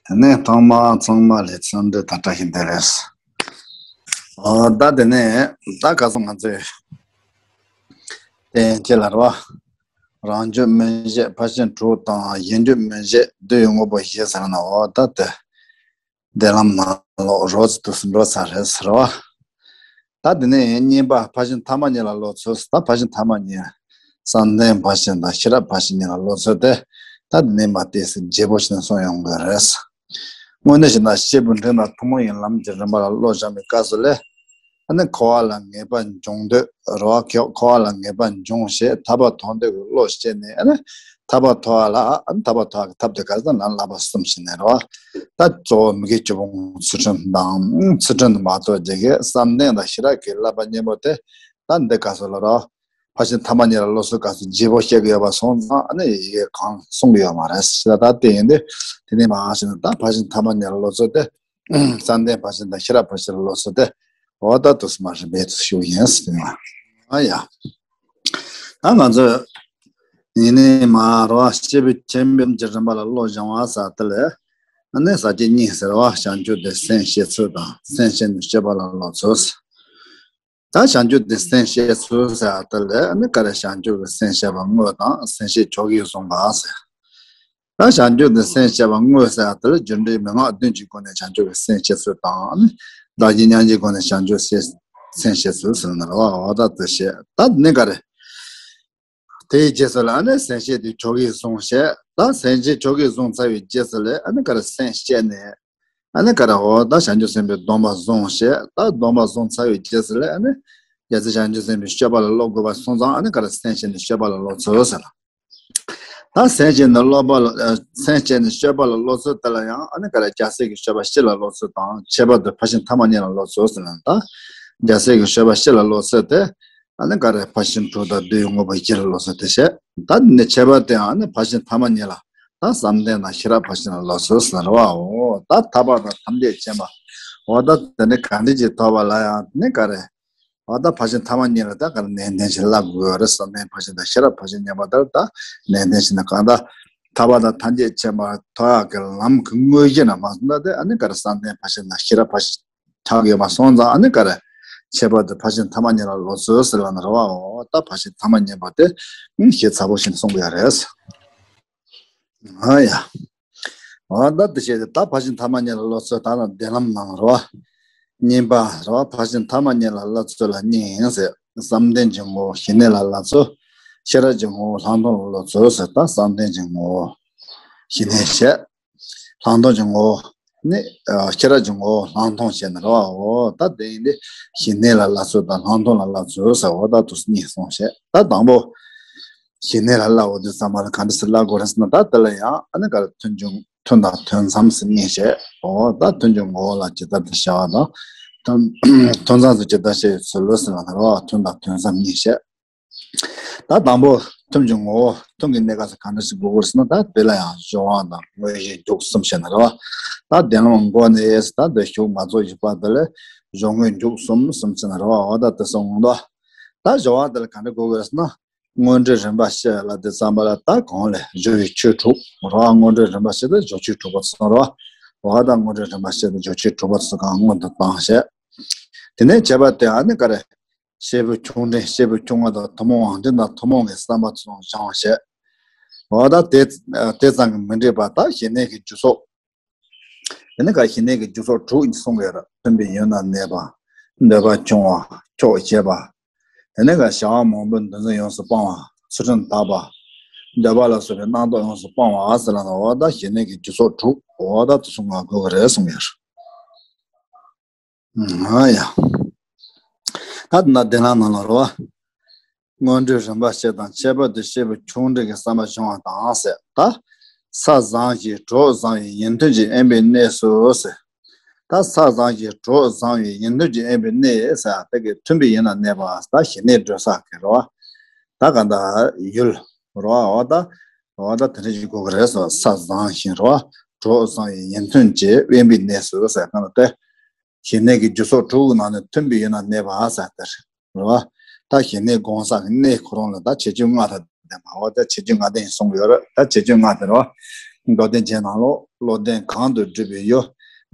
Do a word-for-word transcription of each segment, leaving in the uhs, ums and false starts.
དེ་ནས་ཐོག་མར་ཚང་མ་ལ་འཚམས་འདྲི་དང་བཀྲ་ཤིས་བདེ་ལེགས། ཨོ་ད་དེ་ནས་ད་ག་ཚོད་ང་ཚོས་གཏན་འཁེལ་ལ་རེད་བ། རང་རྒྱུད་སྨིན་བྱེད་ཕར་ཕྱིན་དྲུག་དང་གཞན་རྒྱུད་སྨིན་བྱེད་བསྡུ་བའི་དངོས་པོ་བཞི་ཟེར་ན་ཨོ་ད་དེ། འདི་ལམ་ནང་ལོགས་རོ་ཙི་དུ་སུ་འགྲོ་ཚར་རེད་ཟེར་བ། ད་འདི་ནས་གཉིས་པ་ཕར་ཕྱིན་ཐ་མ་གཉིས་ལ་ལོག་ཚུལ། ད་ཕར་ཕྱིན་ཐ་མ་གཉིས། བསམ་གཏན་ཕར་ཕྱིན་དང་ཤེས་རབ་ཕར་ཕྱིན་གཉིས་ལ་ལོག་ཚུལ་དེ། ད་འདི་ནས་མར་ཏོག་ཙམ་རྒྱས་པོ་ཞིག་གསུང་ཡོང་གི་རེད། དངོས་གནས་བྱས་ན་སྐྱེས་བུ་འབྲིང་དང་ཐུན་མོང་གི་ལམ་གྱི་རིམ་པ་ལ་བློ་སྦྱང་བའི་སྐབས་སུ་ལས། ཨ་ནི་འཁོར་བ་ལ་ངེས་པ་འབྱུང་འདོད་རེད་བ། འཁོར་བ་ལ་ངེས་པ་འབྱུང་བྱེད་ཐར་པ་ཐོབ་འདོད་ཀྱི་བློ་སྐྱེས་ནས། ཨ་ནི་ཐར་པ་ཐོབ་པ་ལ། ཨ་ནི་ཐར་པ་ཐོབ་པ་གི་ཐབས་དེ་ག་རེ་ཟེར་ན་བསླབ་པ་གསུམ་བྱས་ནས་རེད་བ། ད་གཙོ་བོ་མི་དགེ་བཅུ་སྤོང་ཚུལ་ཁྲིམས་དང་། ཚུལ་ཁྲིམས་དེ་མ་གཏོགས་ཀྱི་བསམ་གཏན་དང་ཤེས་རབ་ཀྱི་བསླབ་པ་གཉིས་པོ་དེ། ད་འདི་སྐབས་སུ་ལ་རེད་བ། ཕར་ཕྱིན་ཐ་མ་གཉིས་ལ་ལོག་ཚུལ་སྐབས་སུ་རྒྱས་པོ་བཤད་ཀྱི་ཡོད་པ་སོང་ཙང་། ཨ་ནི་ཡི་གེ་གང་གསུང་གི་ཡོད་མ་རེད་ཟེར། ད་དེ་ཡིན་དུས་དེ་ནས་མར་བྱས་ན་ད་ཕར་ཕྱིན་ཐ་མ་གཉིས་ལ་ལོག་ཚུལ་དེ། བསམ་གཏན་ཕར་ཕྱིན་དང་ཤེས་རབ་ཕར་ཕྱིན་ལ་ལོག་ཚུལ་དེ། འོ་ད་དུས་སུ་མ་རིམ་པས་དུ་ཞུ་ཡིན་ཟེར་ན། ཨ་ཡ། ད་ང་ཚོས་ཡིན་ནའི་མ་རེད་བ། སྐྱེས་བུ་ཆེན་པོའི་གྱི་རིམ་པ་ལ་བློ་སྦྱང་བ་ཟེར་དེ་ལས། ཨ་ནི་ས་བཅད་གཉིས་ཟེར་བ། བྱང་ཆུབ་ཏུ་སེམས་བསྐྱེད་ཚུལ་དང་། སེམས་བསྐྱེད་ནས་སྤྱོད་པ་ལ་ལོག་ཚུལ། ད་བྱང་ཆུབ་ཏུ་སེམས་བསྐྱེད་ཚུལ་ཟེར་དེ་ལས། ཨ་ནི་ག་རེ། བྱང་ཆུབ་ཀྱི་སེམས་བསྐྱེད་པ་དངོས་དང་། སེམས་བསྐྱེད་ཕྱོགས་ཀྱིས་བཟུང་བ་ཟེར། ད་བྱང་ཆུབ་ཏུ་སེམས་བསྐྱེད་པ་དངོས་ཟེར་དེ་ལས་རྒྱུ་འབྲས་མན་ངག་བདུན་གྱི་སྒོ་ནས་བྱང་ཆུབ་ཀྱི་སེམས་བསྐྱེད་ཚུལ་དང་། བདག་གི་སྙིང་རྗེའི་སྒོ་ནས་བྱང་ཆུབ་སེམས་བསྐྱེད་ཚུལ་ཟེར་ན་རེད་བ། འོ་ད་དེ་བཤད། ད་ནི་ག་རེ། དེའི་རྗེས་སུ་ལ་ནི་སེམས་བསྐྱེད་དེ་ཕྱོགས་ཀྱིས་བཟུང་བྱས། ད་སེམས་བསྐྱེད་ཕྱོགས་ཀྱིས་བཟུང་ཚར་བའི་རྗེས་སུ་ལ་ཨ་ནི་ག་རེ། སེམས་བསྐྱེད་ནས་ཨ་ནི་ག་རེ། འོ་ད་བྱང་ཆུབ་སེམས་དཔའི་སྡོམ་པ་བཟུང་བྱས། ད་སྡོམ་པ་བཟུང་ཚར་བའི་རྗེས་སུ་ལ་ཨ་ནི་རྒྱལ་སྲས་བྱང་ཆུབ་སེམས་དཔའི་སྤྱོད་པ་ལ་སློབ་དགོས་པ་སོང་ཙང་། ཨ་ནི་ག་རེ། སེམས་བསྐྱེད་ནས་སྤྱོད་པ་ལ་སློབ་ཚུལ་ཟེར། ད་སེམས་བསྐྱེད་ནས་སློབ་པ་ལ། སེམས་བསྐྱེད་ནས་སྤྱོད་པ་ལ་སློབ་ཚུལ་དེ་ལ་ཡང་ཨ་ནི་ག་རེ། རྒྱལ་སྲས་ཀྱི་སྤྱོད་པ་སྤྱི་ལ་སློབ་ཚུལ་དང་། ཁྱད་པར་དུ་ཕར་ཕྱིན་ཐ་མ་གཉིས་ལ་སློབ་ཚུལ་ཟེར་ན། ད་རྒྱལ་སྲས་ཀྱི་སྤྱོད་པ་སྤྱི་ལ་སློབ་ཚུལ་དེ། ཨ་ནི་ག་རེ། ཕར་ཕྱིན་དྲུག་དང་བསྡུ་བའི་དངོས་པོ་བཞི་ལ་སློབ་ཚུལ་དེ་བཤད། ད་འདི་ནས་ཁྱད་པར་དུ་ཡང་ཨ་ནི་ཕར་ཕྱིན་ཐ་མ་གཉིས་ལ། ད་བསམ་གཏན་དང་ཤེས་རབ་ཕར་ཕྱིན་ལ་སློབ་ཚུལ་ཟེར་བའོ། ད་ཐར་པ་དང་ཐམས་ཅད་མཁྱེན་པ། འོ་ད་དེ་ནི་གང་འདྲ་ཅིག་ཐོབ་པ་ལ་ཡང་ནི་ག་རེ། འོ་ད་ཕར་ཕྱིན་ཐ་མ་གཉིས་ལ་ད་ག་རེ། ནན་ཏན་ཞིག་བསླབ་དགོས་རེད། བསམ་གཏན་ཕར་ཕྱིན་དང་ཤེས་རབ་ཕར་ཕྱིན་གཉིས་པོ་དེར་ད་ནན་ཏན་ཞིག་ན། གང་ལྟར་ཐར་པ་དང་ཐམས་ཅད་མཁྱེན་པ་ཐོབ་ཡག་གི་ལམ་གྱི་དངོས་གཞི་ན་མ་སོང་ད། དེ་ཨ་ནི་ག་རེ། བསམ་གཏན་ཕར་ཕྱིན་དང་ཤེས་རབ་ཕར་ཕྱིན་ཆགས་ཡོད་པ་སོང་ཙང་། ཨ་ནི་ག་རེ། ཁྱད་པར་དུ་ཕར་ཕྱིན་ཐ་མ་གཉིས་ལ་སློབ་ཚུལ་ཟེར་བ་ན་རེད་བའོ། ད་ཕར་ཕྱིན་ཐ་མ་གཉིས་པོ་དེ་ཞིབ་ཚགས་པོ་ཞིག་གསུང་གི་ཡོད་རེད། ཨ་ཡ། འོ་ད་དེ་བྱས་ཏེ་ད་ཕར་ཕྱིན་ཐ་མ་གཉིས་ལ་སློབ་ཚུལ་ད་ནི་འདི་ལམ་ནང་རེད་བ། གཉིས་པ་རེད་བ། ཕར་ཕྱིན་ཐ་མ་གཉིས་ལ་སློབ་ཚུལ་ལ་གཉིས་ཡིན་ཟེར། བསམ་གཏན་གྱི་ངོ་བོ་ཞི་གནས་ལ་སློབ་ཚུལ། ཤེས་རབ་ཀྱི་ངོ་བོ་ལྷག་མཐོང་ལ་སློབ་ཚུལ་ཟེར། ད་བསམ་གཏན་གྱི་ངོ་བོ་ཞི་གནས་བཤད། ལྷག་མཐོང་གི་ངོ་བོ་ནི། ཨ། ཤེས་རབ་ཀྱི་ངོ་བོ་ལྷག་མཐོང་བཤད་ནི་རེད་བའོ། ད་དེ་ཡིན་དུས་ཞི་གནས་ལ་སློབ་ཚུལ་དང་ལྷག་མཐོང་ལ་སློབ་ཚུལ་ཟེར་བ་ད་དུ་གཉིས་གསུངས་བཤད། ད་དང་པོ་ཞི་གནས་ལ་སློབ་དུས་ཙམ་པ་ལ་ག་འདྲ་ཞིག་སློབ་དགོས་རེད་ཟེར་ན། ད་དེ་ལ་ཡང་ཨ་ནི་ག་རེ། ཐུན་མོང་ཐུན་དང་ཐུན་མཚམས་ཟེར་གཉིས་བཤད། འོ་ད་ཐུན་གྱི་ངོ་བོ་ལ་ཇི་ལྟར་དུ་བྱ་བ་དང་། ཐུན་ཐུན་མཚམས་སུ་ཇི་ལྟར་བྱ་བའི་ཚུལ་ལ་ཟེར་བ་ན་རེད་བ། ཐུན་དང་ཐུན་མཚམས་གཉིས་བཤད། ད་དང་པོ་ཐུན་གྱི་ངོ་བོ། ཐུན་གྱི་གནས་སྐབས་སུ་གང་འདྲ་ཞིག་དགོས་དགོས་ཟེར་ན། ད་དེ་ལ་ཡང་སྦྱོར་བ་དང་དངོས་གཞི་མཇུག་གསུམ་བཤད་ནི་རེད་བ། ད་འདི་ལམ་འགོ་ནས་ད་འདི་ཞུགས་མ་རྫོགས་བཞི་པ་དེ་ལ་སྦྱོར་དངོས་མཇུག་གསུམ་གསུམ་བཤད་ནི་རེད་བ། འོ་ད་དེ་གསུངས་འདུག། ད་སྦྱོར་བ་དེ་ལ་གང་འདྲ་དགོས་དགོས་ཟེར་ན། སྔོན་འགྲོའི་རིམ་པ་བཤད་ལ་དེ་ཙམ་པ་ལ། ད་གོང་ལ་སྦྱོར་བའི་ཆོས་དྲུག་རེད་བ། སྔོན་འགྲོའི་རིམ་པ་བཤད་དུས་སྦྱོར་ཆོས་དྲུག་པོ་ཚང་རེད་བ། འོ་ད་སྔོན་འགྲོའི་རིམ་པ་བཤད་དུས་སྦྱོར་ཆོས་དྲུག་པོ་ཚང་གང་སྔོན་དུ་བཏང་བཤད། དེ་ནས་ཁྱད་པར་དུ་ཨ་ནི་ག་རེ། སྐྱེས་བུ་ཆུང་འབྲིང་། སྐྱེས་བུ་ཆུང་ངུ་དང་ཐུན་མོང་དབང་འབྲིང་དང་ཐུན་མོང་གི་བསམ་པ་ཚོ་སྦྱང་བ་བྱེད། འོ་ད་དེ་དེ་ཙམ་གྱིས་མི་འགྲིག་པ། ད་ཞི་གནས་ཀྱི་རྒྱུ་ཚོགས། དེ་ནི་ག་ཞི་གནས་ཀྱི་རྒྱུ་ཚོགས་དྲུག་གསུངས་ཡོད་རེད། མཐུན་པའི་ཡུལ་ན་གནས་པ། འདོད་པ་ཆུང་བ་ཁྱོག་བྱེད་པ། དེ་ནི་ག་བྱ་བ་མང་པོའི་འདུ་འཛི་ཡོངས་སུ་སྤང་བ། ཚུལ་ཁྲིམས་དག་པ། འདོད་པ་ལ་སོགས་པའི་རྣམ་རྟོག་ཡོངས་སུ་སྤང་བ་ཟེར་ལབ་ན། འོ་ད་ཞི་གནས་ཀྱི་རྒྱུ་ཚོགས་དྲུག་འོ་ད་དེ་ཚོ་ང་དགོས་ཀྱི་རེད་གསུངས་ཡོད་རེད། ཨ་ཡ། ད་ན་དེ་ན་ནང་ལ་རོ། སྔོན་འགྲོའི་རིམ་པ་བཤད་དང་། ཁྱད་པར་དུ་སྐྱེས་བུ་ཆུང་འབྲིང་གི་བསམ་པ་སྦྱང་བ་དང་ཟེར། ད་ས་བཟང་ཞིང་གྲོགས་བཟང་བའི་ཡིད་མཐུན་གྱིས་དབེན་པའི་གནས་སུ་ཟེར། ད་ས་བཟང་ཞིང་གྲོགས་བཟང་བའི་ཡིད་མཐུན་གྱིས་དབེན་པའི་གནས་ཟེར། དེ་གི་མཐུན་པའི་ཡུལ་ན་གནས་པ། ད་ཞི་གནས་སྒྲུབ་ས་གི་རོ། ད་ག་འདྲ་ཡུལ་རོ། འོ་ད་འོ་ད་དེ་འདྲ་ཞིག་དགོས་ཀྱི་རེད་ཟེར། ས་བཟང་ཞིང་རོ། གྲོགས་བཟང་བའི་ཡིད་མཐུན་གྱིས་དབེན་པའི་གནས་སུ་ཟེར་ག་ན་དེ། ཞི་གནས་ཀྱི་རྒྱུ་ཚོགས་དྲུག་གི་ནང་ནས་མཐུན་པའི་ཡུལ་ན་གནས་པ་ཟེར་དེ་རེད་བ། ད་ཞི་གནས་སྒོམ་ས་གི་གནས་ཁོ་རང་ལ་ད་ཁྱད་ཆོས་ལྔ་དང་ལྡན་པ། འོ་ད་ཁྱད་ཆོས་ལྔ་ལྡན་གསུངས་ཡོད་རེད། ད་ཁྱད་ཆོས་ལྔ་དེ་རེད་བ། མདོ་སྡེ་རྒྱན་ནང་ལོགས། བློ་ལྡན་གང་དུ་བགྲོད་པའི་ཡུལ།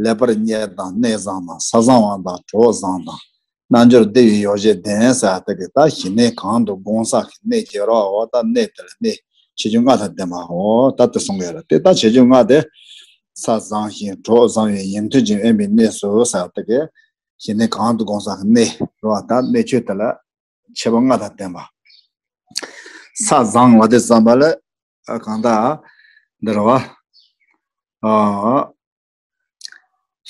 ལེགས་པར་རྙེད་དང་གནས་བཟང་དང་། ས་བཟང་བ་དང་གྲོགས་བཟང་དང་། རྣལ་འབྱོར་བདེ་བའི་ཡོ་བྱད་ལྡན་ཟེར་ཡ་དེ་གི་ད་ཞི་གནས་གང་དུ་དགོངས་བསགས་ཀྱི་གནས་ཀྱི་རོ། འོ་ད་གནས་དེ་ལ་གནས་བྱེད་རྒྱུ་ལྔ་དང་ལྡན་པ། འོ་ད་དེ་གསུང་གི་ཡོད་རེད་དེ། ད་བྱེད་རྒྱུ་ལྔ་དེ། ས་བཟང་ཞིང་གྲོགས་བཟང་བའི་ཡིད་མཐུན་གྱིས་དབེན་པའི་གནས་སུ་ཟེར་ཡ་དེ་གི་ཞི་གནས་གང་དུ་དགོངས་བསགས་ཀྱི་གནས་རོ། ད་གནས་ཆོས་དེ་ལ་ཁྱད་པར་ལྔ་དང་ལྡན་པ། ས་བཟང་ལ་དེ་ཙམ་པ་ལ་གང་ལྟར་འདི་རེད་བ། ཨ།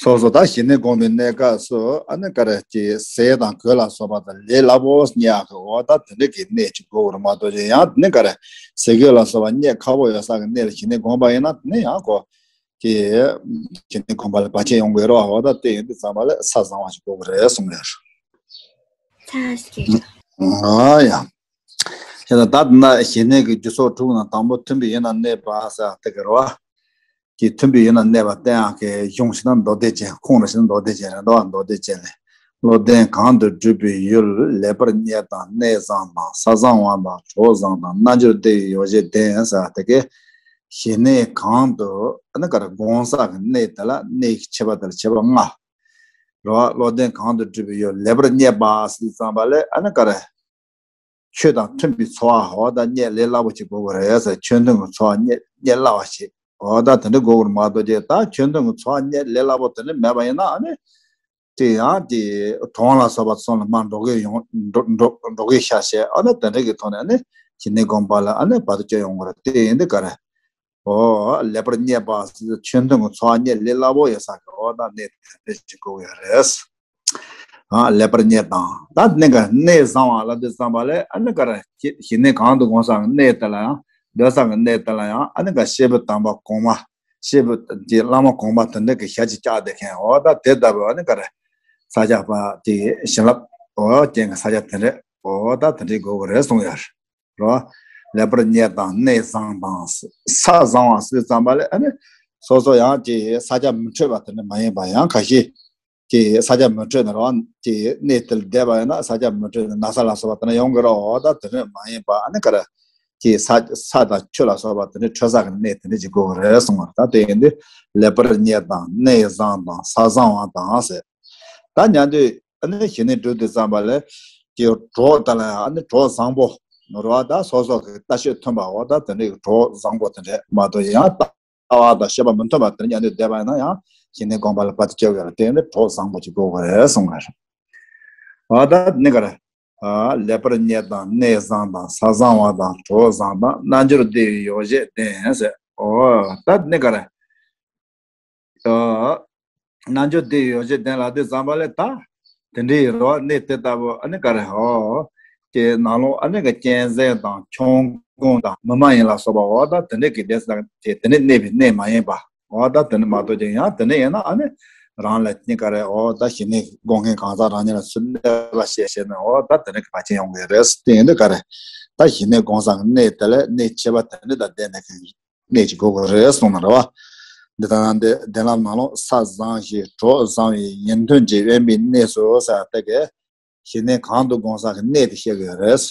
སོ་སོ་ད་ཞི་གནས་སྒོམ་པའི་གནས་སྐབས་སུ་ཨ་ནི་ག་རེ་ཀྱི་ཟས་དང་གོས་ལ་སོགས་པ་དང་ལས་སླ་པོ་རྙེད་ཡག་གི། འོ་ད་དེ་འདྲ་གི་གནས་ཅིག་དགོས་རེད་མ་གཏོགས་ཀྱི་ཡང་དེ་ནི་ག་རེ་ཟས་གོས་ལ་སོགས་པ་རྙེད་ཁག་པོ་ཡོད་ས་གི་གནས་ལ་ཞི་གནས་སྒོམ་པ་ཡིན་ན་དེ་ནི་ཡང་གོ་ཀྱི་ཞི་གནས་སྒོམ་པ་ལ་བར་ཆད་ཡོང་གི་རེད་བ། འོ་ད་དེ་ཡིན་དུས་ཙམ་པ་ལ་ས་བཟང་བ་ཞིག་དགོས་ཀྱི་རེད་གསུངས་ཡོད། ཨ་ཡ། ཡང་ན་ད་ན་ཞི་གནས་ཀྱི་རྒྱུ་ཚོགས་དྲུག་ནང་དང་པོ་མཐུན་པའི་ཡུལ་ན་གནས་པ་ཟེར་དེ་གི་རེད་བ། ཀྱི་མཐུན་པའི་ཡུལ་ན་གནས་པ་བསྟན་ཡག་གི་གཞུང་ཞིག་ན་མདོ་སྡེ་རྒྱན། ཁུངས་ལ་ཞིག་ན་མདོ་སྡེ་རྒྱན་རེད་འདུག་མདོ་སྡེ་རྒྱན་ལས། བློ་ལྡན་གང་དུ་བགྲོད་པའི་ཡུལ། ལེགས་པར་རྙེད་དང་གནས་བཟང་དང་། ས་བཟང་བ་དང་གྲོགས་བཟང་དང་། རྣལ་འབྱོར་བདེ་བའི་ཡོ་བྱད་ལྡན་ཟེར་དེ་གི་ཞི་གནས་གང་དུ་ཨ་ནི་ག་རེ་དགོངས་བསགས་ཀྱི་གནས་དེ་ལ་གནས་ཀྱི་ཁྱད་པར་དེ་ལ་ཁྱད་པར་ལྔ་རེད་བ། བློ་ལྡན་གང་དུ་བགྲོད་པའི་ཡུལ། ལེགས་པར་རྙེད་པ་ཟེར་དུས་ཙམ་པ་ལ་ཨ་ནི་ག་རེ། ཆོས་དང་མཐུན་པའི་འཚོ་བ་འོ་ད་རྙེད་ལས་སླ་པོ་ཅིག་དགོས་ཀྱི་རེད་ཟེར། ཆོས་མཐུན་གྱི་འཚོ་བ་རྙེད་རྙེད་སླ་བ་ཞིག་འོ་ད་དེ་འདྲ་དགོས་ཀྱི་རེད་མ་གཏོགས་ཀྱི་ད་ཆོས་མཐུན་གྱི་འཚོ་བ་རྙེད་ལས་སླ་པོ་དེ་འདྲ་མེད་པ་ཡིན་ན་ཨ་ནི། དེ་ཡང་དེ་གྲོང་ལ་སོགས་པ་ཚོ་ལ་མར་འགྲོ་གི་ཡོང་འགྲོ་འགྲོ་འགྲོ་གི་ཤ་བཤད་ཨ་ནི་དེ་འདྲ་གི་ཐོག་ནས་ཨ་ནི་ཞི་གནས་སྒོམ་པ་ལ་ཨ་ནི་བར་དུ་སྐྱོད་ཡོང་གི་རེད། དེ་ཡིན་དུས་ག་རེ། འོ་ལེགས་པར་རྙེད་པ་ཟེར་ཆོས་མཐུན་གྱི་འཚོ་བ་རྙེད་ལས་སླ་པོ་ཡོད་ས་གི་འོ་ད་གནས་དེ་འདྲ་ཅིག་དགོས་ཀྱི་ཡོད་རེད། ཨ་ལེགས་པར་རྙེད་དང་། ད་གནས་ག་གནས་བཟང་བ་ལ་དེ་བསམ་པ་ལས་ཨ་ནི་ག་རེ་ཞི་གནས་གང་དུ་དགོངས་བསགས་ཀྱི་གནས་དེ་ལ་ཡང་སྡོད་ས་གི་གནས་དེ་ལ་ཡང་ཨ་ནི་ག་སྐྱེས་བུ་དམ་པ་གོང་མ་སྐྱེས་བུ་དེ་བླ་མ་གོང་མ་དེ་འདྲ་གི་ཞལ་གྱིས་བཅགས་བསྡད་མཁན་འོ་ད་དེ་ལྟ་བུ་ཨ་ནི་ག་རེ་ས་སྐྱ་པ་དེ་བྱིན་རླབས་འོ་ཅན་གྱི་ས་སྐྱ་དེ་འདྲ་འོ་ད་དེ་འདྲའི་དགོས་ཀྱི་རེད་གསུངས་ཡོད་རེད། ལེགས་པར་རྙེད་དང་གནས་བཟང་དང་ས་བཟང་བ་ཟེར་ཙམ་པ་ལས་ཨ་ནི་སོ་སོ་ཡང་ཅིག་ས་སྐྱ་མི་འཕྲོད་པ་དེ་འདྲ་མ་ཡིན་པ་ཡང་ཁ་ཤས་ཀྱི་ས་ཆ་མི་འཕྲོད་ན་རང་གི་གནས་དེར་བསྡད་པ་ཡིན་ན་ས་ཆ་མི་འཕྲོད་ན་ན་ཚ་ལ་སོགས་པ་དེ་འདྲ་ཡོང་གི་རེད། འོ་ད་དེ་འདྲ་མ་ཡིན་པ་ཨ་ནི་ག་རེ་ཀྱི་ས་ས་དང་ཆུ་ལ་སོགས་པ་དེ་འདྲ་འཕྲོད་ས་གི་གནས་དེ་འདྲ་ཅིག་དགོས་ཀྱི་རེད་གསུངས་པ་རེད། ད་དེ་ཡིན་དུས་ལེགས་པར་རྙེད་དང་གནས་བཟང་དང་ས་བཟང་བ་དང་ཟེར། ད་ཉན་དུས་ཨ་ནི་ཞི་གནས་སྒྲུབ་དུས་ཙམ་པ་ལས་ཀྱི་གྲོགས་དེ་ལ་ཡང་ཨ་ནི་གྲོགས་བཟང་པོ་ནོར་བ་ད་སོ་སོ་གི་ལྟ་སྤྱོད་མཐུན་པ་འོ་ད་དེ་འདྲའི་གྲོགས་བཟང་པོ་དེ་འདྲ་མ་གཏོགས་ཡང་ལྟ་བ་དང་སྤྱོད་པ་མི་མཐུན་པ་དེ་ཉན་དུས་བསྡད་པ་ཡིན་ན་ཡང་ཞི་གནས་སྒོམ་པ་ལ་བར་དུ་སྐྱོད་དགོས་ལ་དེ་ནི་གྲོགས་བཟང་པོ་ཅིག་དགོས་པ་རེད་གསུངས་པ་རེད། འོ་ད་ནི་ག་རེ། ཨ་ལེགས་པར་རྙེད་དང་གནས་བཟང་དང་ས་བཟང་བ་དང་གྲོགས་བཟང་དང་རྣལ་འབྱོར་བདེ་བའི་ཡོ་བྱད་ལྡན་ཟེར། འོ་ད་ནི་ག་རེ། ཨ་རྣལ་འབྱོར་བདེ་བའི་ཡོ་བྱད་ལྡན་ལ་དེ་ཙམ་པ་ལས་ད་དེ་འདྲའི་རོ་གནས་དེ་ལྟ་བུ་ཨ་ནི་ག་རེ་ཧོ། དེ་ནང་ལོགས་ཨ་ནི་ག་གཅན་གཟན་དང་ཁྱོང་གུང་དང་མི་མ་ཡིན་ལ་སོགས་པ་འོ་ད་དེ་འདྲའི་གི་སྡེ་ས་དེ་དེ་ནི་གནས་པའི་གནས་མ་ཡིན་པ་འོ་ད་དེ་ནི་མ་གཏོགས་ཀྱང་ཡང་དེ་ནི་ཡིན་ན་ཨ་ནི་རང་ལ་ནི་ག་རེ་འོ་ད་ཞི་གནས་སྒོམ་མཁན་གང་ཟག་རང་ཉིད་ལ་ཚུར་གནོད་པ་བྱེད་བྱེད་ན་འོ་ད་དེ་ནི་གི་བར་ཆད་ཡོང་གི་རེད། དེ་ཡིན་དུས་ག་རེ་ད་ཞི་གནས་སྒོམ་ས་གི་གནས་དེ་ལས་གནས་ཁྱད་པར་དེ་འདྲ་དང་ལྡན་ནས་གནས་ཀྱི་དགོས་ཀྱི་རེད་གསུངས་ན་རེད་བ། འདི་ལྟར་ན་འདི་བདེན་ལམ་ནང་ལོགས་ས་བཟང་ཞིང་གྲོགས་བཟང་བའི་ཡིད་མཐུན་གྱིས་དབེན་པའི་གནས་སུ་ཟེར་དེ་གའི་ཞི་གནས་གང་དུ་དགོངས་བསགས་ཀྱི་གནས་དེ་བཤད་ཀྱི་ཡོད་རེད།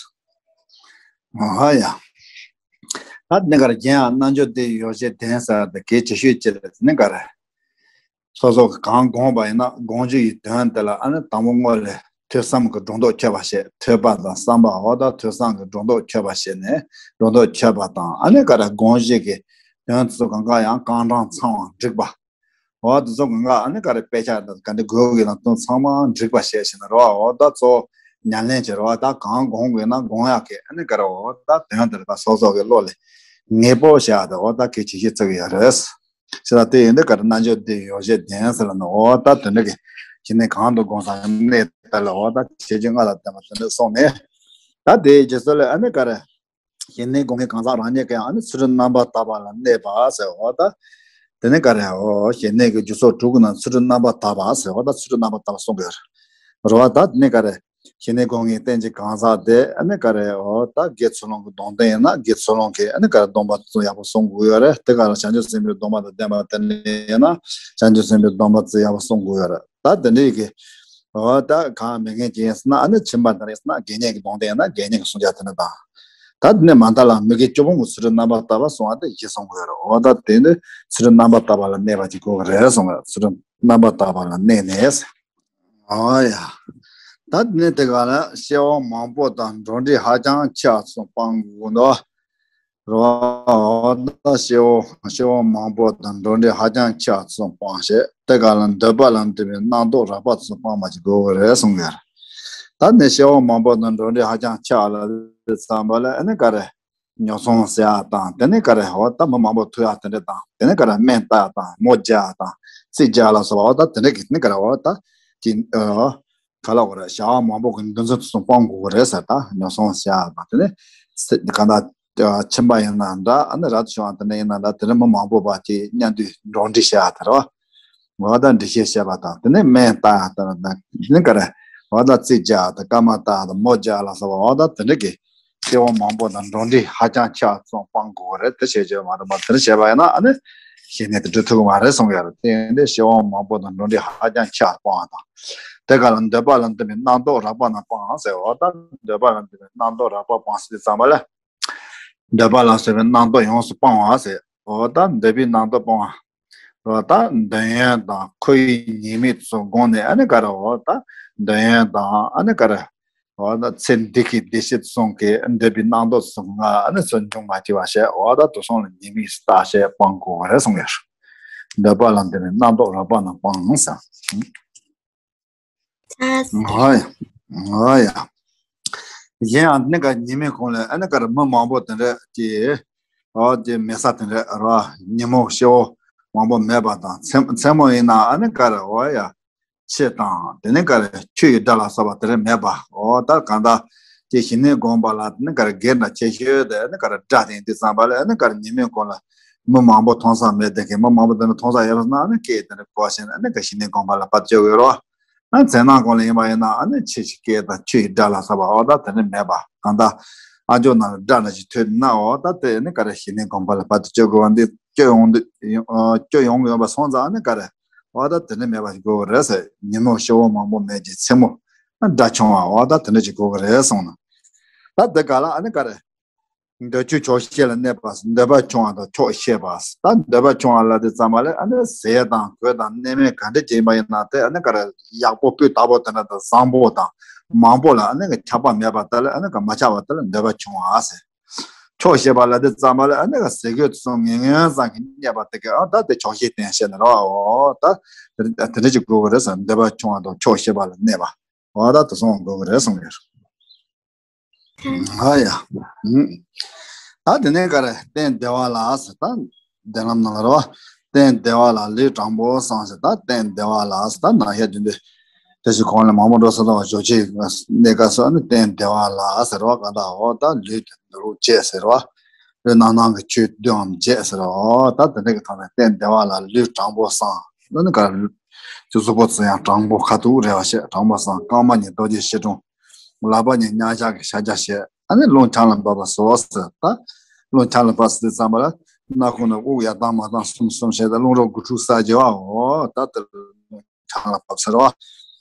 ཨ་ཧ་ཡ། ད་འདི་གར་རྒྱན་ཡང་རྣལ་འབྱོར་བདེ་བའི་ཡོ་བྱད་ལྡན་ཟེར་དེ་གལ་ཆེ་ཤོས་ཅིག་རེད། འདི་གར་སོ་སོ་གང་དགོངས་པ་ཡིན་ན་དགོངས་རྒྱུ་ཡི་དོན་དེ་ལ་ཨ་ནི་དང་པོ་སྔོན་ལ་ཐོས་བསམ་གྱི་སྒྲོ་འདོགས་ཆོད་པ་བྱས། ཐོས་པ་དང་བསམ་པ་འོ་ད་ཐོས་བསམ་གྱི་སྒྲོ་འདོགས་ཆོད་པ་བྱས་ནས་སྒྲོ་འདོགས་ཆོད་པ་དང་ཨ་ནི་ག་རེ་དགོངས་གཞི་གི་དོན་དེ་ཚོ་གང་ག་ཡང་གང་དྲང་ཚང་བ་འགྲིག་པ། འོ་དེ་ཚོ་གང་ག་ཨ་ནི་ག་རེ་དཔེ་ཆ་དང་ག་འདི་དགོས་ཀྱི་ནང་དོན་ཚང་མ་འགྲིག་པ་བྱས་ཤིང་ན་རོ། འོ་ད་གཙོ་བོ་ཉམས་ལེན་བྱེད་རོ། ད་གང་དགོངས་དགོས་ན་དགོངས་ཡག་གི་ཨ་ནི་ག་རེ་འོ་ད་དོན་དེ་ལ་ད་སོ་སོ་གི་བློ་ལ་ངེས་པོ་བྱ་དེ་འོ་ད་གལ་ཆེ་ཤོས་བརྩི་གི་ཡོད་རེད། ཟེར་ལ་དེ་ཡིན་དུས་ག་རེ་རྣལ་འབྱོར་བདེ་བའི་ཡོ་བྱད་ལྡན་ཟེར་ལ་ནི་འོ་ད་དོན་འགྲིག་གི་ཞི་གནས་གང་དུ་དགོངས་བསགས་གནས་དེ་ལ་འོ་ད་བྱེད་ཀྱི་ལྔ་ལ་བརྟེན་པ་དོན་འགྲིག་སོང་ནས། ད་དེའི་རྗེས་སུ་ལ་ཨ་ནི་ག་རེ་ཞི་གནས་སྒོམ་མཁན་གང་ཟག་རང་ཉིད་ཀྱིས་ཨ་ནི་ཚུལ་ཁྲིམས་རྣམ་པར་དག་པ་ལ་གནས་པ་ཟེར་འོ་ད། དེ་ནི་ག་རེ་འོ་ཞི་གནས་ཀྱི་རྒྱུ་ཚོགས་དྲུག་གི་ནང་ཚུལ་ཁྲིམས་རྣམ་པར་དག་པ་ཟེར་འོ་ད་ཚུལ་ཁྲིམས་རྣམ་པར་དག་པ་གསུང་གི་ཡོད་རེད་བ། ད་དེ་ནི་ག་རེ། ཞི་གནས་སྒོམ་མཁན་བསྟེན་གྱི་གང་ཟག་དེ་ཨ་ནི་ག་རེ་འོ་ད་དགེ་ཚུལ་སློང་གི་སྡོམ་ལྡན་ཡིན་ན་དགེ་ཚུལ་སློང་གི་ཨ་ནི་ག་རེ་སྡོམ་པ་ཚོ་ཡག་པོ་སྲུང་དགོས་ཡོད་རེད། དེ་ག་ལ་བྱང་ཆུབ་སེམས་དཔའི་སྡོམ་པ་དང་ལྡན་པ་དེ་འདྲ་ཡིན་ན་བྱང་ཆུབ་སེམས་དཔའི་སྡོམ་པ་ཚོ་ཡག་པོ་སྲུང་དགོས་ཡོད་རེད། ད་དེ་འདྲའི་གི་འོ་ད་གང་མེད་མཁན་ཅིག་ཡིན་ཟེར་ན་ཨ་ནི་ཁྱིམ་པ་དེ་འདྲ་ཡིན་ཟེར་ན་དགེ་བསྙེན་གྱི་སྡོམ་ལྡན་ཡིན་ན་དགེ་བསྙེན་གྱི་སྲུང་བྱ་དེ་འདྲ་དང་། ད་དེ་ནས་མ་མཐའ་ལ་མི་དགེ་བཅུ་སྤོང་གི་ཚུལ་ཁྲིམས་རྣམ་པར་དག་པ་བསྲུང་བ་དེ་བཞི་གསུང་གི་ཡོད་རེད། འོ་ད་དེ་ནི་ཚུལ་ཁྲིམས་རྣམ་པར་དག་པ་ལ་གནས་པ་ཅིག་དགོས་ཀྱི་རེད་གསུང་གི་ཡོད། ཚུལ་ཁྲིམས་རྣམ་པར་དག་པ་ལ་གནས་ནས། ཨོ་ཡ། ད་དེ་ནས་དེ་ག་ལ་སྐྱེ་བ་མང་པོ་དང་འགྲོ་འདྲིས་ཧ་ཅང་ཆེ་བ་ཚོ་སྤང་དགོས་འདུག་རོ། ད་སྐྱེ་བ་སྐྱེ་བ་མང་པོ་དང་འགྲོ་འདྲིས་ཧ་ཅང་ཆེ་བ་ཚོ་སྤང་བྱས། དེ་ག་ལ་འདོད་པ་ལ་འདུན་པའི་རྣམ་རྟོག་རགས་པ་ཚོ་སྤང་བ་ཅིག་དགོས་ཀྱི་རེད་གསུང་གི་ཡོད་རེད། ད་ནི་སྐྱེ་བ་མང་པོ་དང་འགྲོ་འདྲིས་ཧ་ཅང་ཆེ་བ་ལ་དེ་ཙམ་པ་ལ་ཨ་ནི་ག་རེ། ཉོ་ཚོང་ཟེར་ཡག་དང་དེ་ནས་ག་རེ་འོ་ད་མི་མང་པོ་ཐུག་ཡག་དེ་འདྲ་དང་དེ་ནས་ག་རེ་སྨན་བཏགས་ཡག་དང་མོ་རྒྱག་ཡག་དང་རྩིས་རྒྱག་ལ་སོགས་པ་འོ་ད་དེ་འདྲ་གི་དེ་ནས་ག་རེ་འོ་ད་ཀྱི་ག་ལ་འོ་རེད། བྱ་བ་མང་པོ་གི་འདུ་འཛི་དུ་སོང་སྤང་དགོས་ཀྱི་རེད་ཟེར། ད་ཉོ་ཚོང་ཟེར་ཡག་དང་དེ་ནས་ག་ད་ཁྱིམ་པ་ཡིན་ན་འདྲ་ཨ་ནི་རབ་ཏུ་བྱུང་བ་དེ་འདྲ་ཡིན་ན་འདྲ་དེ་འདྲ་མི་མང་པོ་བ་ཀྱི་མཉམ་དུ་འགྲོ་འདྲིས་བྱེད་ཡག་དེ་རེད་བ། འོ་ད་འདྲི་བཤད་བྱས་པ་དང་དེ་ནས་སྨན་བཏགས་དང་དེ་ནས་ག་རེ་འོ་ད་རྩིས་རྒྱག་དང་སྐར་མ་བཏགས་དང་མོ་རྒྱག་ལ་སོགས་པ་འོ་ད་དེ་འདྲ་གི་སྐྱེ་བ་མང་པོ་དང་འགྲོ་འདྲིས་ཧ་ཅང་ཆེ་བ་ཚོ་སྤང་དགོས་རེད། དེ་བྱས་བྱས་མ་རེད་མ་དེ་འདྲ་བྱས་པ་ཡིན་ན་ཨ་ནི་ཞི་གནས་དེ་འགྲུབ་ཐུབ་ཀྱི་མ་རེད་གསུང་གི་ཡོད་རེད། དེ་ཡིན་དུས་སྐྱེ་བ་མང་པོ་དང་འགྲོ་འདྲིས་ཧ་ཅང་ཆེ་བ་སྤང་བ་དང་དེ་ག་ལ་འདོད་པ་ལ་འདུན་པའི་རྣམ་རྟོག་རགས་པ་རྣམས་སྤང་ཟེར། འོ་ད་འདོད་པ་ལ་འདུན་པའི་རྣམ་རྟོག་རགས་པ་སྤང་ཟེར་དུས་ཙམ་པ་ལ། འདོད་པ་ལ་སོགས་པའི་རྣམ་རྟོག་ཡོངས་སུ་སྤང་བ་ཟེར། འོ་ད་འདོད་པའི་རྣམ་རྟོག་སྤང་བ། འོ་ད་འདོད་ཡོན་དང་ཁོ་བོའི་ཉེས་དམིགས་སོགས་དགོངས་ནས་ཨ་ནི་ག་རེ་འོ་ད་འདོད་ཡོན་དང་ཨ་ནི་ག་རེ་འོ་ད་ཚེ་འདི་གི་བདེ་སྐྱིད་སོགས་ཀྱི་འདོད་པའི་རྣམ་རྟོག་སོགས་ལྔ་ཨ་ནི་ཚུར་འབྱུང་མ་བྱེད་པ་བྱས། འོ་ད་དེ་སོགས་ལ་ཉེས་དམིགས་སུ་བརྟགས་བྱས་སྤང་དགོས་པ་རེད་གསུངས་ཡོད། འདོད་པ་ལ་འདུན་པའི་རྣམ་རྟོག་རགས་པ་རྣམས་སྤང་ཟེར། ཨ་ཧོ་ཡ། ཨ་ཧོ་ཡ། གཞན་ཡང་ནི་ག་ཉི་མའི་གུང་ལ་ཨ་ནི་ག་རེ་མི་མང་པོ་དེ་འདྲ་གི་ཨོ་དེ་མེད་ས་དེ་འདྲ་ར་ཉིན་མོ་སྐྱེ་བོ་མང་པོ་མེད་པ་དང་མཚན་མཚན་མོ་ཡིན་ན་ཨ་ནི་ག་རེ་འོ་ཡ་ཆུ་དང་དེ་ནི་ག་རེ་ཆུ་ཡི་སྒྲ་ལ་སོགས་པ་དེ་འདྲ་མེད་པ། འོ་ད་གང་ལྟར་དེ་ཞི་གནས་སྒོམ་པ་ལ་དེ་ནི་ག་རེ་སྒེར་ན་ཆེ་ཤོས་དེ་ནི་ག་རེ་སྒྲ་དེ་ཡིན་དུས་ཙམ་པ་ལ་ཨ་ནི་ག་རེ་ཉི་མའི་གུང་ལ་མི་མང་པོ་མཐོང་ས་མེད་དེ་གི་མི་མང་པོ་དེ་འདྲ་མཐོང་ས་ཡོད་པ་ན་ཨ་ནི་སྐད་དེ་འདྲ་གོ་ཤེས་ན་ཨ་ནི་ག་ཞི་གནས་སྒོམ་པ་ལ་བར་ཆད་ཡོད་རོ། ཨ་མཚན་ནང་གོང་ལ་ཡིན་པ་ཡིན་ན་ཨ་ནི་ཆུ་ཞིག་སྐད་དང་ཆུ་ཡི་སྒྲ་ལ་སོགས་པ་འོ་ད་དེ་ནི་མེད་པ། གང་ལྟར་ཨ་ཇོ་ནང་ལ་སྒྲ་ན་ཞིག་ཐོས་ན་འོ་ད་དེ་ནི་ག་རེ་ཞི་གནས་སྒོམ་པ་ལ་བར་དུ་གཅོད་དགོས་པ་འདི་གཅོད་ཡོང་འདི་གཅོད་ཡོང་གི་ཡོད་པ་སོང་ཙང་ཨ་ནི་ག་རེ་འོ་ད་དེ་ནི་མེད་པ་ཞིག་དགོས་པ་རེད་ཟེར། ཉིན་མོ་སྐྱེ་བོ་མང་པོ་མེད་ཀྱི་མཚན་མོ་ཨ་སྒྲ་བྱུང་བ་འོ་ད་དེ་འདྲ་ཞིག་དགོས་པ་རེད་གསུངས་ན། ད་དེ་ག་ལ་ཨ་ནི་ག་རེ། འདོད་ཆོས་ཆོག་ཤེས་ལ་གནས་པ། འདོད་པ་ཆུང་བ་དང་ཆོག་ཤེས་པ། ད་འདོད་པ་ཆུང་བ་ལ་དེ་ཙམ་པ་ལས་ཨ་ནི་ཟས་དང་གོས་དང་གནས་མལ་ག་འདྲ་ཅིག་ཡིན་པ་ཡིན་ན་དེ་ཨ་ནི་ག་རེ་ཡག་པོ་སྤུས་དག་པོ་དེ་འདྲ་དང་བཟང་པོ་དང་མང་པོ་ལ་ཨ་ནི་གི་ཆགས་པ་མེད་པ་དེ་ལ་ཨ་ནི་གི་མ་ཆགས་པ་དེ་ལ་འདོད་པ་ཆུང་བ་ཟེར། ཆོག་ཤེས་པ་ལ་དེ་ཙམ་པ་ལས་ཨ་ནི་གི་ཟས་གོས་ཚོ་ངན་ངོན་ཙམ་གྱིས་གནས་པ་དེ་གི་ཨ་ད་དེ་ཆོག་ཤེས་བསྟེན་ཤེས་ན་རོ། འོ་ད་དེ་འདྲ་ཅིག་དགོས་ཀྱི་རེད་ཟེར། འདོད་པ་ཆུང་བ་དང་ཆོག་ཤེས་པ་ལ་གནས་པ། འོ་ད་དེ་སོང་དགོས་ཀྱི་རེད་གསུངས་ཡོད། ཨ་ཡ། ད་དེ་ནས་ག་རེ་སྟན་བདེ་བ་ལ་ཟེར། ད་བདེན་ལམ་ནང་ལ་རོ། སྟན་བདེ་བ་ལ་ལུས་དྲང་པོ་བསྲང་ཟེར། ད་སྟན་བདེ་བ་ལ་ཟེར། ད་ནང་བཤད་རྒྱུ་འདི་དེ་ཞིག་གོང་ལ་མང་པོ་འགྲོ་ས་དང་ཞོ་ཆེ་གནས་སྐབས་སུ་ནི་སྟན་བདེ་བ་ལ་ཟེར་རོ། ག་ད་འོ་ད་ལུས་དེ་འདུལ་བྱེད་ཟེར་རོ། ལུས་རྣམ་སྣང་གི་ཆོས་བདུན་འམ་བྱེད་ཟེར་རོ། ད་དེ་འདྲ་གི་ཐོག་ནས་སྟན་བདེ་བ་ལ་ལུས་དྲང་པོ་བསྲང་། ད་ནི་ག་རེ་གཟུགས་པོ་ཚོ་ཡང་དྲང་པོ་ཁ་ཐུག་རེ་བ་བྱེད། དྲང་པོ་བསྲང་། རྐང་པ་གཉིས་རྡོ་རྗེ་ཕྱི་དྲུང་། ལག་པ་གཉིས་མཉམ་བཞག་གི་ཕྱག་རྒྱ་བྱེད། ཨ་ནི་རླུང་ཆང་ལ་བབས་པ་སོགས་ཟེར། ད་རླུང་ཆང་ལ་བབས་ཟེར་དུས་ཙམ་པ་ལ་སྣ་ཁུང་ནས་དབུགས་ཡར་བཏང་མར་བཏང་གསུམ་གསུམ་བྱས་ཏེ་རླུང་རོ་དགུ་ཕྲུགས་བསལ་བྱེད་པའོ། ད་དེ་རླུང་ཆང་ལ་བབས་ཟེར་བ།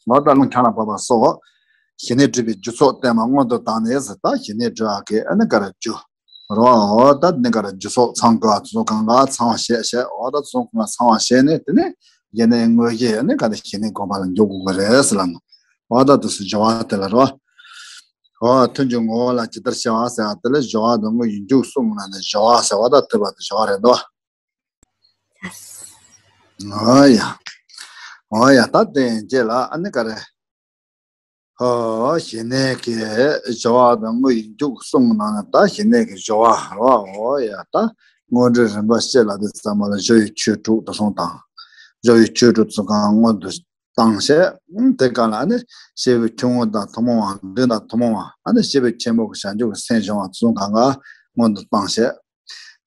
ང་ད་རླུང་ཆང་ལ་བབས་པ་སོགས་ཞི་གནས་སྒྲུབ་པའི་རྒྱུ་ཚོགས་བསྟན་པ་སྔོན་དུ་བཏང་ནས་ཟེར། ད་ཞི་གནས་སྒྲུབ་པ་གི་ཨ་ནི་ག་རེ་རྒྱུ་རོ། ད་ནི་ག་རེ་རྒྱུ་ཚོགས་ཚང་དགོས་པ་དེ་ཚོ་གང་ག་ཚང་བ་བྱས་བྱས། འོ་ད་དེ་ཚོ་གང་ག་ཚང་བ་བྱས་ནས་དེ་ནས་ཡེ་ནས་དངོས་གཞི་ཨ་ནི་ག་རེ་ཞི་གནས་སྒོམ་པ་ལ་འཇུག་དགོས་ཀྱི་རེད་ཟེར་ལབ་ནོ། འོ་ད་དེ་ཚོ་སྦྱོར་བ་དེ་ལ་རོ། འོ་ཐུན་གྱི་ངོ་བོ་ལ་ཇི་ལྟར་ཤེས་པ་ཟེར་བ་དེ་ལ་སྦྱོར་བ་དང་དངོས་ཀྱི་འཇུག་གསུམ་ནང་ནས་སྦྱོར་བ་ཟེར་བ་ད་ཐུབ་པ་དེ་སྦྱོར་བ་རེད་དོ། འོ་ཡ། འོ་ཡ། ད་དེ་རྗེས་ལ་ཨ་ནི་ག་རེ། ཨོ། ཞི་གནས་ཀྱི་སྦྱོར་བ་དང་དངོས་ཀྱི་འཇུག་གསུམ་ནང་ནས་ད་ཞི་གནས་ཀྱི་སྦྱོར་བ་རོ། འོ་ཡ། ད་དངོས་འབྲེལ་རིམ་པ་བཤད་ལ་དེ་ཙམ་པ་ལ་སྦྱོར་བའི་ཆོས་དྲུག་དེ་ཚོ་དང་། སྦྱོར་བའི་ཆོས་དྲུག་ཚོ་གང་སྔོན་དུ་བཏང་བྱས། དེ་གང་ལ་ཨ་ནི་སྐྱེས་བུ་ཆུང་ངུ་དང་ཐུན་མོང་བ། འབྲིང་དང་ཐུན་མོང་བ། ཨ་ནི་སྐྱེས་བུ་ཆེན་པོ་གི་བྱང་ཆུབ་ཀྱི་སེམས་སྦྱོང་བ་ཚོ་གང་ག་སྔོན་དུ་བཏང་བྱས།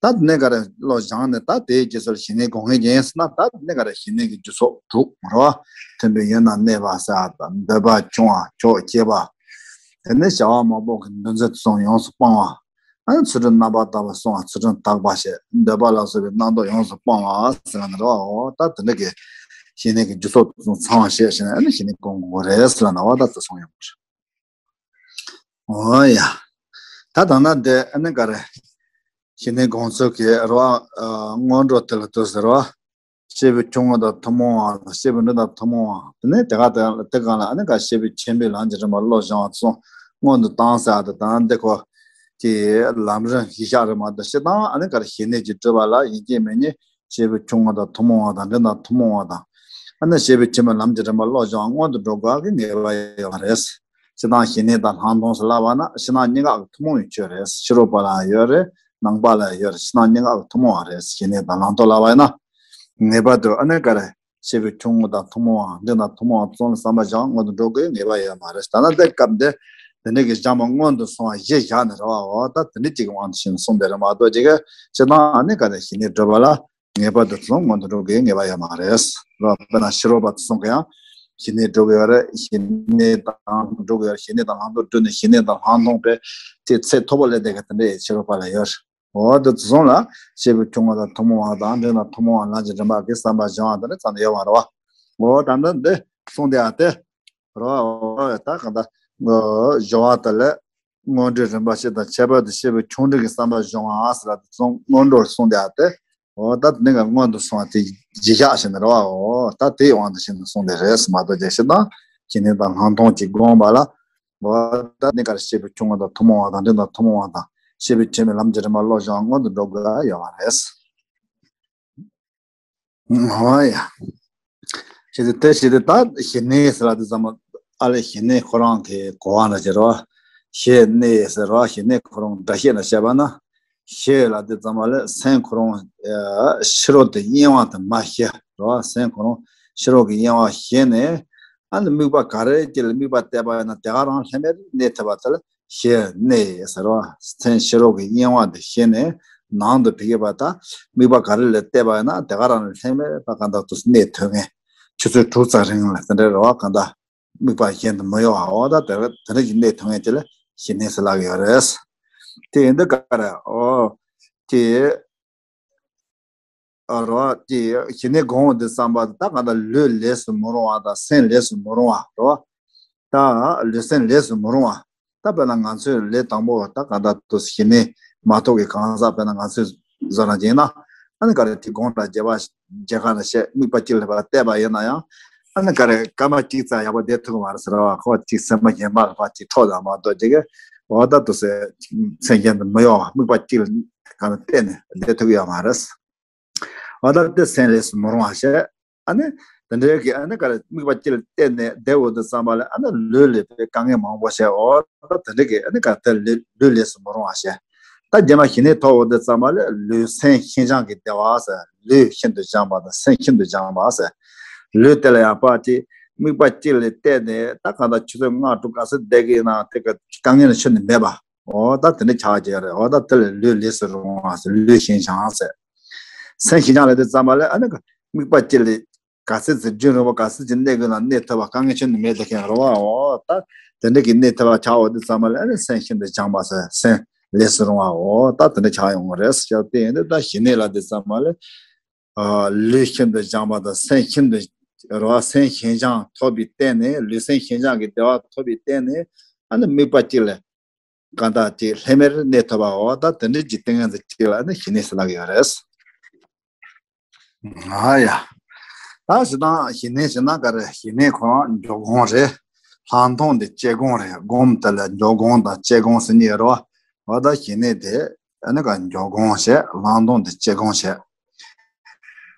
ད་དེ་ནས་ག་རེ་བློ་སྦྱངས་ནས་ད་དེའི་རྗེས་སུ་ཞི་གནས་སྒོམ་མཁན་ཅིག་ཡིན་ཟེར་ན། ད་དེ་ནས་ག་རེ་ཞི་གནས་ཀྱི་རྒྱུ་ཚོགས་དྲུག་རོ། མཐུན་པའི་ཡུལ་ན་གནས་པ་ཟེར་བ་དང་། འདོད་པ་ཆུང་བ་ཆོག་ཤེས་པ། དེ་ནས་བྱ་བ་མང་པོ་གི་འདུ་འཛི་དེ་ཚོ་ཡོངས་སུ་སྤང་བ། ཨ་ནི་ཚུལ་ཁྲིམས་རྣམ་པར་དག་པ་བསྲུང་བ། ཚུལ་ཁྲིམས་དག་པ་བྱེད། འདོད་པ་ལ་སོགས་པའི་རྣམ་རྟོག་ཡོངས་སུ་སྤང་བ་ཟེར་བ་ནི་རོ། ད་དེ་འདྲ་གི་ཞི་གནས་ཀྱི་རྒྱུ་ཚོགས་དེ་ཚོ་ཚང་བ་བྱས་ཟེར་ནས་ཨ་ནི་ཞི་གནས་སྒོམ་དགོས་རེད་ཟེར་ལབ་ན་འོ་ད་དེ་སོང་ཡོང་གི་རེད། འོ་ཡ། ད་ད་ན་དེ་ཨ་ནི་ག་རེ། ཞི་གནས་དགོངས་རྫོགས་ཀྱི་རེད་བ། སྔོན་འགྲོ་དེ་ལ་ལྟོས་ཟེར་བ། སྐྱེས་བུ་ཆུང་ངུ་དང་ཐུན་མོང་བ་དང་སྐྱེས་བུ་འབྲིང་དང་ཐུན་མོང་བ། དེ་ནས་དེ་ག་དེ་དེ་ག་ལ་ཨ་ནི་ག་སྐྱེས་བུ་ཆེན་པོའི་ལམ་གྱི་རིམ་པ་བློ་སྦྱོང་བ་གསུམ་སྔོན་དུ་བཏང་ཟེར་བ་དང་། ད་ནི་འདི་ཁོ་ཀྱི་ལམ་རིམ་གཞི་བཞག་རེད་མ་གཏོགས། སྤྱིར་བཏང་ཨ་ནི་ག་རེ་ཞི་གནས་ཀྱི་སྒྲུབ་པ་ལ་ཡིན་གཅིག་མིན་གཉིས་སྐྱེས་བུ་ཆུང་ངུ་དང་ཐུན་མོང་བ་དང་འབྲིང་དང་ཐུན་མོང་བ་དང་། ཨ་ནི་སྐྱེས་བུ་ཆེན་པོའི་ལམ་གྱི་རིམ་པ་བློ་སྦྱོང་སྔོན་དུ་འགྲོ་དགོས་ཀྱི་ངེས་པ་ཡོད་པ་རེད། སྤྱིར་བཏང་ཞི་གནས་དང་ལྷག་མཐོང་ཟེར་ལབ་པ་ན་ཕྱི་ནང་གཉིས་ཀ་གི་ཐུན་མོང་བའི་ཆོས་རེད། ཕྱི་རོལ་པ་ལ་ཡོད་རེད། ནང་པ་ལ་ཡོད་རེད། ཕྱི་ནང་གཉིས་ཀ་གི་ཐུན་མོང་བ་རེད། ཞི་གནས་དང་ལྷག་མཐོང་ལབ་པ་ཡིན་ན། ངེས་པར་དུ་ཨ་ནི་ག་རེ། སྐྱེས་བུ་ཆུང་ངུ་དང་ཐུན་མོང་བ། འབྲིང་དང་ཐུན་མོང་བ་གསུམ་ལ་བསམ་པ་བཞག་སྔོན་དུ་འགྲོ་དགོས་ངེས་པ་ཡོད་མ་རེད། ད་ནི་དེ་སྐབས་འདི་དེ་འདྲ་གི་སྦྱངས་པ་སྔོན་དུ་སོང་བ་གཞི་བཞག་ནས་རེད་བ། འོ་ད་དེ་འདྲ་ཅིག་གི་དབང་དུ་བྱས་ནས་གསུངས་པ་རེད་མ་གཏོགས། ཅིག་གི་སྤྱིར་བཏང་ཨ་ནི་ག་རེ་ཞི་གནས་སྒྲུབ་པ་ལ་ངེས་པར་དུ་གསུང་སྔོན་དུ་འགྲོ་དགོས་ངེས་པ་ཡོད་མ་རེད། རོ། དཔེར་ན་ཕྱི་རོལ་པ་ཚོ་གསུང་གི་ཡང་ཞི་གནས་སྒྲུབ་ཀྱི་ཡོད་རེད། ཞི་གནས་དང་སྒྲུབ་ཀྱི་ཡོད་རེད། ཞི་གནས་དང་ལྷག་མཐོང་སྒྲུབ་ནས་ཞི་གནས་དང་ལྷག་མཐོང་པའི་དེ་ཚད་མཐོ་པོ་སླེབས་བསྡད་མཁན་དེ་འདྲ་ཕྱི་རོལ་པ་ལ་ཡོད་རེད། འོ་དེ་ཚོ་གསུང་ལ་སྐྱེས་བུ་ཆུང་ངུ་དང་ཐུན་མོང་བ་དང་འབྲིང་དང་ཐུན་མོང་བ་ལམ་གྱི་རིམ་པ་གི་བསམ་པ་སྦྱང་བ་དེ་འདྲ་ཙམ་ཡོད་མ་རེད་བ། འོ་ད་འདི་འདི་གསུང་བསྡད་ཡ་དེ། རོ། ད་གང་ལྟར་སྦྱོར་བ་དེ་ལས་སྔོན་འགྲོའི་རིམ་པ་བཞི་དང་། ཁྱད་པར་དུ་སྐྱེས་བུ་ཆུང་འབྲིང་གི་བསམ་པ་སྦྱོང་བ་ཟེར་བ་དེ་གསུང་སྔོན་འགྲོར་གསུངས་བསྡད་ཡ་དེ། འོ་ད་དེ་ནས་སྔོན་དུ་སོང་བ་དེ་གཞི་བཞག་བྱས་ནས་རེད་བ། འོ་ད་དེའི་དབང་དུ་བྱས་ནས་གསུངས་པ་རེད་མ་གཏོགས། རྒྱལ་སྤྱི་དང་ཞི་གནས་དང་ལྷག་མཐོང་གཅིག་བསྒོམ་པ་ལ། འོ་ད་དེ་ནས་ག་རེ་སྐྱེས་བུ་ཆུང་ངུ་དང་ཐུན་མོང་བ་དང་འབྲིང་དང་ཐུན་མོང་བ་དང་སྐྱེས་བུ་ཆེན་པོའི་ལམ་གྱི་རིམ་པ་བློ་སྦྱོང་སྔོན་དུ་འགྲོ་དགོས་ཡོད་པ་རེད། འོ་ཡ། ཞེས་ཏེ་དེ་ཞེས་ཏེ་ད་ཞི་གནས་ཟེར་ལ་དེ་ཙམ་ཨ་ལས་ཞི་གནས་ཁོ་རང་གི་གོ་བ་འདྲ་ཅིག་རེད་བ། ཞི་གནས་ཟེར་བ་ཞི་གནས་ཁོ་རང་སྒྲ་བཤད་ལ་བཤད་པ་ན། ཞི་ལ་དེ་ཙམ་ཨ་ལས་སེམས་ཁོ་རང་ཕྱི་རོལ་དུ་གཡེང་བ་དེ་མ་ཞི་རེད་བ། སེམས་ཁོ་རང་ཕྱི་རོལ་གྱི་གཡེང་བ་ཞི་ནས། ཨ་ནི་དམིགས་པ་ག་རེ་ཅིག་ལ་དམིགས་པ་གཏད་པ་ཡིན་ན་དེ་ག་རང་ལྷད་མེད་གནས་ཐུབ་པ་དེ་ལ་ཞི་གནས་ཟེར་བ། སེམས་ཕྱི་རོལ་གྱི་གཡེང་བ་དེ་ཞི་ནས། ནང་དུ་ཕ་གི་པ་ད་དམིགས་པ་ག་རེ་ལ་གཏད་པ་ཡིན་ན་དེ་ག་རང་ལ་ལྷད་མེད་པ་གང་དག་ཏུ་གནས་ཐུབ་མཁན། ཆུ་ཚོད་དྲུག་ཙམ་རིང་ལ་དེ་འདྲའི་རེད་བ། གང་ལྟར་དམིགས་པ་གཞན་དུ་མི་གཡོ་བ། འོ་ད་དེ་དེ་འདྲ་ཞིག་གནས་ཐུབ་མཁན་དེ་ལ་ཞི་གནས་ཟེར་ལབ་ཀྱི་ཡོད་རེད། དེ་ཡིན་དུས་ག་རེ། འོ་དེ། རོ། དེ་ཞི་གནས་སྒོམ་འོང་དུས་ཙམ་པ་ད་གང་ལྟར་ལུས་ལས་སུ་མི་རུང་བ་དང་སེམས་ལས་སུ་མི་རུང་བ་རོ། ད་ལུས་སེམས་ལས་སུ་མི་རུང་བ། ད་དཔེར་ན་ང་ཚོས་ལས་དང་པོ་ད་གང་ལྟར་དུ་ཞི་གནས་མ་ཐོབ་ཀྱི་གང་ཟག་དཔེར་ན་ང་ཚོས་བཟོ་ར་བྱས་ན། ཨ་ནི་ག་རེ་དེ་སྒོམ་ར་བྱེད་པ་བྱེད་ག་ར་བྱེད་དམིགས་པ་གཅིག་ལ་བལྟས་པ་ཡིན་ན་ཡང་། ཨ་ནི་ག་རེ་སྐར་མ་གཅིག་ཙམ་ཡག་པོ་བསྡད་ཐུབ་ཀྱི་མ་རེད་ཟེར་བ། ཁོ་གཅིག་སེམས་པ་གཞན་པ་ལ་ཕར་གཅིག་འཕྲོག་དང་མ་གཏོགས་ཅིག་གི་འོ་ད་དུ་སེམས་གཞན་དུ་མི་གཡོ་བ་དམིགས་པ་གཅིག་ལ་ག་རེ་གཏད་ནས་བསྡད་ཐུབ་ཀྱི་ཡོད་མ་རེད། འོ་ད་དེ་སེམས་ལས་སུ་མི་རུང་བ་བྱས། ཨ་ནི་དེ་འདྲའི་གི་ཨ་ནི་ག་རེ་དམིགས་པ་གཅིག་ལ་གཏད་ནས་བསྡད་འོང་དུས་ཙམ་པ་ལ་ཨ་ནི་ལུས་ལ་དཔེ་དཀའ་ངལ་མང་པོ་བྱས། འོ་ད་དེ་འདྲའི་གི་ཨ་ནི་ག་རེ་དེ་ལུས་ལུས་ལས་སུ་མི་རུང་བ་བྱས། ད་རྗེས་མ་ཞི་གནས་ཐོབ་འོང་དུས་ཙམ་པ་ལ་ལུས་སེམས་ཤིན་སྦྱངས་ཀྱི་བདེ་བ་ཟེར། ལུས་ཤིན་ཏུ་སྦྱངས་པ་དང་སེམས་ཤིན་ཏུ་སྦྱངས་པ་ཟེར། ལུས་དེ་ལ་ཡང་ཕར་གཅིག་དམིགས་པ་གཅིག་ལ་གཏད་ནས་ད་གང་ལྟར་ཆུ་ཚོད་ལྔ་དྲུག་ག་ཚོད་བསྡད་ཀྱི་ཡིན་ན་དེ་ག་དཀའ་ངལ་ཆུ་ནས་མེད་པ། འོ་ད་དེ་འདྲ་ཆགས་ཀྱི་ཡོད་རེད། འོ་ད་དེ་ལ་ལུས་ལས་སུ་རུང་བ་ཟེར། ལུས་ཤིན་སྦྱངས་ཟེར། སེམས་ཤིན་སྦྱངས་ལ་དེ་ཙམ་པ་ལ་ཨ་ནི་དམིགས་པ་གཅིག་ལ་ག་ཚོད་ཙམ་རྒྱུན་རིང་པོ་ག་ཚོད་ཅིག་གནས་དགོས་ན་གནས་ཐུབ་པ་དཀའ་ངལ་ཆུ་ནས་མེད་དེ་མཁན་རེད་བ། འོ་ད་དེ་འདྲ་གི་གནས་ཐུབ་པ་ཆགས་འོང་དུས་ཙམ་པ་ལ་ཨ་ནི་སེམས་ཤིན་ཏུ་སྦྱངས་པ་ཟེར། སེམས་ལས་སུ་རུང་བ། འོ་ད་དེ་འདྲ་ཆགས་ཡོང་གི་རེད་ཟེར། དེ་ཡིན་དུས་ད་ཞི་གནས་ལ་དེ་ཙམ་པ་ལ་ཨ་ལུས་ཤིན་ཏུ་སྦྱངས་པ་དང་སེམས་ཤིན་ཏུ་རེད་བ། སེམས་ཤིན་སྦྱངས་ཐོབ་པའི་སྟེང་ནས། ལུས་སེམས་ཤིན་སྦྱངས་ཀྱི་བདེ་བ་ཐོབ་པའི་སྟེང་ནས་ཨ་ནི་དམིགས་པ་གཅིག་ལ་གང་ལྟར་གཅིག་ལྷད་མེད་གནས་ཐུབ་པ། འོ་ད་དེ་འདྲའི་གི་ཏིང་ངེ་འཛིན་གཅིག་ལ་ནི་ཞི་གནས་ཟེར་ལབ་ཀྱི་ཡོད་རེད། ཨ་ཡ། ད་ཞི་དང་ཞི་གནས་ཞེ་ན་ག་རེ། ཞི་གནས་ཁོ་རང་འཇོག་སྒོམ་རེད། ལྷག་མཐོང་དེ་སྤྱད་སྒོམ་རེད། སྒོམ་དེ་ལ་འཇོག་སྒོམ་དང་སྤྱད་སྒོམ་ཟེར་གཉིས་ཡོད་རེད་བ། འོ་ད་ཞི་གནས་དེ་ཨ་ནི་ག་འཇོག་སྒོམ་བྱས། ལྷག་མཐོང་དེ་སྤྱད་སྒོམ་བྱས།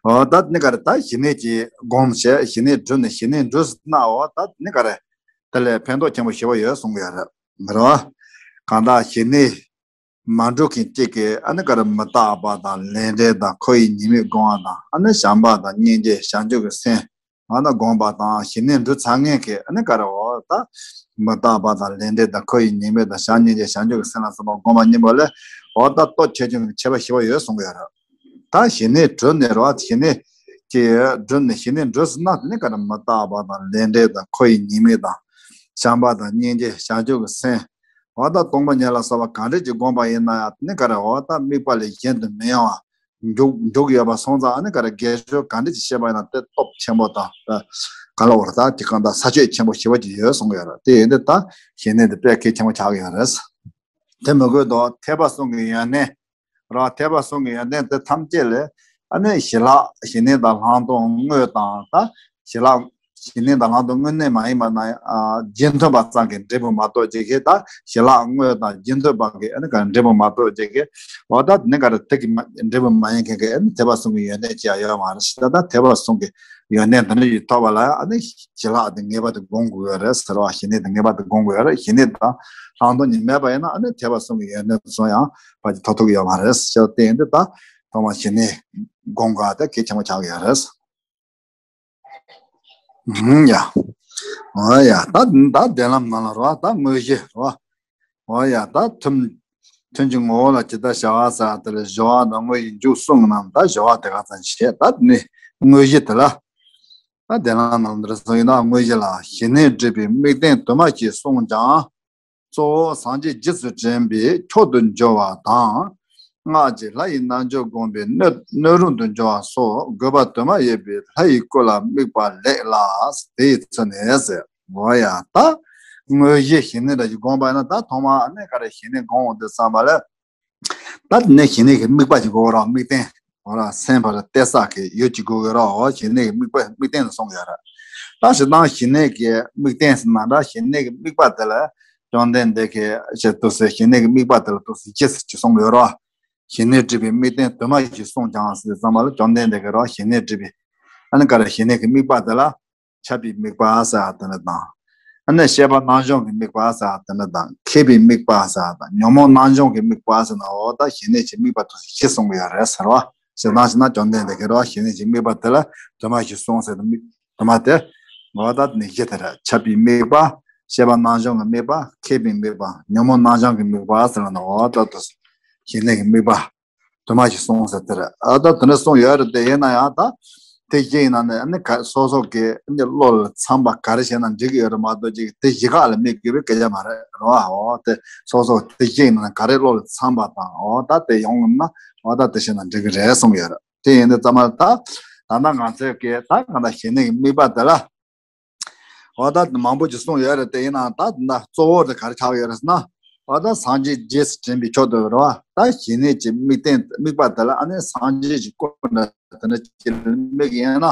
འོ་ད་ནི་ག་རེ། ད་ཞི་གནས་ཀྱི་སྒོམ་བྱས། ཞི་གནས་སྒྲུབ་ནས་ཞི་གནས་སྒྲུབ་ཟེར་ན། འོ་ད་ནི་ག་རེ། དེ་ལས་ཕན་ཐོགས་ཆེན་པོ་ཞེ་པོ་ཡོད་གསུང་གི་ཡོད་རེད། མི་རེད་བ། གང་ལྟར་ཞི་གནས་མ་འགྲུབ་མཁན་གཅིག་གིས་ཨ་ནི་ག་རེ་མི་རྟག་པ་དང་ལས་འབྲས་དང་འཁོར་བའི་ཉེས་དམིགས་སྒོམ་པ་དང་། ཨ་ནི་བྱམས་པ་དང་སྙིང་རྗེ་བྱང་ཆུབ་ཀྱི་སེམས་ཨ་ནི་སྒོམ་པ་དང་། ཞི་གནས་འགྲུབ་ཚར་མཁན་གྱིས་ཨ་ནི་ག་རེ། འོ་ད་མི་རྟག་པ་དང་ལས་འབྲས་དང་འཁོར་བའི་ཉེས་དམིགས་དང་བྱམས་སྙིང་རྗེ་བྱང་ཆུབ་ཀྱི་སེམས་ལ་སོགས་པ་སྒོམ་པ་གཉིས་པོ་ལ་འོ་ད་སྟོབས་ཆེ་ཆུང་གི་ཁྱད་པར་ཞེ་པོ་ཡོད་གསུང་གི་ཡོད་རེད། ད་ཞི་གནས་གྲོལ་ནས་རེད་བ། ཞི་གནས་ཀྱི་གྲོལ་ནས་ཞི་གནས་གྲོལ་ཟེར་ན་དེ་ནི་ག་རེ། མི་རྟག་པ་དང་ལས་འབྲས་དང་འཁོར་བའི་ཉེས་དམིགས་དང་། བྱམས་པ་དང་སྙིང་རྗེ་བྱང་ཆུབ་ཀྱི་སེམས། འོ་ད་སྟོང་པ་ཉིད་ལ་སོགས་པ་གང་འདྲ་ཅིག་སྒོམ་པ་ཡིན་ན་ཡང་དེ་ནི་ག་རེ། འོ་ད་དམིགས་པ་ལས་གཞན་དུ་མི་གཡེང་བ་འཇུག་འཇུག་ཡོད་པ་སོང་ཙང་། ཨ་ནི་ག་རེ། དགེ་སྦྱོར་གང་འདྲ་ཅིག་བྱེད་པ་ཡིན་ན་དེ་སྟོབས་ཆེན་པོ་དང་། ག་ལ་བར་ད་དེ་གང་ལྟར་ས་ཆོད་ཆེན་པོ་ཞེ་པོ་ཅིག་ཡོད་གསུང་གི་ཡོད་རེད། དེ་ཡིན་དུས་ད་ཞི་གནས་དེ་དཔེ་གལ་ཆེན་པོ་ཆགས་ཀྱི་ཡོད་རེད། དེ་མི་དགོས་དོ། ཐེག་པ་གསུམ་གྱི་ཡོན་ཏན་ར། ཐེག་པ་གསུམ་གྱི་ཡོན་ཏན་དེ་ཐམས་ཅད་ལས་ཨ་ནི་ཞི་ལྷག་ཞི་གནས་དང་ལྷག་མཐོང་དངོས་དང་། ད་ཞི་ལྷག་ཞི་གནས་དང་ལྷག་མཐོང་དངོས་གནས་མ་ཡིན་པ་ན་ཡང་། རྗེས་མཐུན་པ་ཙམ་གྱི་འབྲས་བུ་མ་གཏོགས་ཅིག་གི། ད་ཞི་ལྷག་དངོས་དང་རྗེས་མཐུན་པ་གི་ཨ་ནི་ག་འབྲས་བུ་མ་གཏོགས་ཅིག་གི། འོ་ད་ནི་ག་རེ་དེ་གི་མ་འབྲས་བུ་མ་ཡིན་མཁན་གྱི་ཨ་ནི་ཐེག་པ་གསུམ་གྱི་ཡོན་ཏན་ཅི་ཡང་ཡོད་མ་རེད། ད་ད་ཐེག་པ་གསུམ་གྱི་ཡོན་ཏན་དེ་འདྲ་ཞིག་ཐོབ་པ་ལ་ཨ་ནི་ཞི་ལྷག་དེ་ངེས་པར་དུ་སྒོམ་དགོས་ཡོད་རེད་ཟེར་བ། ཞི་གནས་དེ་ངེས་པར་དུ་སྒོམ་དགོས་ཡོད་རེད། ཞི་གནས་དང་ལྷག་མཐོང་གཉིས་མེད་པ་ཡིན་ན་ཨ་ནི་ཐེག་པ་གསུམ་གྱི་ཡོན་ཏན་གསུམ་ཡང་ཕལ་ཆེར་ཐོབ་ཐུབ་ཀྱི་ཡོད་མ་རེད་ཟེར་བ། དེ་ཡིན་དུས་ད་ཐོག་མར་ཞི་གནས་སྒོམ་དགོས་དེ་གལ་ཆེན་པོ་ཆགས་ཀྱི་ཡོད་རེད། ཧུམ། ཡ། འོ་ཡ། ད་ད་བདེན་ལམ་ནང་ལ་རོ། ད་དངོས་གཞི་རོ། འོ་ཡ། ད་ཐུན་ཐུན་གྱི་ངོ་བོ་ལ་ཇི་ལྟར་བྱ་བ་ཟེར་བ་དེ་ལ་སྦྱོར་བ་དང་དངོས་གཞི་མཇུག་གསུམ་གྱི་ནང་ད་སྦྱོར་བ་དེ་ག་ཙམ་བྱེད། ད་ནི་དངོས་གཞི་དེ་ལ། ད་བདེན་ལམ་ནང་ལ་འདི་རེ་ཟུང་ཡིན་ན། དངོས་གཞི་ལ་ཞི་གནས་སྒྲིབ་པའི་དམིགས་རྟེན་དུ་མ་ཞིག་གསུངས་ཀྱང་། གཙོ་བོ་སངས་རྒྱས་རྗེས་སུ་དྲན་པའི་མཆོག་ཏུ་འགྱུར་བ་དང་། སྔགས་ཀྱི་ལྷ་ཡི་རྣལ་འབྱོར་བསྒོམས་པའི་སྣོད་སྣོད་རུང་དུ་འགྱུར་བ་སོགས་དགོས་པ་དུ་མ་ཡོད་པའི་ལྷ་ཡི་སྐུ་ལ་དམིགས་པ་ལེགས་ལ། དེ་ཡི་ཚུལ་ནི་ཟེར། འོ་ཡ། ད་དངོས་གཞི་ཞི་གནས་འདྲ་ཞིག་སྒོམ་པ་ཡིན་ན། ད་ཐོག་མར་ཨ་ནི་ག་རེ་ཞི་གནས་སྒོམ་འོང་དུས་ཙམ་པ་ལ། ད་དེ་ནས་ཞི་གནས་ཀྱི་དམིགས་པ་ཅིག་དགོས་ར། དམིགས་རྟེན་འོ་ར། སེམས་ཕར་གཏད་ས་གི་ཡུལ་ཅིག་དགོས་ཀྱི་ར། འོ་ཞི་གནས་ཀྱི་དམིགས་པ་དམིགས་རྟེན་ལ་གསུངས་ཡོད་ར། ད་ཞི་ད་ཞི་གནས་ཀྱི་དམིགས་རྟེན་ཟེར་ན་འདྲ། ཞི་གནས་ཀྱི་དམིགས་པ་དེ་ལ་བཅོམ་ལྡན་འདས་ཀྱིས་ཞེས་དུ་ཟེར། ཞི་གནས་ཀྱི་དམིགས་པ་དེ་ལ་དུ་ཟེར་ཅི་ཟེར་ཅིག་གསུངས་ཡོད་ར། ཞི་གནས་སྒྲིབ་པའི་དམིགས་རྟེན་དུ་མ་ཞིག་གསུངས་ཀྱང་ཟེར་ཙམ་པ་ལ། བཅོམ་ལྡན་འདས་ཀྱིས་ར་ཞི་གནས་སྒྲིབ་པའི་ཨ་ནི་ག་རེ་ཞི་གནས་ཀྱི་དམིགས་པ་དེ་ལ། ཁྱབ་པའི་དམིགས་པ་ཟེར་བ་དེ་འདྲ་དང་། ཨ་ནི་ཤེས་པ་རྣམ་གཞག་གི་དམིགས་པ་ཟེར་བ་དེ་འདྲ་དང་། མཁས་པའི་དམིགས་པ་ཟེར་བ་དང་། ཉོན་མོངས་རྣམ་གཞག་གི་དམིགས་པ་ཟེར་ན། འོ་ད་ཞི་གནས་ཀྱི་དམིགས་པ་དུ་ཞིག་གསུངས་ཀྱི་ཡོད་རེད་ཟེར་བ། ཞེ་ད་ཞེ་ན་བཅོམ་ལྡན་འདས་ཀྱིས་ར་ཞི་གནས་ཀྱི་དམིགས་པ་དེ་ལ་དུ་མ་ཞིག་གསུངས་ཟེར་དུ་དམིགས་དུ་མ་དེ། འོ་ད་ནི་བཞི་དེ་རེད། ཁྱབ་པའི་དམིགས་པ། ཤེས་པ་རྣམ་གཞག་གི་དམིགས་པ། མཁས་པའི་དམིགས་པ། ཉོན་མོངས་རྣམ་གཞག་གི་དམིགས་པ་ཟེར་ན། འོ་ད་དུ་ཞི་གནས་ཀྱི་དམིགས་པ། དུ་མ་ཞིག་གསུངས་ཟེར་དེ་རེད། ཨ་ད་དེ་འདྲ་གསུངས་ཡོད་རེད། དེ་ཡིན་ན་ཡང་ད་དེ་བཞི་ཡིན་ན་ནི་ཨ་ནི་ག་སོ་སོ་གི་ཨ་ནི་བློ་ལ་འཚམ་པ་ག་རེ་བྱས་ན་འགྲིག་གི་ཡོད་རེད་མ་གཏོགས་ཅིག་དེ་བཞི་ཁག་ལ་དམིགས་དགོས་པའི་སྐད་ཆ་མ་རེད་རོ། འོ་དེ་སོ་སོ་དེ་བཞི་ཡིན་ན་ག་རེ་བློ་ལ་འཚམ་པ་དང་། འོ་ད་དེ་ཡོང་ན་འོ་ད་དེ་བྱས་ན་འགྲིག་གི་རེད་གསུངས་ཡོད་རེད། དེ་ཡིན་དུས་ཙམ་པ་ད་ད་ལྟ་ང་ཚོས་ཀྱི་ད་གང་ལྟར་ཞི་གནས་ཀྱི་དམིགས་པ་དེ་ལ། འོ་ད་མང་པོ་ཅིག་གསུངས་ཡོད་རེད། དེ་ཡིན་ནའང་ད་ད་གཙོ་བོ་དེ་ག་རེ་ཆགས་ཡོད་རེད་ཟེར་ན། འོ་ད་སངས་རྒྱས་རྗེས་སུ་དྲན་པའི་མཆོག་ཏུ་རེད་བ། ད་ཞི་གནས་ཀྱི་དམིགས་རྟེན་དམིགས་པ་དེ་ལ་ཨ་ནི་སངས་རྒྱས་ཀྱི་སྐུ་འདྲ་དེ་འདྲ་ཅིག་དམིགས་ཡིན་ན།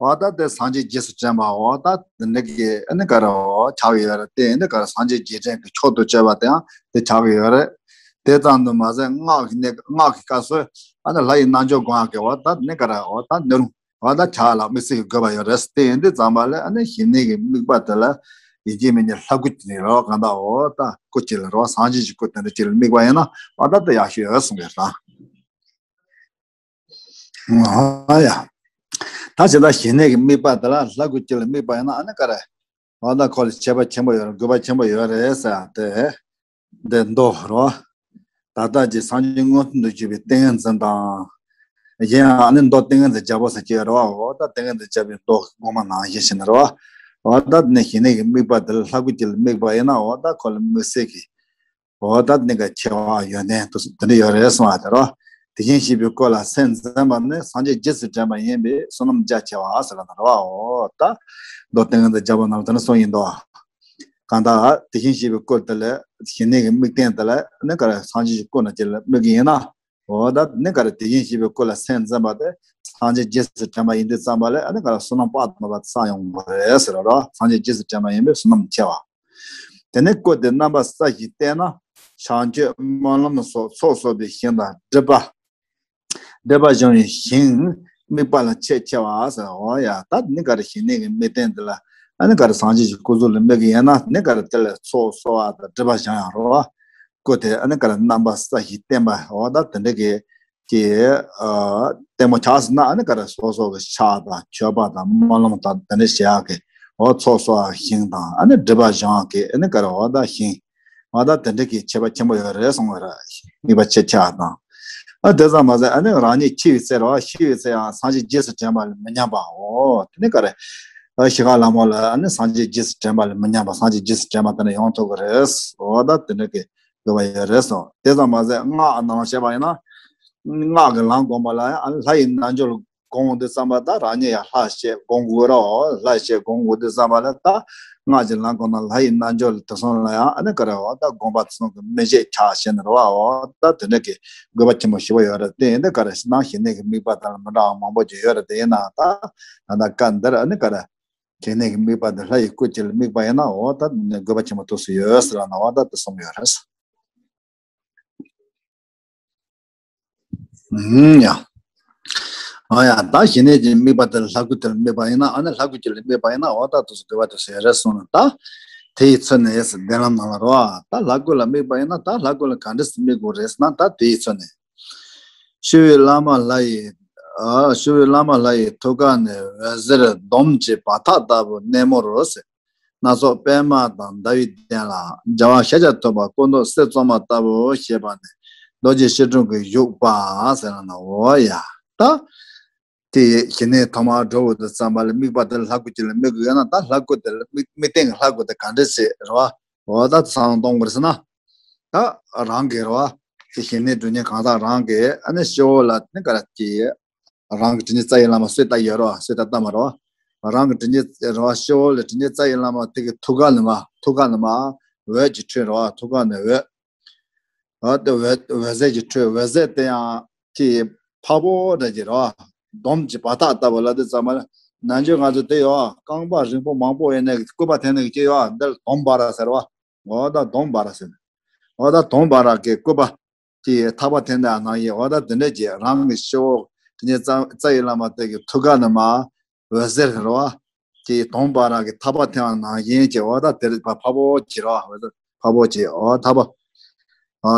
འོ་ད་དེ་སངས་རྒྱས་རྗེས་སུ་དྲན་པ། འོ་ད་དེ་འདྲ་གི་ཨ་ནི་ག་རེ་འོ་ཆགས་ཡོད་རེད། དེ་ཡིན་དུས་ག་རེ་སངས་རྒྱས་རྗེས་དྲན་གྱི་མཆོག་ཏུ་བྱས་པ་དེའང་དེ་ཆགས་ཡོད་རེད། དེ་ཙམ་དུ་མ་ཟད་སྔགས་ཀྱི་གནས་སྔགས་ཀྱི་སྐབས་སུ་ཨ་ནི་ལྷ་ཡི་རྣལ་འབྱོར་སྒོམ་ཡག་གི་འོ་ད་ནི་ག་རེ་འོ་ད་ནི་རུང་འོ་ད་ཆ་ལ་དམིགས་བསལ་གྱི་དགོས་པ་ཡོད་རེད། དེ་ཡིན་དུས་ཙམ་པ་ལ་ཨ་ནི་ཞི་གནས་ཀྱི་དམིགས་པ་དེ་ལ་ཡིན་གཅིག་མིན་གཅིག་ལྷ་སྐུ་ཅིག་ནས་རོ། གང་ལྟར་འོ་ད་སྐུ་ཅིག་ལ་རོ། སངས་རྒྱས་ཀྱི་སྐུ་དེ་འདྲ་ཅིག་ལ་དམིགས་པ་ཡིན་ན་འོ་ད་དེ་ཡག་ཤོས་ཡོད་གསུངས་ཡོད་ད། འོ་ཡ། ད་ཇི་ལྟར་ཞི་གནས་ཀྱི་དམིགས་པ་དེ་ལ་ལྷ་སྐུ་ཅིག་ལ་དམིགས་པ་ཡིན་ན་ཨ་ནི་ག་རེ། འོ་ད་ཁོ་ལ་ཁྱད་པར་ཆེན་པོ་ཡོད་རེད། དགོས་པ་ཆེན་པོ་ཡོད་རེད་ཟེར་ཏེ། འདི་མདོ་རོ། ད་ལྟ་ཀྱི་སངས་རྒྱས་མངོན་སུམ་དུ་གྱུར་པའི་ཏིང་ངེ་འཛིན་དང་། གཞན་ཡང་ཨ་ནི་མདོ་ཏིང་ངེ་འཛིན་རྒྱལ་པོ་ཟེར་གྱི་ཡོད་རེད་བ། འོ་ད་ཏིང་ངེ་འཛིན་རྒྱལ་པོའི་མདོ་དགོངས་པ་ནང་བཞིན་བྱས་ནས་རེད་བ། འོ་ད་དེ་ནས་ཞི་གནས་ཀྱི་དམིགས་པ་དེ་ལ་ལྷ་སྐུ་ཅིག་ལ་དམིགས་པ་ཡིན་ན་འོ་ད་ཁོ་ལ་དམིགས་བསལ་གྱི། འོ་ད་དེ་ནས་ཀྱི་ཆེ་བ་ཡོན་ཏན་དུ་དེ་འདྲ་ཡོད་རེད་གསུངས་པ་དེ་རེད་བ། དེ་བཞིན་གཤེགས་པའི་སྐུ་ལ་སེམས་འཛིན་པ་ནི་སངས་རྒྱས་རྗེས་སུ་དྲན་པ་ཡིན་པས་བསོད་ནམས་རྒྱ་ཆེ་བ་ཟེར་ལ་ན་རེད་བ། འོ་ད་མདོ་ཏིང་ངེ་འཛིན་རྒྱལ་པོ་ནང་ལ་དེ་འདྲ་གསུངས་ཡིན་དོ། གང་ལྟར་དེ་བཞིན་གཤེགས་པའི་སྐུ་དེ་ལ་ཞི་གནས་ཀྱི་དམིགས་རྟེན་དེ་ལ་ནི་ག་རེ་སངས་རྒྱས་ཀྱི་སྐུ་ན་ཅིག་ལ་དམིགས་ཀྱི་ཡིན་ན། འོ་ད་ནི་ག་རེ་དེ་བཞིན་གཤེགས་པའི་སྐུ་ལ་སེམས་འཛིན་པ་དེ་སངས་རྒྱས་རྗེས་སུ་དྲན་པ་ཡིན་དུས་ཙམ་པ་ལ་ཨ་ནི་ག་རེ་བསོད་ནམས་དཔག་ཏུ་མེད་པ་བསགས་ཡོང་དགོས་རེད་ཟེར་རོ། སངས་རྒྱས་རྗེས་སུ་དྲན་པ་ཡིན་པས་བསོད་ནམས་ཆེ་བ། དེ་ནས་སྐུ་དེ་རྣམ་པ་གསལ་ཞིང་བརྟན་ན་བྱང་ཆུབ་སྨོན་ལམ་སོགས་ཚོགས་གསོག་པའི་ཞིང་དང་སྒྲིབ་པ། སྒྲིབ་པ་སྦྱང་བའི་ཞིང་དམིགས་པ་ལ་ཆེས་ཆེ་བ་ཟེར། འོ་ཡ། ད་ནི་ག་རེ་ཞི་གནས་ཀྱི་དམིགས་རྟེན་དེ་ལ་ཨ་ནི་ག་རེ་སངས་རྒྱས་ཀྱི་སྐུ་གཟུགས་ལ་དམིགས་ཀྱི་ཡིན་ན་ནི་ག་རེ་དེ་ལ་ཚོགས་གསོག་པ་དང་སྒྲིབ་པ་སྦྱང་ཡག་རོ། སྐུ་དེ་ཨ་ནི་ག་རེ་རྣམ་པ་གསལ་ཞིང་བརྟན་པ། འོ་ད་དེ་འདྲ་གི་ཀྱི་ཨ་ལྟད་མོ་ཆགས་ཟིན་ན་ཨ་ནི་ག་རེ་སོ་སོ་གི་ཕྱག་དང་མཆོད་པ་དང་སྨོན་ལམ་དང་དེ་འདྲ་བྱེད་ཡག་གི་འོ་ཚོགས་གསོག་པའི་ཞིང་དང་ཨ་ནི་སྒྲིབ་པ་སྦྱང་ཡག་གི་ཨ་ནི་ག་རེ་འོ་ད་ཞིང་། འོ་ད་དེ་འདྲ་གི་ཁྱད་པར་ཆེན་པོ་ཡོད་རེད་གསུངས་པ་རེད། དམིགས་པ་ཆེས་ཆེ་བ་དང་། ཨ་དེ་ཙམ་མ་ཟད་ཨ་ནི་རང་ཉིད་འཆི་བའི་ཚེ་རེད་བ། འཆི་བའི་ཚེ་ཡང་སངས་རྒྱས་རྗེས་སུ་དྲན་པ་ལ་མི་ཉམས་པའོ། དེ་ནི་ག་རེ། ཨ་ཤི་ཁ་ལ་མོ་ལ་ཨ་ནི་སངས་རྒྱས་རྗེས་སུ་དྲན་པ་ལ་མི་ཉམས་པ། སངས་རྒྱས་རྗེས་སུ་དྲན་པ་དེ་འདྲ་ཡོང་ཐུབ་ཀྱི་རེད། འོ་ད་དེ་འདྲ་གི་དགོས་པ་ཡོད་རེད་གསུངས། དེ་ཙམ་མ་ཟད་སྔགས་ནང་བཤད་པ་ཡིན་ན། སྔགས་ཀྱི་ལམ་བསྒོམས་པ་ལ་ཨ་ནི་ལྷ་ཡི་རྣལ་འབྱོར་ སྒོམ་འོང་དུས་ཙམ་པ་ད་རང་ཉིད་ཡང་ལྷ་ཞེས་སྒོམ་དགོས་རོ། ལྷ་ཞེས་སྒོམ་དགོས་དུས་ཙམ་པ་ལ་ད་སྔགས་ཀྱི་ལམ་གོང་ན་ལྷ་ཡི་རྣལ་འབྱོར་ལ་དེ་སོང་ལ་ཡང་ཨ་ནི་ག་རེ་བ་ད་སྒོམ་པ་ཚོ་གི་མི་བྱེད་ཁྱག་བྱེད་ནི་རེད་བའོ། ད་དེ་འདྲ་གི་དགོས་པ་ཆེན་པོ་ཞེ་པོ་ཡོད་རེད། དེ་ཡིན་དུས་ག་རེ་ཞིག་ན་ཞི་གནས་ཀྱི་དམིགས་པ་དང་མི་འདྲ་བ་མང་པོ་ཅིག་ཡོད་རེད། དེ་ཡིན་ན་ད་ད་ལྟ་སྐབས་འདིར་ཨ་ནི་ག་རེ་ཞི་གནས་ཀྱི་དམིགས་པ་དེ་ལྷ་ཡི་སྐུ་གཅིག་ལ་དམིགས་པ་ཡིན་ན་འོ་ད་དགོས་པ་ཆེན་པོ་ཐུགས་སུ་ཡོད་ཟེར་ལ་ན་འོ་ད་དེ་གསུངས་ཡོད་རེད། ཨུམ་ཡ། ཨ་ཡ་ད་ཞི་གནས་ཀྱི་དམིགས་པ་དེ་ལ་ལྷ་སྐུ་དེ་ལ་དམིགས་པ་ཡིན་ན་ཨ་ནི་ལྷ་སྐུ་གཅིག་ལ་དམིགས་པ་ཡིན་ན་འོ་ད་དུས་སུ་དགོས་པ་དུས་སུ་ཡོད་རེད་གསུངས་ན་ད། དེ་ཡི་ཚུལ་ནི་ཡིན་ཟེར་གདན་ལམ་ནང་ལ་རོ། ད་ལྷ་སྐུ་ལ་དམིགས་པ་ཡིན་ན་ད་ལྷ་སྐུ་ལ་ག་འདྲ་སེ་དམིགས་དགོས་རེད་ཟེར་ན་ད་དེ་ཡི་ཚུལ་ནི། ཞི་བའི་བླ་མ་ལྷ་ཡི། ཨ་ཞི་བའི་བླ་མ་ལྷ་ཡི་ཐུགས་ཀ་ནས་འོད་ཟེར་འདོམ་གྱི་བ་ཐག་ལྟ་བུ་གནས་མོ་རོ་ཟེར། སྣ་ཚོགས་པད་མ་དང་ཟླ་བའི་གདན་ལ། རྒྱལ་བ་ཤཱཀྱ་ཐུབ་པ་སྐུ་མདོག་གསེར་བཙོ་མ་ལྟ་བུ་ཞེས་པ་ནི་རྡོ་རྗེ་ཞི་ཁྲོ་གིས་བཞུགས་པ་ཟེར་ན་འོ་ཡ། ད་དེ་ཞི་གནས་ཐོག་མར་འགྲོ་འོས་དུས་ཙམ་པ་ལ་དམིགས་པ་དེ་ལ་ལྷ་སྐུ་གཅིག་ལ་དམིགས་དགོས་ཡོད་ན་ད་ལྷ་སྐུ་དེ་ལ་དམིགས་དམིགས་རྟེན་གྱི་ལྷ་སྐུ་དེ་ག་འདྲ་ཞིག་རེད་བ། འོ་ད་བསམ་བློ་གཏོང་དགོས་རེད་ཟེར་ན། ད་རང་གི་རེད་བ། དེ་ཞི་གནས་འགྲོ་མཁན་གང་ཟག་རང་གི་ཨ་ནི་སྤྱི་བོ་ལ་ནི་ག་རེ་སྐྱེས། རང་གི་དྲིན་ཅན་རྩ་བའི་བླ་མ་གསོལ་བཏབ་ཡོད་རེད་བ། གསོལ་བཏབ་བཏབ་མ་རེད་བ། རང་གི་དྲིན་ཅན་རེད་བ། སྤྱི་བོ་ལ་དྲིན་ཅན་རྩ་བའི་བླ་མ་དེ་གི་ཐུགས་ཀ་ནས་མར་ཐུགས་ཀ་ནས་མར་འོད་ཀྱི་འཕྲོས་རེད་བ། ཐུགས་ཀ་ནས་འོད། འོད་དེ་འོད་འོད་ཟེར་གྱི་འཕྲོས། འོད་ཟེར་དེ་ཡང་དེ་འཕགས་པོ་འདྲ་གྱི་རེད་བ། འདོམ་གྱི་བ་ཐག་ལྟ་བུ་ལ་དེ་ཙམ་པ་ལ་ནམ་རྒྱུན་ང་ཚོ་དེ་ཡོད་བ། རྐང་པ་རིང་པོ་མང་པོ་ཡོད་ནས་སྐུད་པ་འཐེན་ནས་ཀྱི་ཡོད་བ། འདི་ལ་དོམ་བ་ར་ཟེར་བ། འོ་ད་དོམ་བ་ར་ཟེར། འོ་ད་དོམ་བ་ར་གི་སྐུད་པ་དེ་ཐག་པ་འཐེན་ནས་ནང་བཞིན་འོ་ད་དེ་འདྲ་གྱི་རང་གི་སྤྱི་བོ་དེ་ནས་རྩ་རྩ་བའི་བླ་མ་དེ་གི་ཐུགས་ཀ་ནས་མར་འོད་ཟེར་རེད་བ། དེ་དོམ་བ་ར་གི་ཐག་པ་འཐེན་པ་ནང་བཞིན་གྱི་འོ་ད་དེར་འཕགས་པོ་གྱི་རེད་བ། འཕགས་པོ་གྱི་འོ་ཐག་པ།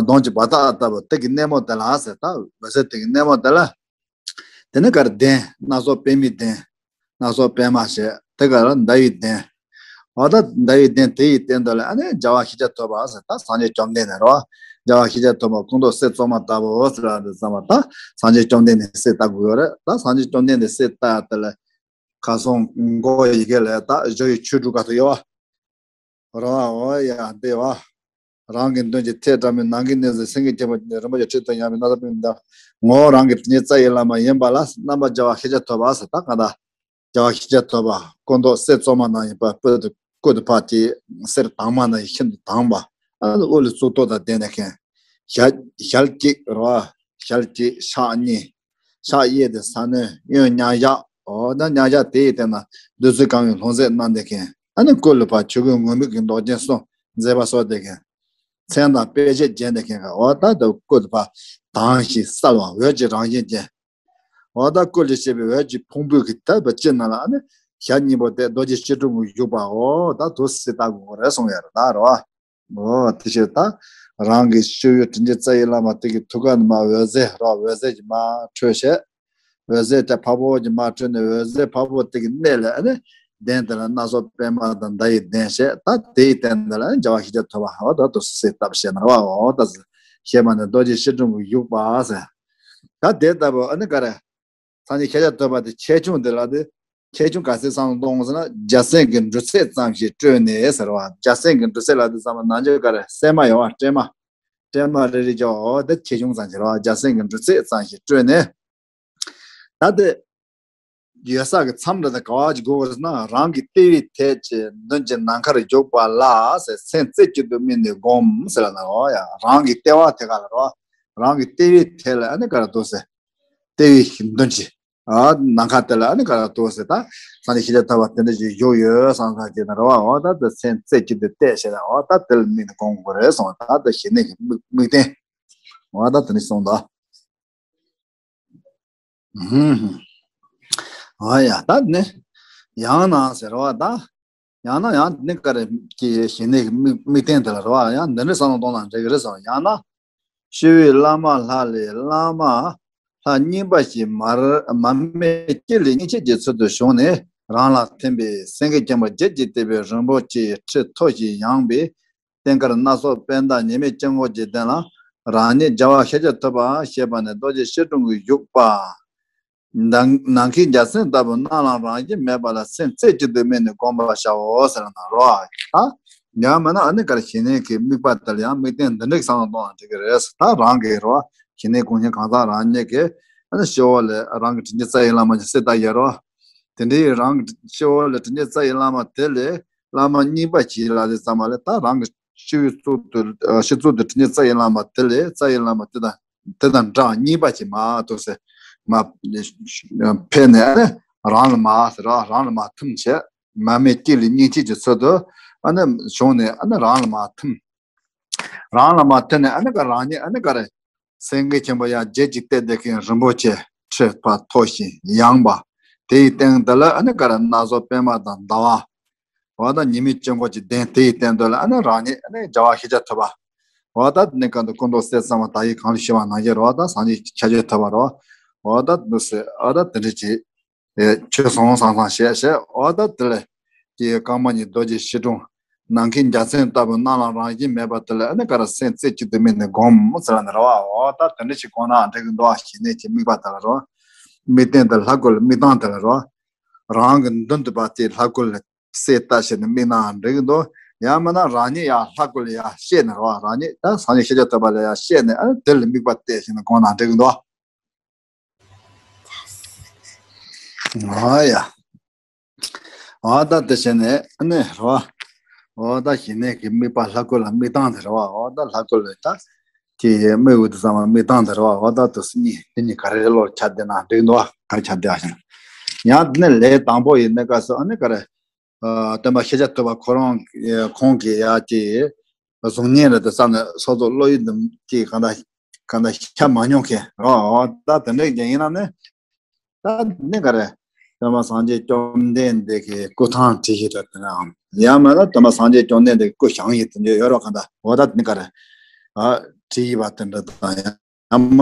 འདོམ་གྱི་བ་ཐག་ལྟ་བུ་དེ་གི་གནས་མོ་དེ་ལ་ཟེར། ད་འོད་ཟེར་དེ་གི་གནས་མོ་དེ་ལ། དེ་ནས་ག་རེ་གདན། སྣ་ཚོགས་པད་མའི་གདན། སྣ་ཚོགས་པད་མ་ཞེས་དེ་ག་ལ་ཟླ་བའི་གདན། འོ་ད་ཟླ་བའི་གདན་དེ་ཡི་སྟེང་དུ་ལ་ཨ་ནི་རྒྱལ་བ་ཤཱཀྱ་ཐུབ་པ་ཟེར། ད་སངས་རྒྱས་བཅོམ་ལྡན་འདས་རེད་བ། རྒྱལ་བ་ཤཱཀྱ་ཐུབ་པ་སྐུ་མདོག་གསེར་བཙོ་མ་ལྟ་བུ་ཟེར་བ་འདི་ཙམ་པ་ད་སངས་རྒྱས་བཅོམ་ལྡན་འདས་གསེར་ལྟ་དགོས་ཡོད་རེད། ད་སངས་རྒྱས་བཅོམ་ལྡན་འདས་གསེར་ལྟ་དེ་ལ། ཁ་སང་མགོ་ཡི་གེ་ལས་ད་ཞོ་ཡི་ཆོས་དྲུག་ག་ཐུག་ཡོད་བ། རང་འོ་ཡ་འདི་བ། རང་གི་མདུན་གྱི་ཐེག་དྲག་མོའི་ནང་གི་གནས་སུ་སེང་གེ་ཁྱེད་པ་རིན་པོ་ཆེ་ཁྲི་སྟོང་ཡངས་པའི་སྣ་ཚོགས་པད་མ་དང་། ངོ་བོ་རང་གི་དྲིན་ཅན་རྩ་བའི་བླ་མ་ཡིན་པ་ལ་རྣམ་པ་རྒྱལ་བ་ཤཱཀྱ་ཐུབ་པ་ཟེར། ད་གང་ལྟར་རྒྱལ་བ་ཤཱཀྱ་ཐུབ་པ་སྐུ་མདོག་གསེར་བཙོ་མ་ནང་བཞིན་པ། སྤུ་དུ་སྐུ་དུ་ཕ་དེ་གསེར་དྭངས་མ་ནང་བཞིན་ཤིན་ཏུ་དྭངས་པ། ཨ་ནི་དབུ་ལ་གཙུག་ཏོར་དང་ལྡན་ནས་མཁན། ཞལ་ཞལ་གཅིག་རེད་བ། ཞལ་གཅིག་ཕྱག་གཉིས། ཕྱག་གཡས་དེ་ས་གནོན། གཡོན་མཉམ་བཞག་འོ་ད་མཉམ་བཞག་དེ་ཡི་སྟེང་ན་བདུད་རྩི་གང་བའི་ལྷུང་བཟེད་བསྣམས་ཏེ་མཁན། ཨ་ནི་སྐུ་ལ་ཕར་ཆོས་གོས་ངུར་སྨྲིག་གི་མདོག་ཅན་གསུམ་མཛེས་པ་གསོལ་ཏེ་མཁན། མཚན་དང་དཔེ་བྱད་བརྒྱན་ཏེ་མཁན། འོ་ད་ད་སྐུ་ལ་ཕར་དྭངས་ཤིང་གསལ་བ་འོད་ཀྱི་རང་བཞིན་ཅན། འོ་ད་སྐུ་ལ་བྱེད་པའི་འོད་ཀྱི་ཕུང་པོའི་གི་ཐད་པ་ཅི་ན་ལ་ཨ་ནི་ཞལ་གཉིས་པོ་དེ་རྡོ་རྗེ་ཞི་ཁྲོ་གིས་བཞུགས་པའོ། ད་དུ་སྲིད་ལྟ་དགོས་རེད་གསུངས་ཡོད་རེད་ད་རོ། འོ་དེ་ཕྱིར་ད་རང་གི་སྤྱི་བོའི་དྲིན་ཅན་རྩ་བའི་བླ་མ་དེ་གི་ཐུགས་ཀ་ནས་མར་འོད་ཟེར་རོ། འོད་ཟེར་གྱིས་མར་འཕྲོས་བྱས། འོད་ཟེར་དེ་འཕགས་པོ་གྱིས་མར་འཕྲོས་ནས་འོད་ཟེར་འཕགས་པོ་དེ་གི་གནས་ལ་ཨ་ནི་གདན་དེ་ལ་སྣ་ཚོགས་པད་མ་དང་ཟླ་བའི་གདན་བྱས། ད་དེའི་སྟེང་དེ་ལ་ཨ་ནི་རྒྱལ་བ་ཤཱཀྱ་ཐུབ་པ་འོ་ད་དུ་སྲིད་ལྟ་བྱས་ན་རོ། འོ་ད་ཞེས་པ་ནི་རྡོ་རྗེ་ཞི་ཁྲོ་གིས་བཞུགས་པ་ཟེར། ད་དེ་ལྟ་བུ་ཨ་ནི་ག་རེ། སངས་རྒྱས་ཤཱཀྱ་ཐུབ་པ་དེ་ཆེ་ཆུང་དེ་ལ་དེ། ཆེ་ཆུང་ག་ཚད་བསམ་བློ་གཏོང་ཟེར་ན་བརྒྱ་སེང་གི་འབྲུ་ཚད་ཙམ་ཞིག་སྤྲོས་ནས་ཟེར་བ། བརྒྱ་སེང་གི་འབྲུ་ཚད་ལ་དེ་ཙམ་ན་འཇོག་ག་རེ་སྲན་མ་ཡོད་བ། སྲན་མ། སྲན་མ་རེ་རེ་ཅོག་དེ་ཆེ་ཆུང་ཙམ་ཞིག་རེད་བ། བརྒྱ་སེང་གི་འབྲུ་ཚད་ཙམ་ཞིག་སྤྲོས་ནས། ད་དེ་ཡོད་ས་གི་མཚམས་རེ་དེ་ག་བ་ཅིག་དགོས་ཟེར་ན་རང་གི་ལྟེ་བའི་ཐད་ཀྱི་མདུན་གྱི་ནམ་མཁར་བཞུགས་པ་ལ་ཟེར། སེམས་རྩེ་གཅིག་ཏུ་དམིགས་ནས་བསྒོམ་ཟེར་ལ་ན་རོ། ཡ་རང་གི་ལྟེ་བ་ཐད་ཀ་ལ་རོ། རང་གི་ལྟེ་བའི་ཐད་ལ་ཨ་ནི་ག་རེ་འདུག་ཟེར། ལྟེ་བའི་མདུན་གྱི། ཨ་ནམ་མཁའ་དེ་ལ་ཨ་ནི་ག་རེ་འདུག་ཟེར། ད་སངས་རྒྱས་ཤཱཀྱ་ཐུབ་པ་དེ་འདྲ་ཞིག་བཞུགས་ཡོད་བསམ་བསམ་བྱས་ན་རེད་བ། འོ་ད་དེ་སེམས་རྩེ་གཅིག་ཏུ་གཏད་བྱས་ན་འོ་ད་དེ་ལ་དམིགས་ནས་སྒོམ་དགོས་རེད་གསུངས། ད་དེ་ཞི་གནས་ཀྱི་དམིགས་དམིགས་རྟེན། འོ་ད་དེ་འདྲ་གསུངས་འདུག་ཧུམ་ཧུམ། ཨ་ཡ་ད་ནི་ཡང་ན་ཟེར་བ་ད། ཡང་ན་ཡང་ནི་ག་རེ་ཀྱི་ཞི་གནས་ཀྱི་དམིགས་དམིགས་རྟེན་དེ་ལ་རེད་བ། ཡང་འདི་འདྲའི་བསམ་བློ་གཏོང་ན་འགྲིག་གི་རེད་ཟེར་བ། ཡང་ན། ཞི་བའི་བླ་མ་ལྷ་ལས་བླ་མ་ལྷ་རྙིང་པ་ཞིག་མར་མར་མེ་ལྕེ་ལས་སྙིང་ཁྱེད་ཀྱི་ཚུལ་དུ་བྱུང་ནས་རང་ལ་ཐིམ་པས་སེང་གེ་ཁྱེད་པ་བརྒྱད་ཀྱིས་བཏེགས་པའི་རིན་པོ་ཆེའི་ཁྲི་མཐོ་ཞིང་ཡངས་པའི་སྟེང་དཀར་སྣ་ཚོགས་པད་ཟླ་ཉི་མའི་དཀྱིལ་འཁོར་གྱི་སྟེང་ལ་རང་ཉིད་རྒྱལ་བ་ཤཱཀྱ་ཐུབ་པ་ཞེས་པ་ནས་རྡོ་རྗེ་ཞི་ཁྲོ་གིས་བཞུགས་པ། ནམ་མཁའི་འཇའ་ཚོན་ལྟ་བུ་རྣམ་ལ་རང་བཞིན་མེད་པ་ལ་སེམས་རྩེ་གཅིག་ཏུ་དམིགས་ནས་བསྒོམ་པར་བྱའོ་ཟེར་ན་རོ། ཨ། ཡང་མིན་ན་ཨ་ནི་ག་རེ་ཞི་གནས་ཀྱི་དམིགས་པ་དེ་ལ་ཡང་དམིགས་རྟེན་འདི་འདྲ་གི་བསམ་བློ་གཏོང་ཡང་འགྲིག་གི་རེད། ད་རང་གི་རོ། ཞི་གནས་སྒོམ་མཁན་གང་ཟག་རང་ཉིད་ཀྱི་ ཨ་ནི་སྤྱི་བོ་ལ་རང་གི་དྲིན་ཅན་རྩ་བའི་བླ་མ་ཅིག་གསོལ་བཏབ་ཡོད་རེད་བ། དེ་འདྲའི་རང་གི་སྤྱི་བོ་ལ་དྲིན་ཅན་རྩ་བའི་བླ་མ་དེ་ལས་བླ་མ་གཉིས་པ་ཅིག་ལ་དེ་ཙམ་པ་ལ་ད་རང་གི་སྤྱི་བོའི་གཙུག་ཏུ་ཨ་སྤྱི་གཙུག་ཏུ་དྲིན་ཅན་རྩ་བའི་བླ་མ་དེ་ལས་རྩ་བའི་བླ་མ་དེ་དང་དེ་དང་འདྲ་གཉིས་པ་ཅིག་མར་ཏོག་ཙམ་མར་ཕེབས་ནས་ཨ་ནི་རང་ལ་མར་ཟེར་བ་རང་ལ་མར་ཐིམ་བྱས། མར་མེ་དཀྱིལ་ལ་སྙིང་ཐིག་གི་ཚུལ་དུ་ཨ་ནི་བྱུང་ནས་ཨ་ནི་རང་ལ་མར་ཐིམ། རང་ལ་མར་ཐིམ་ནས་ཨ་ནི་ག་རང་ཉིད་ཨ་ནི་ག་རེ། སེང་གེ་ཆེན་པོ་ཡར་བརྒྱད་ཅིག་བཏེགས་བསྡད་མཁན་རིན་པོ་ཆེ་ཁྲི་ཕར་མཐོ་ཞིང་ཡངས་པ། དེའི་སྟེང་དུ་ལ་ཨ་ནི་ག་རེ་སྣ་ཚོགས་པད་མ་དང་ཟླ་བ། འོ་ད་ཉི་མའི་དཀྱིལ་འཁོར་གྱི་གདན་དེའི་སྟེང་དུ་ལ་ཨ་ནི་རང་ཉིད་ཨ་ནི་རྒྱལ་བ་ཤཱཀྱ་ཐུབ་པ། འོ་ད་ནི་གང་དུ་སྐུ་མདོག་གསེར་བཙོ་མ་དག་ཡིག་གང་ལ་ཞུ་བ་ནང་བཞིན་རོ། ད་སངས་རྒྱས་ཤཱཀྱ་ཐུབ་པ་རོ། འོ་ད་འདུག་སེ་འོ་ད་དེ་འདྲ་ཅིག་ཆོས་སོང་སང་སང་བྱས་བྱས་འོ་ད་དེ་ལས་ཀྱི་རྐང་པ་གཉིས་རྡོ་རྗེ་ཕྱི་དྲུང་། ནམ་མཁའི་འཇའ་ཚོན་ལྟ་བུ་རྣམ་ལ་རང་བཞིན་མེད་པ་དེ་ལ་ཨ་ནི་ག་རེ་སེམས་རྩེ་གཅིག་ཏུ་དམིགས་ནས་སྒོམ་ཟེར་ལ་ནི་རེད་བ། འོ་ད་དེ་འདྲ་ཞིག་སྒོམ་ན་འགྲིག་གི་འདུག་བ། ཞི་གནས་ཀྱི་དམིགས་པ་དེ་ལ་རེད་བ། དམིགས་རྟེན་དེ་ལྷ་སྐུ་ལ་དམིགས་སྟངས་དེ་ལ་རེད་བ། རང་གི་མདུན་དུ་བ་དེ་ལྷ་སྐུ་ལ་གསལ་བཏབ་བྱས་ནས་དམིགས་ན་འགྲིག་གི་འདུག་ཡང་མིན་ན་རང་ཉིད་ཡང་ལྷ་སྐུ་ལ་ཡང་བཤད་ནས་རེད་བ། རང་ཉིད་ད་སངས་རྒྱས་ཤཱཀྱ་ཐུབ་པ་ལ་ཡང་བཤད་ནས་ཨ་ནི་དེ་ལ་དམིགས་པ་གཏད་བྱས་ནས་སྒོམ་ན་འགྲིག་གི་འདུག་ཨ་ཡ། འོ་ད་དེ་བྱས་ནས་ཨ་ནི་རེད་བ། འོ་ད་ཞི་གནས་ཀྱི་དམིགས་པ་ལྷ་སྐུ་ལ་དམིགས་སྟངས་དེ་རེད་བ། འོ་ད་ལྷ་སྐུ་ལ་ད་དེ་དམིགས་འོས་དུ་བསམ་པ་དམིགས་སྟངས་དེ་རེད་བ། འོ་ད་དུ་སི་གཉིས་དེ་གཉིས་ག་རེ་བློར་འཆར་བསྡད་ན་འགྲིག་འདུག་བ། ག་རེ་འཆར་བསྡད་ཨ་ཞེ་ན། ཡང་དེ་ནས་ལས་དང་པོ་ཡིན་ནི་སྐབས་སུ་ཨ་ནི་ག་རེ། སྟོན་པ་ཤཱཀྱ་ཐུབ་པ་ཁོ་རང་ཁོང་གིས་ཡ་ཅིག་གཟུགས་བརྙན་རེ་དེ་བསམ་ནས་སོ་སོ་བློ་ཡུལ་དུ་ཅིག་གང་ལྟར་གང་ལྟར་ཤར་མ་མྱོང་མཁན་རོ། ད་དེ་འདྲ་ཅིག་ཡིན་ན་ནི་ད་ནི་ག་རེ། སྟོན་པ་སངས་རྒྱས་བཅོམ་ལྡན་འདས་ཀྱི་སྐུ་ཐང་བྲིས་ཡོད་དེ་འདྲའམ། ཡང་མིན་ན་སྟོན་པ་སངས་རྒྱས་བཅོམ་ལྡན་འདས་ཀྱི་སྐུ་བཞེངས་ཡོད་དེ་འདྲ་ཡོད་རོ། གང་ལྟར་འོ་ད་ནི་ག་རེ། བྲིས་ཡོད་པ་དེ་འདྲ་དང་ཡང་། ཨ་མ་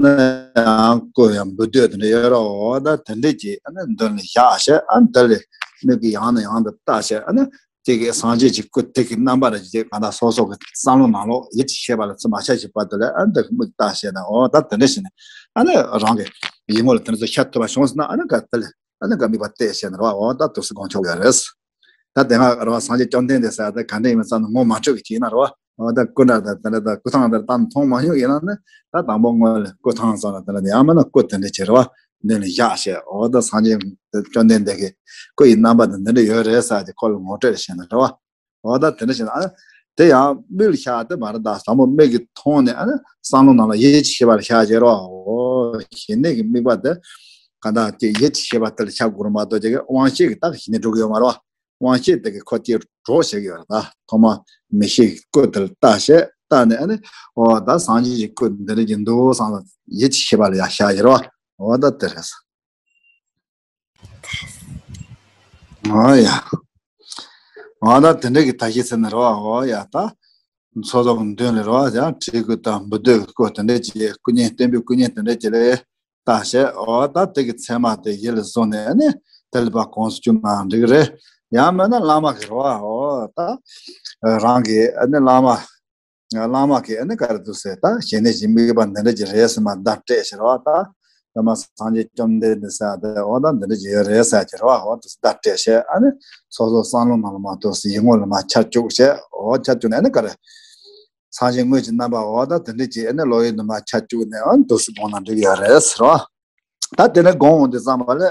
ནི་ཡང་སྐུ་ཡང་འབུལ་འདོད་དེ་འདྲ་ཡོད་རོ། འོ་ད་དེ་འདྲས་ཀྱི་ཨ་ནི་མདུན་ལ་བཞག་བྱས་ཨ་ནི་དེ་ལས་མིག་གིས་ཡང་ནས་ཡང་དུ་བལྟ་བྱས་ཨ་ནི་དེ་གི་སངས་རྒྱས་ཀྱི་སྐུ་དེ་གི་རྣམ་པ་རེ་ཅིག་གང་ལྟར་སོ་སོ་གི་བསམ་བློ་ནང་ལོགས་ཡིད་ཆེས་བྱེད་པ་ལ་ཚུར་མ་ཆགས་ཀྱི་བར་དུ་ལ་ཨ་ནི་དེ་གི་མིག་བལྟ་བྱས་ན་འོ་ད་དེ་འདྲ་བྱས་ནས་ཨ་ནི་རང་གི་ཡིད་ངོ་ལ་དེ་འདྲ་ཚོ་ཤར་ཐུབ་པ་བྱུང་སོང་ན་ཨ་ནི་ག་དེ་ལས་ཨ་ནི་ག་དམིགས་པ་གཏད་བྱས་ན་རོ། འོ་ད་དུས་སུ་དགོངས་ཆོག་ཡོད་རེད། ད་དེ་སྔ་རེད་བ། སངས་རྒྱས་བཅོམ་ལྡན་འདས་ཟེར་ཡ་དེ་ག་འདྲ་ཡིན་མིན་བསམ་ན་ངོ་མ་འཕྲོད་ཀྱི་ཅིག་ཡིན་ན་རེད་བ། འོ་ད་སྐུ་འདྲ་དང་དེ་འདྲ་དང་སྐུ་ཐང་དེ་འདྲ་ད་མཐོང་མ་མྱོང་ཡིན་ན་ནི་ད་དང་པོ་སྔོན་ལ་སྐུ་ཐང་སོགས་ལ་དེ་འདྲ་དེ་ཡང་མིན་ན་སྐུ་དེ་འདྲ་ཅིག་རེད་བ། མདུན་ལ་བཞག་བྱས་འོ་ད་སངས་རྒྱས་བཅོམ་ལྡན་འདས་ཀྱི་སྐུ་ཡི་རྣམ་པ་དེ་འདི་འདྲ་ཡོད་རེད་ཟེར་ཏེ་ཁོ་ལ་ངོ་སྤྲོད་བྱས་ན་རེད་བ། འོ་ད་དེ་འདྲ་བྱས་ན་ཨ་དེ་ཡང་མིག་ལ་ཤར་དེ་མ་རེད། ད་ཟབ་མོ་མིག་གིས་མཐོང་ནས་ཨ་ནི་བསམ་བློ་ནང་ལ་ཡིད་ཆེས་བྱེད་པ་ལ་ཤར་བྱེད་རོགས། འོ་ཞི་གནས་ཀྱི་དམིགས་པ་དེ་གང་ལྟར་ཅིག་ཡིད་ཆེས་བྱེད་པ་དེ་ལ་ཤར་དགོས་རེད་མ་གཏོགས་ཅིག་དབང་ཤེས་ཀྱིས་ད་ཞི་གནས་འགྲུབ་ཀྱི་ཡོད་མ་རེད་བ། དབང་ཤེས་དེ་གིས་ཁོ་ཅིག་གྲོགས་བྱེད་ཀྱི་ཡོད་རེད། ད་ཐོག་མ་མིག་ཤེས་ཀྱི་སྐུ་དེ་ལ་བལྟ་བྱས་བལྟས་ནས་ཨ་ནི་འོ་ད་སངས་རྒྱས་ཀྱི་སྐུ་འདི་འདྲ་ཅིག་འདུག་བསམ་ལ་ཡིད་ཆེས་བྱེད་པ་ལ་ཡར་ཤར་བྱེད་རོགས། འོ་ད་དེ་རེད། འོ་ཡ། འོ་ད་དེ་འདྲ་གི་ད་ཤེས་ཟེར་ན་རེད་བ། འོ་ཡ་ད། སོ་སོ་གི་མདུན་ལ་རེད་བ། ཡང་བྲིས་སྐུ་དང་འབུལ་འདོད་ཀྱི་སྐུ་དེ་འདྲ་ཅིག་སྐུ་བརྙན་བསྟན་པའི་སྐུ་བརྙན་དེ་འདྲ་ཅིག་ལ་བལྟ་བྱས། འོ་ད་དེ་གི་མཚན་མ་དེ་ཡིད་ལ་བཟུང་ནས་ཨ་ནི་དེ་ལ་ཕར་དགོངས་སུ་བཅུག་ན་འགྲིག་གི་རེད། ཡང་མིན་ན་བླ་མ་གི་རེད་བ། འོ་ད་རང་གི་ཨ་ནི་བླ་མ། བླ་མ་གིས་ཨ་ནི་ག་རེ་འདུག་ཟེར། ད་ཞི་གནས་ཀྱི་དམིགས་པ་འདི་འདྲ་ཅིག་རེད་ཟེར་མར་བརྡ་སྤྲད་ཕྱིར་བ། ད་སྟོན་པ་སངས་རྒྱས་བཅོམ་ལྡན་འདས་ཟེར་ཏེ་འོ་ད་འདི་འདྲ་ཅིག་ཡོད་རེད་ཟེར་ཕྱིར་བ། འོ་དེ་བརྡ་སྤྲད་བྱས་ཨ་ནི་སོ་སོ་བསམ་བློ་ནང་ལ་མར་འདུག་སེ་ཡིད་ངོ་ལ་མར་ཆ་བཅུག་བྱས། འོ་ཆ་བཅུག་ནས་ཨ་ནི་ག་རེ་སངས་རྒྱས་དངོས་ཀྱི་རྣམ་པ་འོ་ད་འདི་འདྲ་ཅིག་ཨ་ནི་བློ་ཡུལ་དུ་མར་ཆ་བཅུག་ནས་ཨ་ནི་འདུག་སེ་སྒོམ་ན་འགྲིག་གི་ཡོད་རེད་ཟེར་བ། ད་དེ་ནས་སྒོམ་འོང་དུས་ཙམ་པ་ལ།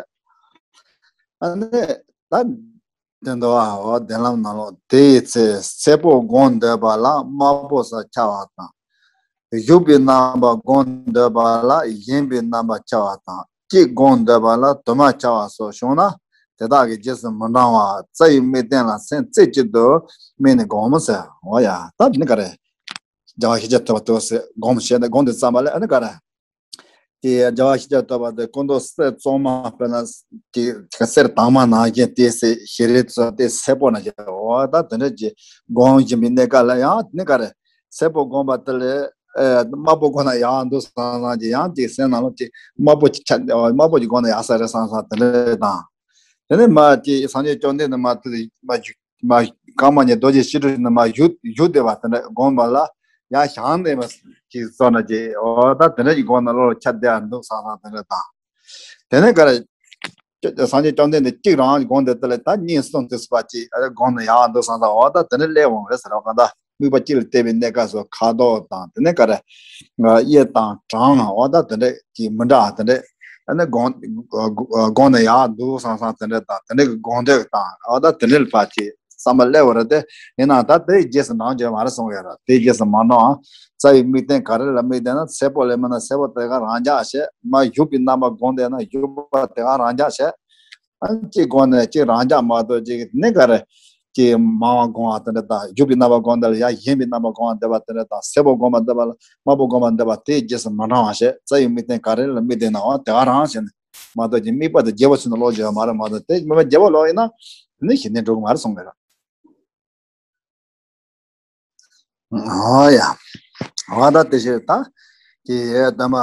ཨ་ནི་ད་དེ་འདུག་བ། འོ་དེ་ལམ་ནང་ལོགས་དེའི་ཚེ་སེར་པོ་སྒོམ་འདོད་པ་ལ་དམར་པོ་ས་འཆར་བ་དང་། བཞུགས་པའི་རྣམ་པ་སྒོམ་འདོད་པ་ལ་བཞེངས་པའི་རྣམ་པ་འཆར་བ་དང་། གཅིག་སྒོམ་འདོད་པ་ལ་དུ་མ་འཆར་བ་སོགས་བྱུང་ན་དེ་དག་གི་རྗེས་སུ་མི་འབྲང་བར་རྩ་བའི་དམིགས་རྟེན་ལ་སེམས་རྩེ་གཅིག་ཏུ་དམིགས་ནས་སྒོམ་ཟེར། འོ་ཡ་ད་དེ་ནི་ག་རེ། རྒྱལ་བ་ཤཱཀྱ་ཐུབ་པ་ཏོག་ཙམ་སྒོམ་བྱས་ནས་སྒོམ་དུས་ཙམ་པ་ལ་ཨ་ནི་ག་རེ། དེ་རྒྱལ་བ་ཤཱཀྱ་ཐུབ་པ་དེ་སྐུ་མདོག་གསེར་བཙོ་མ་དཔེར་ན་དེ་གསེར་དྭངས་མ་ནང་བཞིན་ཏོག་ཙམ་ཞལ་རས་ཚོ་དེ་སེར་པོ་ནང་བཞིན། འོ་ད་དེ་འདྲ་ཅིག་སྒོམ་བཞིན་པའི་གནས་སྐབས་ལ་ཡང་ནི་ག་རེ། སེར་པོ་སྒོམ་པ་དེ་ལས་ཨེ་དམར་པོ་སྒོམ་ན་ཡག་འདུག་བསམ་བསམ་ཅིག་ཡང་ཅིག་སེམས་ནང་ལོགས་ཅིག་དམར་པོ་ཅིག་ཆ་དམར་པོ་ཅིག་སྒོམ་ན་ཡག་ས་རེད་བསམ་བསམ་དེ་འདྲ་དང་། དེ་ནས་མར་ཅིག་སངས་རྒྱས་བཅོམ་ལྡན་འདས་མར་དེ་མར་བཞུགས། མ་རྐང་པ་གཉིས་རྡོ་རྗེ་སྤྱི་དྲིལ་ནས་མར་བཞུགས་བཞུགས་བསྡད་པ་དེ་འདྲ་སྒོམ་པ་ལ་ཡར་བཞེངས་ནས་མར་ཅིག་བཙོ་ན་ཅིག་འོ་ད་དེ་འདྲ་ཅིག་སྒོམ་ན་བློ་ལ་འཆར་བསྡད་ཡ་འདུག་བསམ་བསམ་དེ་འདྲ་དང་། དེ་ནས་ག་རེ། སངས་རྒྱས་བཅོམ་ལྡན་འདས་གཅིག་རང་སྒོམ་བསྡད་དེ་ལ་ད་གཉིས་གསུམ་དུས་སུ་ཕར་ཅིག་སྒོམ་ན་ཡག་འདུག་བསམ་བསམ་འོ་ད་དེ་འདྲ་སླེབས་འོང་རེད་ཟེར་བ་གང་ལྟར། དམིགས་པ་གཅིག་ལ་གཏད་པའི་གནས་སྐབས་སུ་ཁ་དོག་དང་དེ་ནས་ག་རེ། གཡས་དང་བྲང་འོ་ད་དེ་འདྲ་གི་མི་འདྲ་དེ་འདྲ། ཨ་ནི་དགོང་དགོང་ནས་ཡར་འདུག་སང་སང་དེ་འདྲ་དང་དེ་འདྲ་གི་དགོང་དྲོ་དང་འོ་ད་དེ་འདྲ་ལ་ཕར་ཅིག་བསམ་པ་སླེབས་པ་རེད་དེ། ཡིན་ནའང་ད་དེའི་རྗེས་སུ་འབྲང་རྒྱུ་མ་རེད་གསུང་གི་ཡོད་རེད། དེའི་རྗེས་སུ་མ་འབྲང་། རྩ་བའི་དམིགས་རྟེན་ག་རེ་ལ་དམིགས་བསྡད་ན་སེར་པོ་ལས་མིན་ན་སེར་པོ་དེ་ག་རང་འཇགས་བྱས། མར་བཞུགས་པའི་རྣམ་པ་སྒོམ་བསྡད་ན་བཞུགས་པ་དེ་ག་རང་འཇགས་བྱས། ཨ་གཅིག་སྒོམ་ནས་གཅིག་རང་འཇགས་མ་གཏོགས་གཅིག་ནི་ག་རེ། གཅིག་མང་བ་སྒོམ་པ་དེ་འདྲ་དང་བཞུགས་པའི་རྣམ་པ་སྒོམ་བསྡད་ལ་ཡར་བཞེངས་པའི་རྣམ་པ་སྒོམ་པ་བསྡད་པ་དེ་འདྲ་དང་སེར་པོ་སྒོམ་པ་བསྡད་པ་ལ་དམར་པོ་སྒོམ་པ་བསྡད་པ་དེའི་རྗེས་སུ་མ་འབྲང་བ་བྱས། རྩ་བའི་དམིགས་རྟེན་ག་རེ་ལ་དམིགས་བསྡད་ནའང་དེ་ག་རང་བྱས་ནས་མ་གཏོགས་ཀྱི་དམིགས་པ་དེ་རྒྱས་པ་ཆེན་པོ་ཀློག་བརྗོད་མ་རེད་མ་གཏོགས། དེ་དམིགས་པ་རྒྱས་པ་ཀློག་ཡིན་ན་དེ་ནི་ཞི་གནས་འགྲུབ་ཀྱི་མ་རེད་གསུང་གི་རེད། ཨོ་ཡ། ཨོ་ད་དེ་བཞིན་ད་ཀྱི་ཡས་དེ་མ་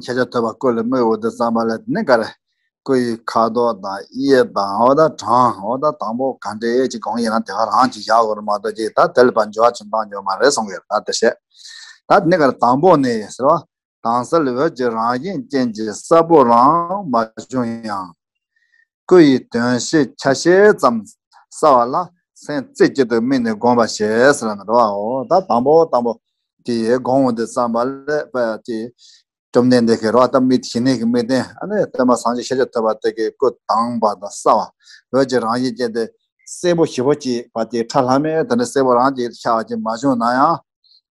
ཤེས་བྱ་ཐོབ་པ་སྐུ་ལ་དམིགས་འོ་དེ་བསམ་པ་ལ་ནི་ག་རེ། སྐུ་ཡི་ཁ་དོག་དང་གཡས་དང་འོ་ད་བྲང་འོ་ད་དང་པོ་ག་འདྲའི་ཅིག་གང་ཡིན་ན་དེ་ག་རང་ཅིག་བཞག་དགོས་རེད་མ་གཏོགས་ཅིག་ད་དེ་ལ་ཕར་འགྱུར་བ་ཆུང་བཏང་རྒྱུ་མ་རེད་གསུང་གི་རེད། ད་དེ་བྱས། ད་ནི་ག་རེ་དང་པོ་ནི་ཟེར་བ། དྭངས་གསལ་འོད་ཀྱི་རང་བཞིན་ཅན་གྱི་ས་བོན་རང་མ་བྱུང་ཡང་། སྐུ་ཡི་དོན་ཤེས་ཆ་ཤས་ཙམ་གསལ་བ་ལ་སེམས་རྩེ་གཅིག་ཏུ་དམིགས་ནས་བསྒོམ་པར་བྱེད་ཟེར་ན་རེད་བའོ། ད་དང་པོ་དང་པོ་དེ་བསྒོམ་འོ་དེ་བསམ་པ་ལ་པ་དེ་བཅོམ་ལྡན་འདས་ཀྱི་རེད་བ། ད་དམིགས་ཞི་གནས་ཀྱི་དམིགས་རྟེན་ཨ་ནི་སྟོན་པ་སངས་རྒྱས་ཤཱཀྱ་ཐུབ་པ་དེ་གི་སྐུ་དྭངས་པ་དང་གསལ་བ་འོད་ཀྱི་རང་བཞིན་ཅན་དེ་སེར་པོ་ཞིབ་པོ་ཅིག་པ་དེ་ཁྲ་ལྷམ་མེ་དེ་འདྲ་སེར་པོ་རང་ཅིག་ཤར་བ་ཅིག་མ་བྱུང་ན་ཡང་།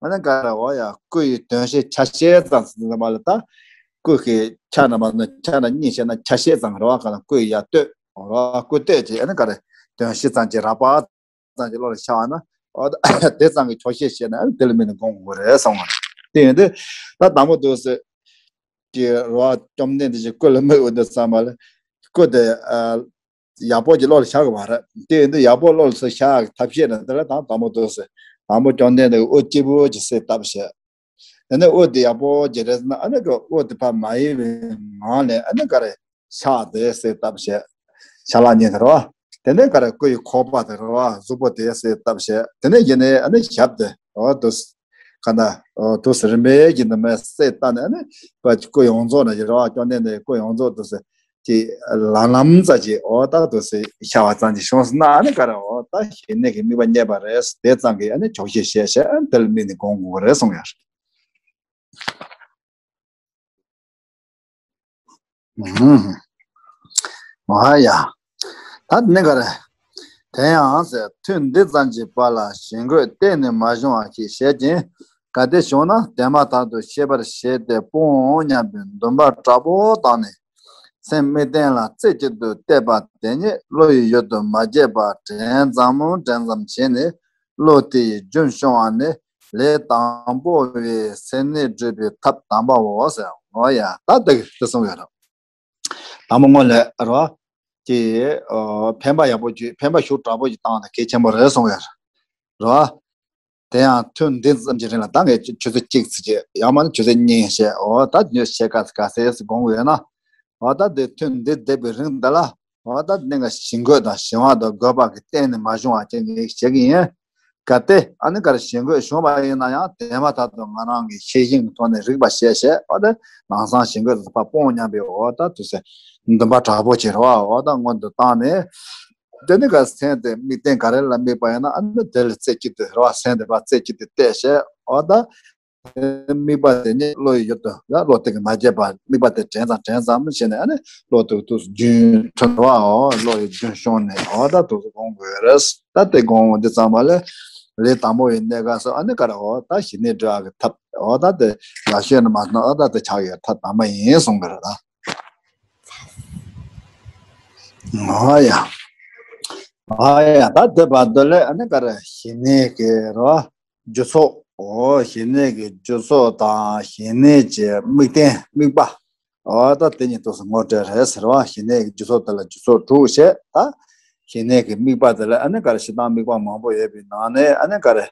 ཨ་ནི་ག་རེ་འོ་ཡ་སྐུ་ཡི་དོན་ཤེས་ཆ་ཤས་ཙམ་ཟེར་ཙམ་པ་ལ་ད་སྐུ་གི་ཆ་རྣམ་པ་ནི་ཆ་རྣམ་གཉིས་བཤད་ན་ཆ་ཤས་ཙམ་རེད་བ། ག་ལ་སྐུ་ཡི་ཡ་ལྟོས་རེད་བ། སྐུ་ལྟོས་ཀྱི་ཨ་ནི་ག་རེ་དོན་ཤེས་ཙམ་གྱི་རགས་པ་ཙམ་གྱི་བློ་ལ་ཤར་བ་ན་འོ་ད་དེ་ཙམ་གྱི་ཆོག་ཤེས་བཤད་ན་ཨ་ནི་དེ་ལ་དམིགས་ནས་བསྒོམ་དགོས་རེད་གསུངས་པ་རེད། དེ་ཡིན་དུས་ད་དང་པོ་འདུག་ཟེར་གྱི་རེད་བ། བཅོམ་ལྡན་འདས་ཀྱི་སྐུ་ལ་དམིགས་འོ་དེ་བསམ་པ་ལ་སྐུ་དེ་ཨ། ཡག་པོ་ཅིག་བློ་ལ་ཤར་གི་མ་རེད། དེ་ཡིན་དུས་ཡག་པོ་བློ་ལ་ཤར་ཐབས་ཤེས་ན་དེ་ལ་དང་དང་པོ་འདུག་ཟེར། དང་པོ་བཅོམ་ལྡན་འདས་ཀྱི་དབུ་སྐྱེས་བུ་ཅིག་གསལ་བཏབ་བྱས། དེ་ནས་དབུ་དེ་ཡག་པོ་ཅིག་རེད་ཟེར་ན་ཨ་ནི་གི་དབུ་དེ་ཕར་མ་གཡེང་བའི་ངང་ནས་ཨ་ནི་ག་རེ་ཕྱག་དེ་གསལ་བཏབ་བྱས། ཕྱག་ལག་གཉིས་དེ་རེད་བ། དེ་ནས་ག་རེ་སྐུ་ཡི་ཁོག་པ་དེ་རེད་བ། གཟུགས་པོ་དེ་གསལ་བཏབ་བྱས། དེ་ནས་ཡིན་ནའི་ཨ་ནི་ཞབས་དེ་འོ་འདུག་ག་ན་འོ་འདུག་སེ་རིམ་པས་ཀྱི་འདི་མ་གསལ་བཏབ་ནས་ཨ་ནི་པ་སྐུ་ཡོངས་རྫོགས་ན་ཡོད་རེད་བ། བཅོམ་ལྡན་འདས་སྐུ་ཡོངས་རྫོགས་འདུག་སེ་ཀྱི་ལམ་ལམ་ཙམ་ཅིག་འོ་ད་འདུག་སེ་ཤར་བ་ཙམ་ཅིག་བྱུང་སོང་ན་ཨ་ནི་ག་རེ་འོ་ད་ཞི་གནས་ཀྱི་དམིགས་པ་རྙེད་པ་རེད། དེ་ཙམ་གྱིས་ཨ་ནི་ཆོག་ཤེས་བྱས་བྱས་ཨ་ནི་དེ་ལ་དམིགས་ནས་སྒོམ་དགོས་རེད་གསུངས་ཡོད་རེད། ཨ་ཡ། ད་ནི་ག་རེ། དེ་ཡང་ཟེར་ཐུན་འདི་ཙམ་གྱི་བར་ལ་ཞི་འགོད་གཏན་ནས་མ་བྱུང་བ་ཞིག་བྱེད་ཅིང་། གལ་ཏེ་བྱུང་ན་དེ་མ་ཐག་ཏུ་ཤེས་པར་བྱས་ཏེ་སྤོང་སྙམ་པའི་འདུན་པ་དྲག་པོ་བཏང་ནས། སེམས་དམིགས་རྟེན་ལ་རྩེ་གཅིག་ཏུ་གཏད་པ་དེ་ཉིད་བློ་ཡི་ཡུལ་དུ་མ་སྐྱེས་པར་དྲན་ཙམ་དྲན་ཙམ་བྱས་ནས། བློ་དེ་ཡི་རྒྱུན་བྱུང་བ་ནི་ལས་དང་པོ་བའི་སེམས་གནས་སྒྲུབ་པའི་ཐབས་དམ་པའོ་ཟེར། འོ་ཡ་ད་དེ་དེ་གསུངས་ཡོད་རེད། དང་པོ་སྔོན་ལ་རོ། ཀྱི་འཕེན་པ་ཡག་པོ་བརྒྱུད་འཕེན་པ་ཤུགས་དྲག་པོ་ཞིག་བཏང་ན་གལ་ཆེན་པོ་རེད་གསུངས་ཡོད་རེད། དེ་ཡང་ཐུན་འདི་ཙམ་གྱི་རིང་ལ་ད་ངས་ཆུ་ཚོད་གཅིག་ཙམ་ཅིག་ཡང་མིན་ན་ཆུ་ཚོད་གཉིས་བཤད། འོ་ད་ཉོས་བཤད་ག་ཚོད་ག་ཚོད་སྒོམ་དགོས་ཡོད་ན། འོ་ད་དེ་ཐུན་འདི་བསྡད་པའི་རིང་འདི་ལ། འོ་ད་ནི་ང་ཞི་འགོད་དང་ཞི་བ་དང་རྒོད་པ་གི་གཏན་ནས་མ་བྱུང་བ་ཅན་ངས་བཤད་ཀྱི་ཡིན། གལ་ཏེ་ཨ་ནི་ག་རེ་ཞི་འགོད་བྱུང་བ་ཡིན་ན་ཡང་དེ་མ་ཐག་ཏུ་ང་རང་གི་ཤེས་བཞིན་གྱི་ཐོག་ནས་རིག་པ་བྱས་བྱས་འོ་ད་ལམ་སང་ཞི་འགོད་དང་ཕར་སྤོང་སྙམ་པའི་འོ་ད་དུས་ཚོད་འདུན་པ་དྲག་པོ་བྱེད་རོགས། འོ་ད་སྔོན་དུ་བཏང་ནས་དེ་ནི་ག་སེམས་དེ་དམིགས་རྟེན་ག་རེ་ལ་དམིགས་པ་ཡིན་ན་ཨ་ནི་དེ་ལ་རྩེ་གཅིག་ཏུ་རོགས་སེམས་དེ་ཕར་རྩེ་གཅིག་ཏུ་གཏད་བྱས་འོ་ད། དམིགས་པ་དེ་ཉིད་བློ་ཡི་ཡུལ་དུ་ལ་བློ་དེ་གིས་མ་བྱས་པར་དམིགས་པ་དེ་དྲན་ཙམ་དྲན་ཙམ་བྱས་ནས་ཨ་ནི་བློ་དེ་དུས་རྒྱུན་འཁྱོངས་བའོ། བློ་ཡི་རྒྱུན་བྱུང་ནས་འོ་ད་དུས་སུ་སྒོམ་དགོས་རེད། ད་དེ་སྒོམ་འོ་འདི་ཙམ་པ་ལས་ལས་དང་པོ་ཡི་གནས་སྐབས་སུ་ཨ་ནི་ག་རེ་འོ་ད་ཞི་གནས་སྒྲུབ་ཡག་གི་ཐབས་འོ་ད་དེ་ལ་ཤོད་ནས་མ་གཏོགས་འོ་ད་དེ་ཆགས་ཡོད་ཐབས་དམ་པ་ཡིན་གསུང་གི་རེད་ད། འོ་ཡ། འོ་ཡ་ད་དེ་བར་དུ་ལས་ཨ་ནི་ག་རེ་ཞི་གནས་ཀྱི་རོ། རྒྱུ་ཚོགས། འོ་ཞི་གནས་ཀྱི་རྒྱུ་ཚོགས་དང་ཞི་གནས་ཀྱི་དམིགས་རྟེན་དམིགས་པ། འོ་ད་དེ་ཉིད་དུས་སུ་ངོ་སྤྲོད་རེད་ཟེར་བ། ཞི་གནས་ཀྱི་རྒྱུ་ཚོགས་དེ་ལ་རྒྱུ་ཚོགས་དྲུག་བཤད་ད། ཞི་གནས་ཀྱི་དམིགས་པ་དེ་ལ་ཨ་ནི་ག་རེ་ཞེ་སྡང་དམིགས་པ་མང་པོ་ཡོད་པའི་ནང་ནས་ཨ་ནི་ག་རེ་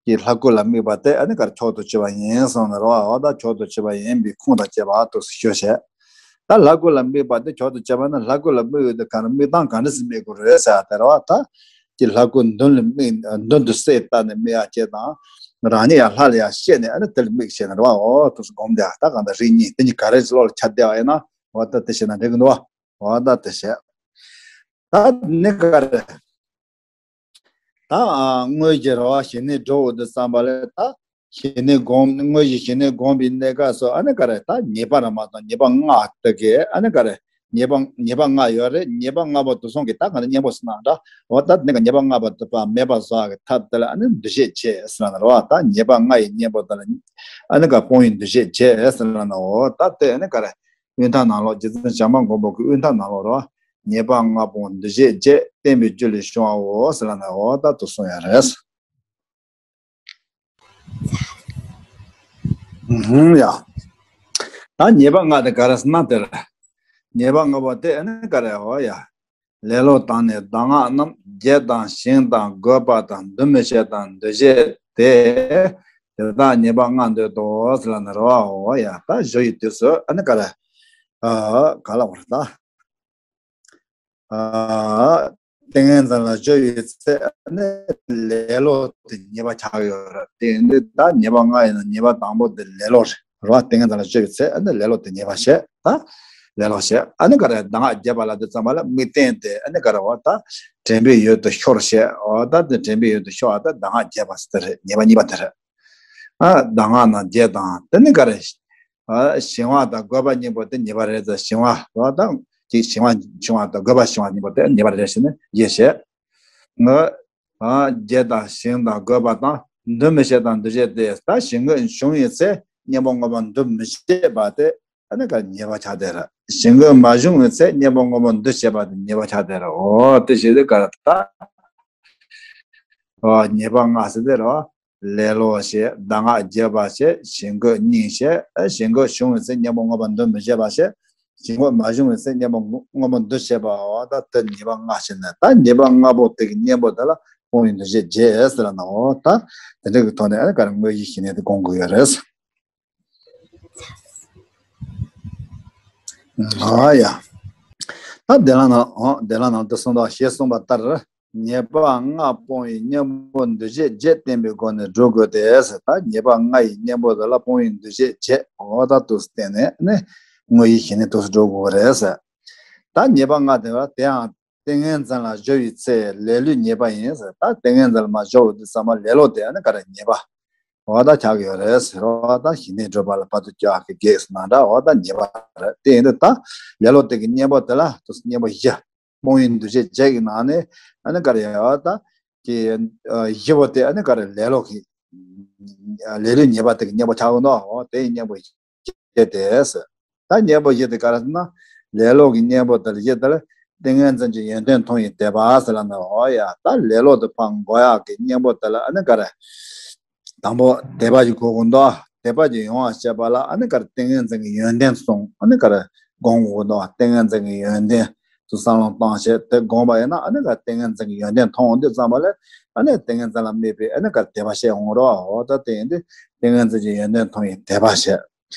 ཀྱི་ལྷ་སྐུ་ལ་དམིགས་པ་དེ་ཨ་ནི་ག་རེ་མཆོག་ཏུ་གྱུར་པ་ཡིན་གསུངས་ནས་རེད་བ། འོ་ད་མཆོག་ཏུ་གྱུར་པ་ཡིན་པའི་ཁུངས་དང་བཅས་པ་དུས་སུ་ཞུ་བཤད། ད་ལྷ་སྐུ་ལ་དམིགས་པ་དེ་མཆོག་ཏུ་གྱུར་པ་ན་ལྷ་སྐུ་ལ་དམིགས་ཡོད་དེ་ག་རེ་དམིགས་སྟངས་ག་འདྲ་ཞིག་དམིགས་དགོས་རེད་ཟེར་ཡ་དེ་རེད་བ། ད་ཀྱི་ལྷ་སྐུ་མདུན་ལ་དམིགས་མདུན་དུ་གསལ་བཏབ་ནས་དམིགས་ཡ་བཅས་དང་། རང་ཉིད་ཡང་ལྷ་ལ་ཡང་ཤེས་ནས་ཨ་ནི་དེ་ལ་དམིགས་བྱས་ནས་རེད་བ། འོ་དུས་སུ་སྒོམ་དེ་ད་གང་ལྟར་རིགས་གཉིས་དེ་གཉིས་ག་རེ་བློ་ལ་འཆར་བསྡད་པ་ཡིན་ན་འོ་ད་དེ་བྱས་ན་འགྲིག་གི་འདུག་བ། འོ་ད་དེ་བྱས། ད་ནི་ག་རེ། ད་ ད་དངོས་ཀྱི་རེད་བ། ཞི་གནས་སྒྲུབ་འོང་དུས་ཙམ་པ་ལ་ད་ཞི་གནས་སྒོམ། དངོས་ཀྱི་ཞི་གནས་སྒོམ་པའི་གནས་སྐབས་སུ་ཨ་ནི་ག་རེ། ད་ཉེས་པ་ར་མ་དང་ཉེས་པ་ལྔ་དེ་གས་ཨ་ནི་ག་རེ། ཉེས་པ་ཉེས་པ་ལྔ་ཡོད་རེད། ཉེས་པ་ལྔ་པོ་དེ་ཚོ་གི་ད་ག་ནས་གཉེན་པོ་ཟེར་ན་འདྲ་བ། ད་དེ་ག་ཉེས་པ་ལྔ་པོ་དེ་དག་མེད་པ་བཟོ་ཡག་གི་ཐབས་དེ་ལ་ཨ་ནི་འདུ་ཤེས་བྱེད་ཟེར་ན་རེད་བ། ད་ཉེས་པ་ལྔ་ཡི་གཉེན་པོ་དེ་ལ་ཨ་ནི་ག་སྤོང་བའི་འདུ་ཤེས་བྱེད་ཟེར་ན་འོ། ད་དེ་ཨ་ནི་ག་རེ། དབུས་མཐའ་ནང་ལོགས་རྗེ་བཙུན་བྱམས་པ་མགོན་པོ་གི་དབུས་མཐའ་ནང་ལོགས་རེད་བ། ཉེས་པ་ལྔ་སྤོང་འདུ་ཤེས་བྱེད། བསྟན་པའི་རྒྱུ་ལས་བྱུང་བའོ་ཟེར་ན་འོ། ད་དེ་གསུངས་ཡོད་རེད། ཧུམ་ཡ། ད་ཉེས་པ་ལྔ་དེ་ག་རེ་ཟེར་ན་དེ་རེད། ཉེས་པ་ལྔ་པོ་དེ་ཨ་ནི་ག་རེ། འོ་ཡ། ལེ་ལོ་དང་ནི་གདམས་ངག་རྣམས། བརྒྱད་དང་ཞིང་དང་རྒོད་པ་དང་། འདུ་མི་བྱེད་དང་འདུ་བྱེད་དེ། དེ་དག་ཉེས་པ་ལྔ་འདོད་དོ་ཟེར་ལབ་ནི་རེད་བ། འོ་ཡ། ད་འགྱོ་བའི་དུས་སུ་ཨ་ནི་ག་རེ། ཨ་ག་ལབ་དགོས་རེད་ད། ཨ་ཏིང་ངེ་འཛིན་ལ་འགྱོ་བའི་ཚེ་ཨ་ནི་ལེ་ལོ་དེ་ཉེས་པ་ཆགས་ཡོད་རེད། དེ་ཡིན་དུས་ད་ཉེས་པ་ལྔ་ཡིན་ན་ཉེས་པ་དང་པོ་དེ་ལེ་ལོ་རེད་བ། ཏིང་ངེ་འཛིན་ལ་འགྱོ་བའི་ཚེ་ཨ་ནི་ལེ་ལོ་དེ་ཉེས་པ་བྱས། ད་ལེ་ལོ་བྱས། ཨ་ནི་ག་རེ། གདམས་ངག་རྒྱས་པ་ལབ་དུས་ཙམ་པ་ལ་དམིགས་རྟེན་དེ་ཨ་ནི་ག་རེ་བ། ད་དྲན་པའི་ཡུལ་དུ་ཤོར་བྱས། འོ་ད་དེ་དྲན་པའི་ཡུལ་དུ་ཤོར་བ་ད་གདམས་ངག་རྒྱས་པ་ཟེར་དེ་རེད། ཉེས་པ་གཉིས་པ་དེ་རེད། ཨ་གདམས་ངག་རྣམས་བརྒྱད་དང་། དེ་ནི་ག་རེ། ཨ་ཞིང་བ་དང་རྒོད་པ་གཉིས་པོ་དེ་ཉེས་པ་རེད་ཟེར། ཞིང་བ་རོ་དང་ཅིག་ཞིང་བ་ཞིང་བ་དང་རྒོད་པ་ཞིང་བ་གཉིས་པོ་དེ་ཉེས་པ་རེད་ཟེར་ནས་བརྗོད་བྱས། ང་ཨ་བརྒྱད་དང་ཞིང་དང་རྒོད་པ་དང་། འདུ་མི་བྱེད་དང་འདུ་བྱེད་དེ། ད་ཞིང་རྒོད་བྱུང་བའི་ཚེ་གཉེན་པོ་ངོ་མ་འདུ་མི་བྱེད་པ་དེ་ཨ་ནི་ག་ཉེས་པ་ཆགས་དེ་རེད། ཞིང་རྒོད་མ་བྱུང་བའི་ཚེ་གཉེན་པོ་ངོ་མ་འདུ་བྱེད་པ་དེ་ཉེས་པ་ཆགས་དེ་རེད། འོ་དེ་བྱེད་དུས་ག་རེ། ད་ཨ་ཉེས་པ་ལྔ་ཟེར་དེ་རེད། ལེ་ལོ་བྱས། གདམས་ངག་རྒྱས་པ་བྱས། ཞིང་རྒོད་སྙིང་བྱས། ཨ་ཞིང་རྒོད་བྱུང་བའི་ཚེ་གཉེན་པོ་ངོ་མ་འདུ་མི་བྱེད་པ་བྱས། ཞིང་རྒོད་མ་བྱུང་བའི་ཚེ་གཉེན་པོ་ངོ་མ་འདུ་བྱེད་པའོ། ད་དེ་ཉེས་པ་ལྔ་བྱས་ནས། ད་ཉེས་པ་ལྔ་པོ་དེ་གི་གཉེན་པོ་དེ་ལ་སྤོང་བའི་འདུ་ཤེས་བྱེད་ཟེར་ན་འོ། ད་དེ་འདྲ་གི་ཐོག་ནས་ཨ་ནི་ག་རེ། དངོས་ཀྱི་ཞི་གནས་དེ་སྒོམ་དགོས་ཡོད་རེད། ཨ་ཡ། ད་དེ་ལ་ན་འོ། དེ་ལ་ན་དེ་གསུངས་དོ། ཞེས་གསུངས་པ་ལྟར། ཉེས་པ་ལྔ་སྤོང་བའི་གཉེན་པོ་འདུ་ཤེས་བརྒྱད་བསྟེན་པའི་སྒོ་ནས་སྒྲུབ་དགོས་ཏེ། ད་ཉེས་པ་ལྔ་ཡི་གཉེན་པོ་དེ་ལ་སྤོང་བའི་འདུ་ཤེས་བྱེད། འོ་ད་དུས་སུ་བརྟེན་ནས་ནི་དངོས་ཡིད་ཞི་གནས་དུས་སུ་སྒྲུབ་དགོས་རེད་ཟེར། ད་ཉེས་པ་ལྔ་དེ་བ་དེའང་ཏིང་ངེ་འཛིན་ལ་སྦྱོར་བའི་ཚེ་ལས་ལུས་ཉེས་པ་ཡིན་ཟེར། ད་ཏིང་ངེ་འཛིན་ལ་མ་སྦྱོར་བ་དུས་ཙམ་པ་ལེ་ལོ་དེ་ཨ་ནི་ག་རེ། ཉེས་པ་འོ་ད་ཆགས་ཀྱི་ཡོད་རེད་ཟེར། འོ་ད་ཞི་གནས་སྒྲུབ་པ་ལ་བར་དུ་གཅོད་པའི་གེགས་ཟེར་ན་འདྲ། འོ་ད་ཉེས་པ་རེད། དེ་ཡིན་དུས་ད་ལེ་ལོ་དེ་གི་གཉེན་པོ་དེ་ལ་དུས་གཉེན་པོ་བཞི། སྤོང་བའི་འདུ་ཤེས་བརྒྱད་ཀྱི་ནང་ནས་ཨ་ནི་ག་རེ། འོ་ད་ཀྱི་བཞི་པོ་དེ་ཨ་ནི་ག་རེ། ལེ་ལོ་གི་ལས་ལུས་ཉེས་པ་དེ་གི་གཉེན་པོ་ཆགས་ཀྱི་འདུག་འོ་དེ་ཡི་གཉེན་པོ་བཞི་སྟེ། ད་གཉེན་པོ་བཞི་དེ་ག་རེ་ཟེར་ན། ལེ་ལོ་གི་གཉེན་པོ་དེ་ལ་བཞི་དེ་ལ་ཏིང་ངེ་འཛིན་གྱི་ཡོན་ཏན་མཐོང་བའི་དད་པ་ཟེར་ལབ་ནས། འོ་ཡ། ད་ལེ་ལོ་དེ་ཕར་འགོག་ཡག་གི་གཉེན་པོ་དེ་ལ་ཨ་ནི་ག་རེ། དང་པོ་དད་པ་ཞིག་དགོས་ཀྱི་འདུག་དད་པ་ཞིག་ཡོང་བ་བྱེད་པ་ལ་ཨ་ནི་ག་རེ། ཏིང་ངེ་འཛིན་གྱི་ཡོན་ཏན་གསུམ་ཨ་ནི་ག་རེ། སྒོམ་དགོས་ཀྱི་འདུག་ཏིང་ངེ་འཛིན་གྱི་ཡོན་ཏན་དུ་བསམ་བློ་བཏང་བྱས་དེ་སྒོམ་པ་ཡིན་ན་ཨ་ནི་ག་རེ། ཏིང་ངེ་འཛིན་གྱི་ཡོན་ཏན་མཐོང་འོང་དུས་ཙམ་པ་ལ་ཨ་ནི་ཏིང་ངེ་འཛིན་ལ་དམིགས་པའི་ཨ་ནི་ག་རེ། དད་པ་སྐྱེ་འོང་རོགས། འོ་ད་དེ་ཡིན་དུས་ཏིང་ངེ་འཛིན་གྱི་ཡོན་ཏན་མཐོང་བའི་དད་པ་བྱས།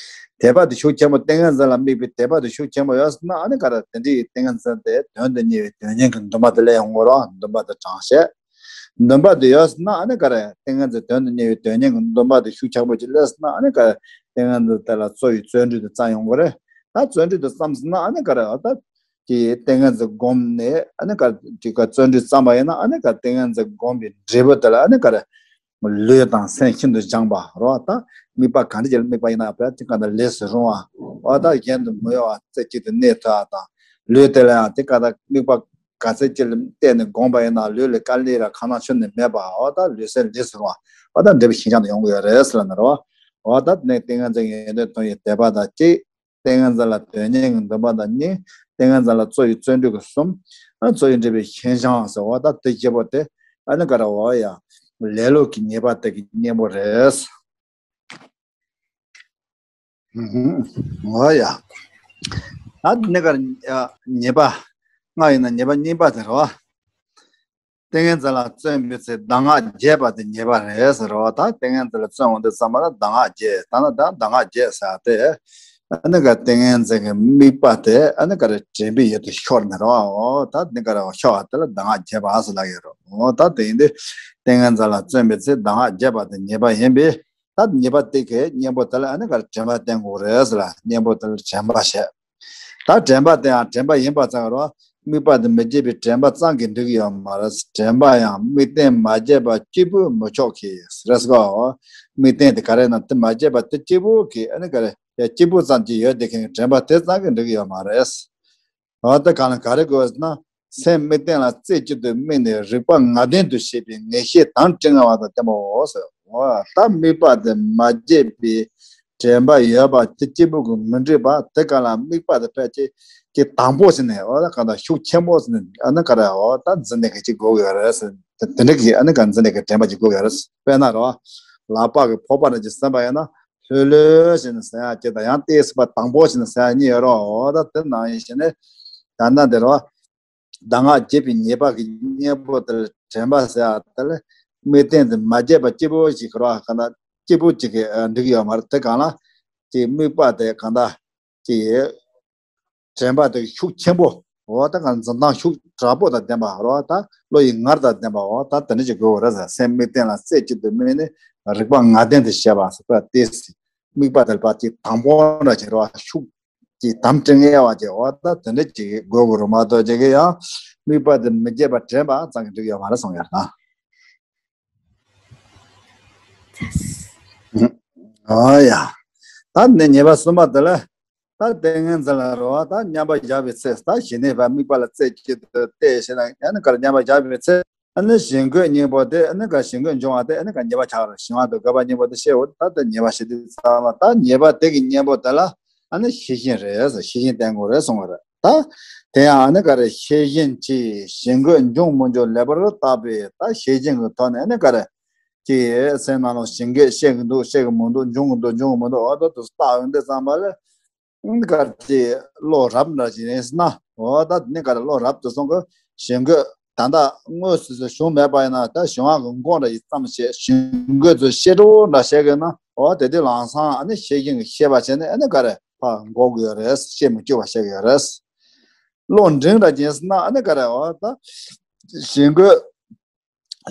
དད་པ་དེ་ཤུགས་ཆེན་པོ། ཏིང་ངེ་འཛིན་ལ་དམིགས་པའི་དད་པ་དེ་ཤུགས་ཆེན་པོ་ཡོད་ཟེར་ན་ཨ་ནི་ག་རེ། དེ་འདྲའི་ཏིང་ངེ་འཛིན་དེ་དོན་དུ་གཉེར་བའི་དོན་གཉེར་གྱི་འདུན་པ་དེ་སླེབས་ཡོང་གི་རེད། འདུན་པ་དེ་དྲངས་བྱས། འདུན་པ་དེ་ཡོད་ཟེར་ན་ཨ་ནི་ག་རེ། ཏིང་ངེ་འཛིན་དོན་དུ་གཉེར་བའི་དོན་གཉེར་གྱི་འདུན་པ་དེ་ཤུགས་ཆེན་པོ་ཅིག་སླེབས་ཟེར་ན་ཨ་ནི་ག་རེ། ཏིང་ངེ་འཛིན་དེ་ལ་རྩོལ་བའི་བརྩོན་འགྲུས་དེ་བརྩམས་ཡོང་གི་རེད། ད་བརྩོན་འགྲུས་དེ་བརྩམས་ཟེར་ན་ཨ་ནི་ག་རེ། འོ་ད་ཀྱི་ཏིང་ངེ་འཛིན་བསྒོམས་ནས་ཨ་ནི་ག་རེ། ཀྱི་ག་བརྩོན་འགྲུས་བརྩམས་པ་ཡིན་ན་ཨ་ནི་ག་རེ། ཏིང་ངེ་འཛིན་བསྒོམས་པའི་འབྲས་བུ་དེ་ལ་ཨ་ནི་ག་རེ། ལུས་དང་སེམས་ཤིན་ཏུ་སྦྱངས་པ་རོ། ད་དམིགས་པ་ག་འདྲ་ཅིག་ལ་དམིགས་པ་ཡིན་ན་ཡང་དེ་ག་ད་ལས་སུ་རུང་བ། འོ་ད་གཞན་དུ་མི་གཡོ་བ་རྩེ་གཅིག་ཏུ་གནས་ཐུབ་པ་དང་། ལུས་དེ་ལ་ཡང་དེ་ག་ད་དམིགས་པ་ག་ཚད་ཅིག་ལ་གཏད་ནས་བསྒོམས་པ་ཡིན་ན་ལུས་ལ་དཀའ་ལས་ར་གང་ན་ཆུང་ནས་མེད་པ། འོ་ད་ལུས་སེམས་ལས་སུ་རུང་བ། འོ་ད་འབྲས་བུ་ཞིང་སྦྱངས་དུ་ཡོང་གི་ཡོད་རེད་ཟེར་ལབ་ནི་རོ། འོ་ད་དེ་ནས་ཏིང་ངེ་འཛིན་ཡོན་ཏན་མཐོང་བའི་དད་པ་དང་གཅིག་ཏིང་ངེ་འཛིན་ལ་དོན་གཉེར་གྱི་འདུན་པ་དང་གཉིས། ཏིང་ངེ་འཛིན་ལ་རྩོལ་བའི་བརྩོན་འགྲུས་ཀྱི་གསུམ། ཨ་རྩོལ་བའི་འབྲས་བུའི་ཞིང་སྦྱངས་ཟེར་བ་ད་དེ་བཞི་པོ་དེ་ཨ་ནི་ག་རེ། འོ་ཡ། ལེ་ལོ་གི་ཉེས་པ་དེ་གི་གཉེན་པོ་རེད། འོ་ཡ། ད་དེ་ནས་ག་རེ། ཉེས་པ་ལྔ་ཡིན་ན་ཉེས་པ་གཉིས་པ་དེ་རེད་བ། ཏིང་ངེ་འཛིན་ལ་བརྩོན་པའི་ཚེ་གདམས་ངག་རྒྱས་པ་དེ་ཉེས་པ་རེད་ཟེར་རོ། ད་ཏིང་ངེ་འཛིན་ལ་བརྩོན་འོང་དུས་ཙམ་པ་ལ་གདམས་ངག་རྒྱས། ད་ནི་ད་གདམས་ངག་རྒྱས་ཟེར་དེ། ཨ་ནི་ག་ཏིང་ངེ་འཛིན་གྱི་དམིགས་པ་དེ་ཨ་ནི་ག་རེ། དྲན་པའི་ཡུལ་དུ་ཤོར་ནས་རོ། འོ་ད་ནི་ག་རེ་ཤོར་བ་དེ་ལ་གདམས་ངག་རྒྱས་པ་ཟེར་ལབ་ཡོད་རོ། འོ་ད་དེ་ཡིན་དུས་ཏིང་ངེ་འཛིན་ལ་བརྩོན་པའི་ཚེ་གདམས་ངག་རྒྱས་པ་དེ་ཉེས་པ་ཡིན་པས། ད་ཉེས་པ་དེ་གའི་གཉེན་པོ་དེ་ལ་ཨ་ནི་ག་རེ། དྲན་པ་བསྟེན་དགོས་རེད་ཟེར་ལ། གཉེན་པོ་དེ་ལ་དྲན་པ་བྱས། ད་དྲན་པ་དེ་ཡང་དྲན་པ་ཡིན་པ་ཙམ་རོ། དམིགས་པ་དེ་མི་བརྗེད་པའི་དྲན་པ་ཙམ་གྱིས་འགྲིག་གི་ཡོད་མ་རེད། དྲན་པ་ཡང་དམིགས་རྟེན་མ་བརྗེད་པ་གཅིག་པུས་མི་ཆོག་གི་རེད་ཟེར་གོ། དམིགས་རྟེན་དེ་ག་རེ་ན་དེ་མ་བརྗེད་པ་དེ་གཅིག་པུ་གིས་ཨ་ནི་ག་རེ་ཡ་གཅིག་པུ་ཙམ་གྱིས་ཡོད་བསྡད་མཁན་གྱི་དྲན་པ་དེ་ཙམ་གྱིས་འགྲིག་གི་ཡོད་མ་རེད། འོ་ད་གང་ལ་ག་རེ་དགོས་ཟེར་ན། སེམས་དམིགས་རྟེན་ལ་རྩེ་གཅིག་ཏུ་དམིགས་ནས་རིག་པ་ངར་ལྡན་དུ་བྱེད་པའི་ངེས་ཤེས་དམ་དྲི་ངེས་པ་དང་ལྡན་པའོ་ཟེར། འོ་ད་དམིགས་པ་དེ་མ་བརྗེད་པའི་དྲན་པ་ཡོད་པ་དེ་གཅིག་པུ་གིས་མི་འགྲིག་པ་དེ་ག་ལ་དམིགས་པ་དེ་ཕལ་ཆེར་ཀྱི་དང་པོ་ཟེར་ནས། འོ་ད་གང་ལྟར་ཤུགས་ཆེན་པོ་ཟེར་ནས་ཨ་ནི་ག་རེ་འོ་ད་འཛིན་ནས་གི་ཅིག་དགོས་ཀྱི་ཡོད་རེད་ཟེར། དེ་འདྲ་གི་ཨ་ནི་ག་འཛིན་ནས་གི་དྲན་པ་ཅིག་དགོས་ཀྱི་ཡོད་རེད། དཔེར་ན་རོ། ལག་པ་གི་ཕོར་པ་འདྲ་ཅིག་ཟིན་པ་ཡིན་ན། ལྷོད་ལྷོད་བྱས་ནས་ཟིན་ཡག་གཅིག་དང་། ཡང་ཏོག་ཙམ་པ་དང་པོ་བྱས་ནས་ཟིན་ཡག་གཉིས་ཡོད་རེད། འོ་ད་དེ་ནང་བཞིན་བྱས་ནས། ད་ལྟ་འདིར་བ། གདམས་ངག་བརྒྱད་པའི་ཉེས་པ་གི་གཉེན་པོ་དེར་དྲན་པ་ཟེར་ཡག་དེ་ལ། དམིགས་རྟེན་དེ་མ་བརྗེད་པ་གཅིག་པོ་ཞིག་གི་རོ། གང་ལྟར་གཅིག་པོ་གཅིག་གིས་འགྲིག་གི་ཡོད་མ་རེད། དེ་གང་ལ། དེ་དམིགས་པ་དེ་གང་ལྟར། དེ། དྲན་པ་དེ་ཤུགས་ཆེན་པོ། འོ་ད་གང་འཛིན་སྟངས་ཤུགས་དྲག་པོ་དང་ལྡན་པ་རོ། ད་བློ་ཡི་ངར་དང་ལྡན་པ། འོ་ད་དེ་འདྲ་ཅིག་དགོས་པ་རེད་ཟེར། སེམས་དམིགས་རྟེན་ལ་རྩེ་གཅིག་ཏུ་དམིགས་ནས་རིག་པ་ངར་ལྡན་དུ་བྱེད་པ་ཟེར་བ་དེ། དམིགས་པ་དེ་ཕར་ཅིག་དང་པོ་འདྲ་ཅིག་རོ། ཤུགས་ཀྱིས་དམ་དྲི་ངེས་པ་ཅིག་འོ་ད་དེ་འདྲ་ཅིག་དགོས་དགོས་རེད་མ་གཏོགས་ཅིག་གི་ཡང་དམིགས་པ་དེ་མི་བརྗེད་པ་དྲན་པ་ཙམ་གྱིས་འགྲིག་ཡོད་མ་རེད་གསུངས་ཡོད་ན། ཨོ་ཡ། ད་ནི་ཉེས་པ་གསུམ་པ་དེ་ལ། ད་ཏིང་ངེ་འཛིན་ལ་རོ། ད་མཉམ་པར་བཞག་པའི་ཚེ། ད་ཞི་གནས་པ་དམིགས་པ་ལ་རྩེ་གཅིག་ཏུ་གཏད་བྱས་ན། ཡང་ན་གར་མཉམ་པར་བཞག་པའི་ཚེ། ཨ་ནི་ཞི་འགོད་གཉེན་པོ་དེ། ཨ་ནི་ག་ཞི་འགོད་འབྱུང་བ་དེ། ཨ་ནི་ག་ཉེས་པ་ཆགས་རེད། ཞི་བ་དང་རྒོད་པ་གཉེན་པོ་དེ་ཤེས་འོ། ད་དེ་ཉེས་པ་ཞི་བདེ་ཚང་མ། ད་ཉེས་པ་དེ་གི་གཉེན་པོ་དེ་ལ་ཨ་ནི་ཤེས་བཞིན་རེད་ཟེར། ཤེས་བཞིན་བསྟེན་དགོས་རེད་གསུངས་པ་རེད། ད་དེ་ཡང་ཨ་ནི་ག་རེ། ཤེས་བཞིན་གྱིས་ཞི་འགོད་འབྱུང་མི་འབྱུང་ལེགས་པར་བརྟག་པས། ད་ཤེས་བཞིན་གྱི་ཐོག་ནས་ཨ་ནི་ག་རེ། ཀྱི་སེམས་ནང་ལ་ཞི་འགོད་བྱེད་ཀྱི་འདུག་བྱེད་ཀྱི་མི་འདུག་འབྱུང་གི་འདུག་འབྱུང་གི་མི་འདུག་འོ་ད་དེ་ཚོ་བརྟག་ཡོང་དུས་ཙམ་པ་ལ། ཨ་ནི་ག་རེ་བློ་རབ་འདྲ་ཅིག་ཡིན་ཟེར་ན། འོ་ད་ཨ་ནི་ག་རེ་བློ་རབ་དེ་སོང་གི་ཞི་འགོད་ད་ལྟ་དངོས་སུ་བྱུང་མེད་པ་ཡིན་ན། ད་ཞི་བ་གི་མགོ་འདྲ་ཞིག་བརྩམས་བྱས། ཞི་འགོད་ཚོ་ཤེས་འགྲོ་འདྲ་བྱེད་དགོས་ན། འོ་དེ་དུས་ལམ་སང་ཨ་ནི་ཤེས་བཞིན་གྱི་ཤེས་པ་བྱས་ནས་ཨ་ནི་ག་རེ་ཕར་འགོག་གི་ཡོད་རེད། ཤེས་མི་བཅུག་པ་བྱེད་ཀྱི་ཡོད་རེད། བློ་འབྲིང་འདྲ་ཅིག་ཡིན་ཟེར་ན། ཨ་ནི་ག་རེ། འོ་ད་ཞི་འགོད་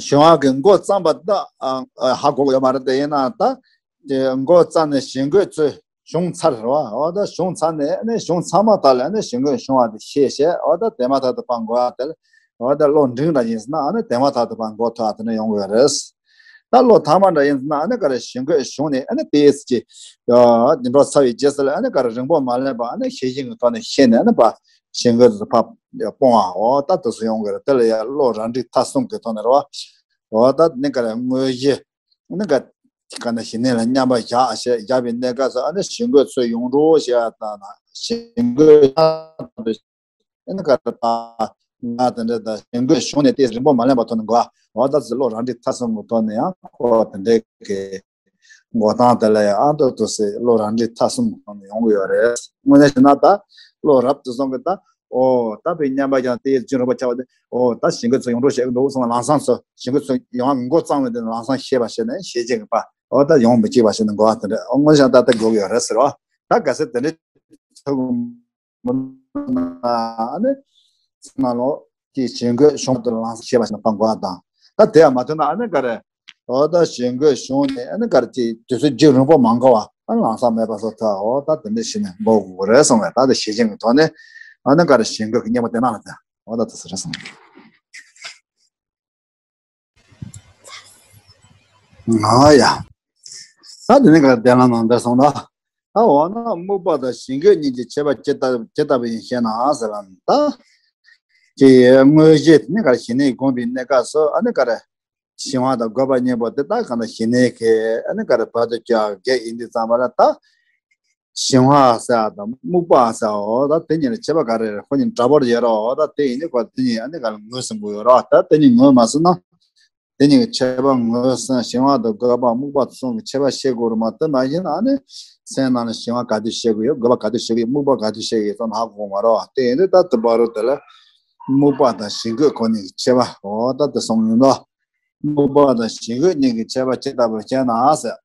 ཞི་བ་གི་མགོ་བརྩམས་པ་ད་ཨ་ཨ་ཧ་གོ་གི་ཡོད་མ་རེད། དེ་ཡིན་ན་ད་དེ་མགོ་བརྩམས་ནས་ཞི་འགོད་ཚོས་བྱུང་ཚར་རེད་བ། འོ་ད་བྱུང་ཚར་ནས་ཨ་ནི་བྱུང་ཚར་མ་ཐག་ལ་ཨ་ནི་ཞི་འགོད་བྱུང་བ་དེ་ཤེས་བྱས། འོ་ད་དེ་མ་ཐག་ཏུ་ཕར་འགོག་ཡག་དེ་ལ། འོ་ད་བློ་འབྲིང་འདྲ་ཡིན་ཟེར་ན། ཨ་ནི་དེ་མ་ཐག་ཏུ་ཕར་འགོག་ཐུབ་ཡག་དེ་འདྲ་ཡོང་གི་ཡོད་རེད། ད་བློ་ཐ་མ་འདྲ་ཡིན་ཟེར་ན། ཨ་ནི་ག་རེ། ཞི་འགོད་བྱུང་ནས་ཨ་ནི་ཏོག་ཙམ་ཅིག་ཡ་འདི་འགྲོ་ཚར་བའི་རྗེས་སུ་ལ། ཨ་ནི་ག་རེ། རིང་པོ་མ་ལོན་པར་ཨ་ནི་ཤེས་བཞིན་གྱི་ཐོག་ནས་ཤེས་ནས། ཨ་ནི་ཕར་ཞི་འགོད་དེ་ཕར་སྤོང་བ། འོ་ད་དེ་ཚོ་ཡོང་གི་རེད། དེ་ལ་ཡ་བློ་རབ་འབྲིང་ཐ་གསུམ་གྱི་ཐོག་ནས་རེད་བ། འོ་ད་ཨ་ནི་ག་རེ། དངོས་གཞི་ཨ་ནི་ག་ག་ན་ཞི་གནས་ལ་མཉམ་པར་བཞག་བྱས། བཞག་པའི་གནས་སྐབས་སུ་ཨ་ནི་ཞི་འགོད་ཚོས་ཡོང་འགྲོ་བྱེད་ཡག་དང་། ཞི་འགོད་ཨ་ནི་ག་རེ། ད་ང་དེ་འདྲ་ད་ཞི་འགོད་བྱུང་ནས་ཏོག་ཙམ་རིང་པོ་མ་ལོན་པ་ཐོག་ནས་འགོག་འོ་ད་ཚོ་བློ་རབ་འབྲིང་ཐ་གསུམ་གྱི་ཐོག་ནས་ཡང་ཁོ་དེ་འདྲའི་གི་འགོག་སྟངས་དེ་ལ་ཡང་ཨ་ཏོག་ཏོག་ཙམ་བློ་རབ་འབྲིང་ཐ་གསུམ་གྱི་ཐོག་ནས་ཡོང་གི་ཡོད་རེད། དངོས་གནས་བྱས་ན་ད་བློ་རབ་ཏུ་སོང་གི། ད་འོ་ད་དཔེ་མཉམ་པ་ཀྱང་དེ་རྒྱུན་རིང་པོ་ཆགས་པ་དེ། འོ་ད་ཞི་འགོད་ཚོ་ཡོང་འགྲོ་བྱེད་ཀྱི་འདུག་གསུངས། ལམ་སང་ཚོ་ཞི་འགོད་ཚོ་ཡོང་མགོ་བརྩམས་པ་དེ་ལམ་སང་ཤེས་པ་བྱས་ནས། ཤེས་བྱེད་ཀྱི་པ། འོ་ད་ཡོང་མི་བཅུག་པ་བྱས་ནས་འགོག་པ་དེ་འདྲ། འོ་དངོས་གནས་བྱས་ན་ད་ལྟ་འགོག་གི་ཡོད་རེད་ཟེར་བ། ད་གལ་སྲིད་དེ་འདྲ་ཚོ་མི་འདུག་ན། ཨ་ནི་ཚང་མ་ལོ་ཀྱི་ཞི་འགོད་བྱུང་དུས་ལམ་སང་ཤེས་པ་བྱས་ནས་ཕར་འགོག་པ་དང་། ད་དེ་ཡང་མ་ཐུབ་ན་ཨ་ནི་ག་རེ། འོ་ད་ཞི་འགོད་བྱུང་ནས་ཨ་ནི་ག་རེ། དེ་དུས་ཚོད་རྒྱུན་རིང་པོ་མ་འགོར་བ། ཨ་ནི་ལམ་སང་མེད་པ་བཟོ་ཐུབ། འོ་ད་དེ་འདྲ་བྱས་ནས་འགོག་དགོས་རེད་གསུངས་པས། ད་དེ་ཤེས་བཞིན་གྱི་ཐོག་ནས་ཨ་ནི་ག་རེ། ཞི་འགོད་ཀྱི་གཉེན་པོ་དེ་ནང་ལ་ད། འོ་ད་དེ་ཚོ་རེད་གསུངས། ཨ་ཡ། ད་དེ་ནས་ག་རེ། དེ་ལ་ནང་འདིར་སོང་ན། ད་འོ་ན་དམིགས་པ་དང་ཞི་འགོད་གཉིས་ཀྱི་ཁྱད་པར་ཇི་ལྟ་ཇི་ལྟ་བུ་ཡིན་ཞེ་ན་ཟེར་ལ། ད་ཀྱི་དངོས་གཞི་དེ་ནི་ག་རེ། ཞི་གནས་བསྒོམས་པའི་གནས་སྐབས་སུ་ཨ་ནི་ག་རེ། ཞི་བ་དང་རྒོད་པ་གཉེན་པོ་དེ་ད་གང་ལྟར་ཞི་གནས་ཀྱི་ཨ་ནི་ག་རེ་བར་དུ་གཅོད་པ་གཅིག་ཡིན་དུས་ཙམ་པ་ལ། ད་ཞི་བ་ཟེར་བ་དང་དམིགས་པ་ཟེར་བ། འོ་ད་དེ་གཉིས་ལ་ཁྱད་པར་ག་རེ་རེད། ཁོ་གཉིས་འདྲ་པོ་ཡོད་རེད། འོ་ད་དེ་ཡིན་དུས་ཁོ་དེ་གཉིས་ཨ་ནི་ག་རེ། ངོས་ཟིན་དགོས་ཡོད་རེད། ད་དེ་གཉིས་ངོས་མ་ཟིན་ན། དེ་གཉིས་ཀྱི་ཁྱད་པར་ངོས་ཟིན། ཞི་བ་དང་རྒོད་པ་དམིགས་པ་གསུམ་གྱི་ཁྱད་པར་ཤེས་དགོས་རེད་མ། དེ་མ་ཤེས་ན་ཨ་ནི་སེམས་ནང་ལ་ཞི་བ་ག་དུས་ཤེས་དགོས་ཡོད། རྒོད་པ་ག་དུས་ཤེས་དགོས་ཡོད། དམིགས་པ་ག་དུས་ཤེས་དགོས་ཡོད་ཙམ་ཧ་གོ་མ་རེད་བ། དེ་ཡིན་དུས་ད་དེ་བར་དུ་དེ་ལ་དམིགས་པ་དང་ཞི་འགོད་ཁོ་གཉིས་ཀྱི་ཁྱད་པར། འོ་ད་དེ་གསུངས་ཡོད་ལ། དམིགས་པ་དང་ཞི་འགོད་གཉིས་ཀྱི་ཁྱད་པར་ཇི་ལྟ་བུ་ཞེ་ན་ཟེར།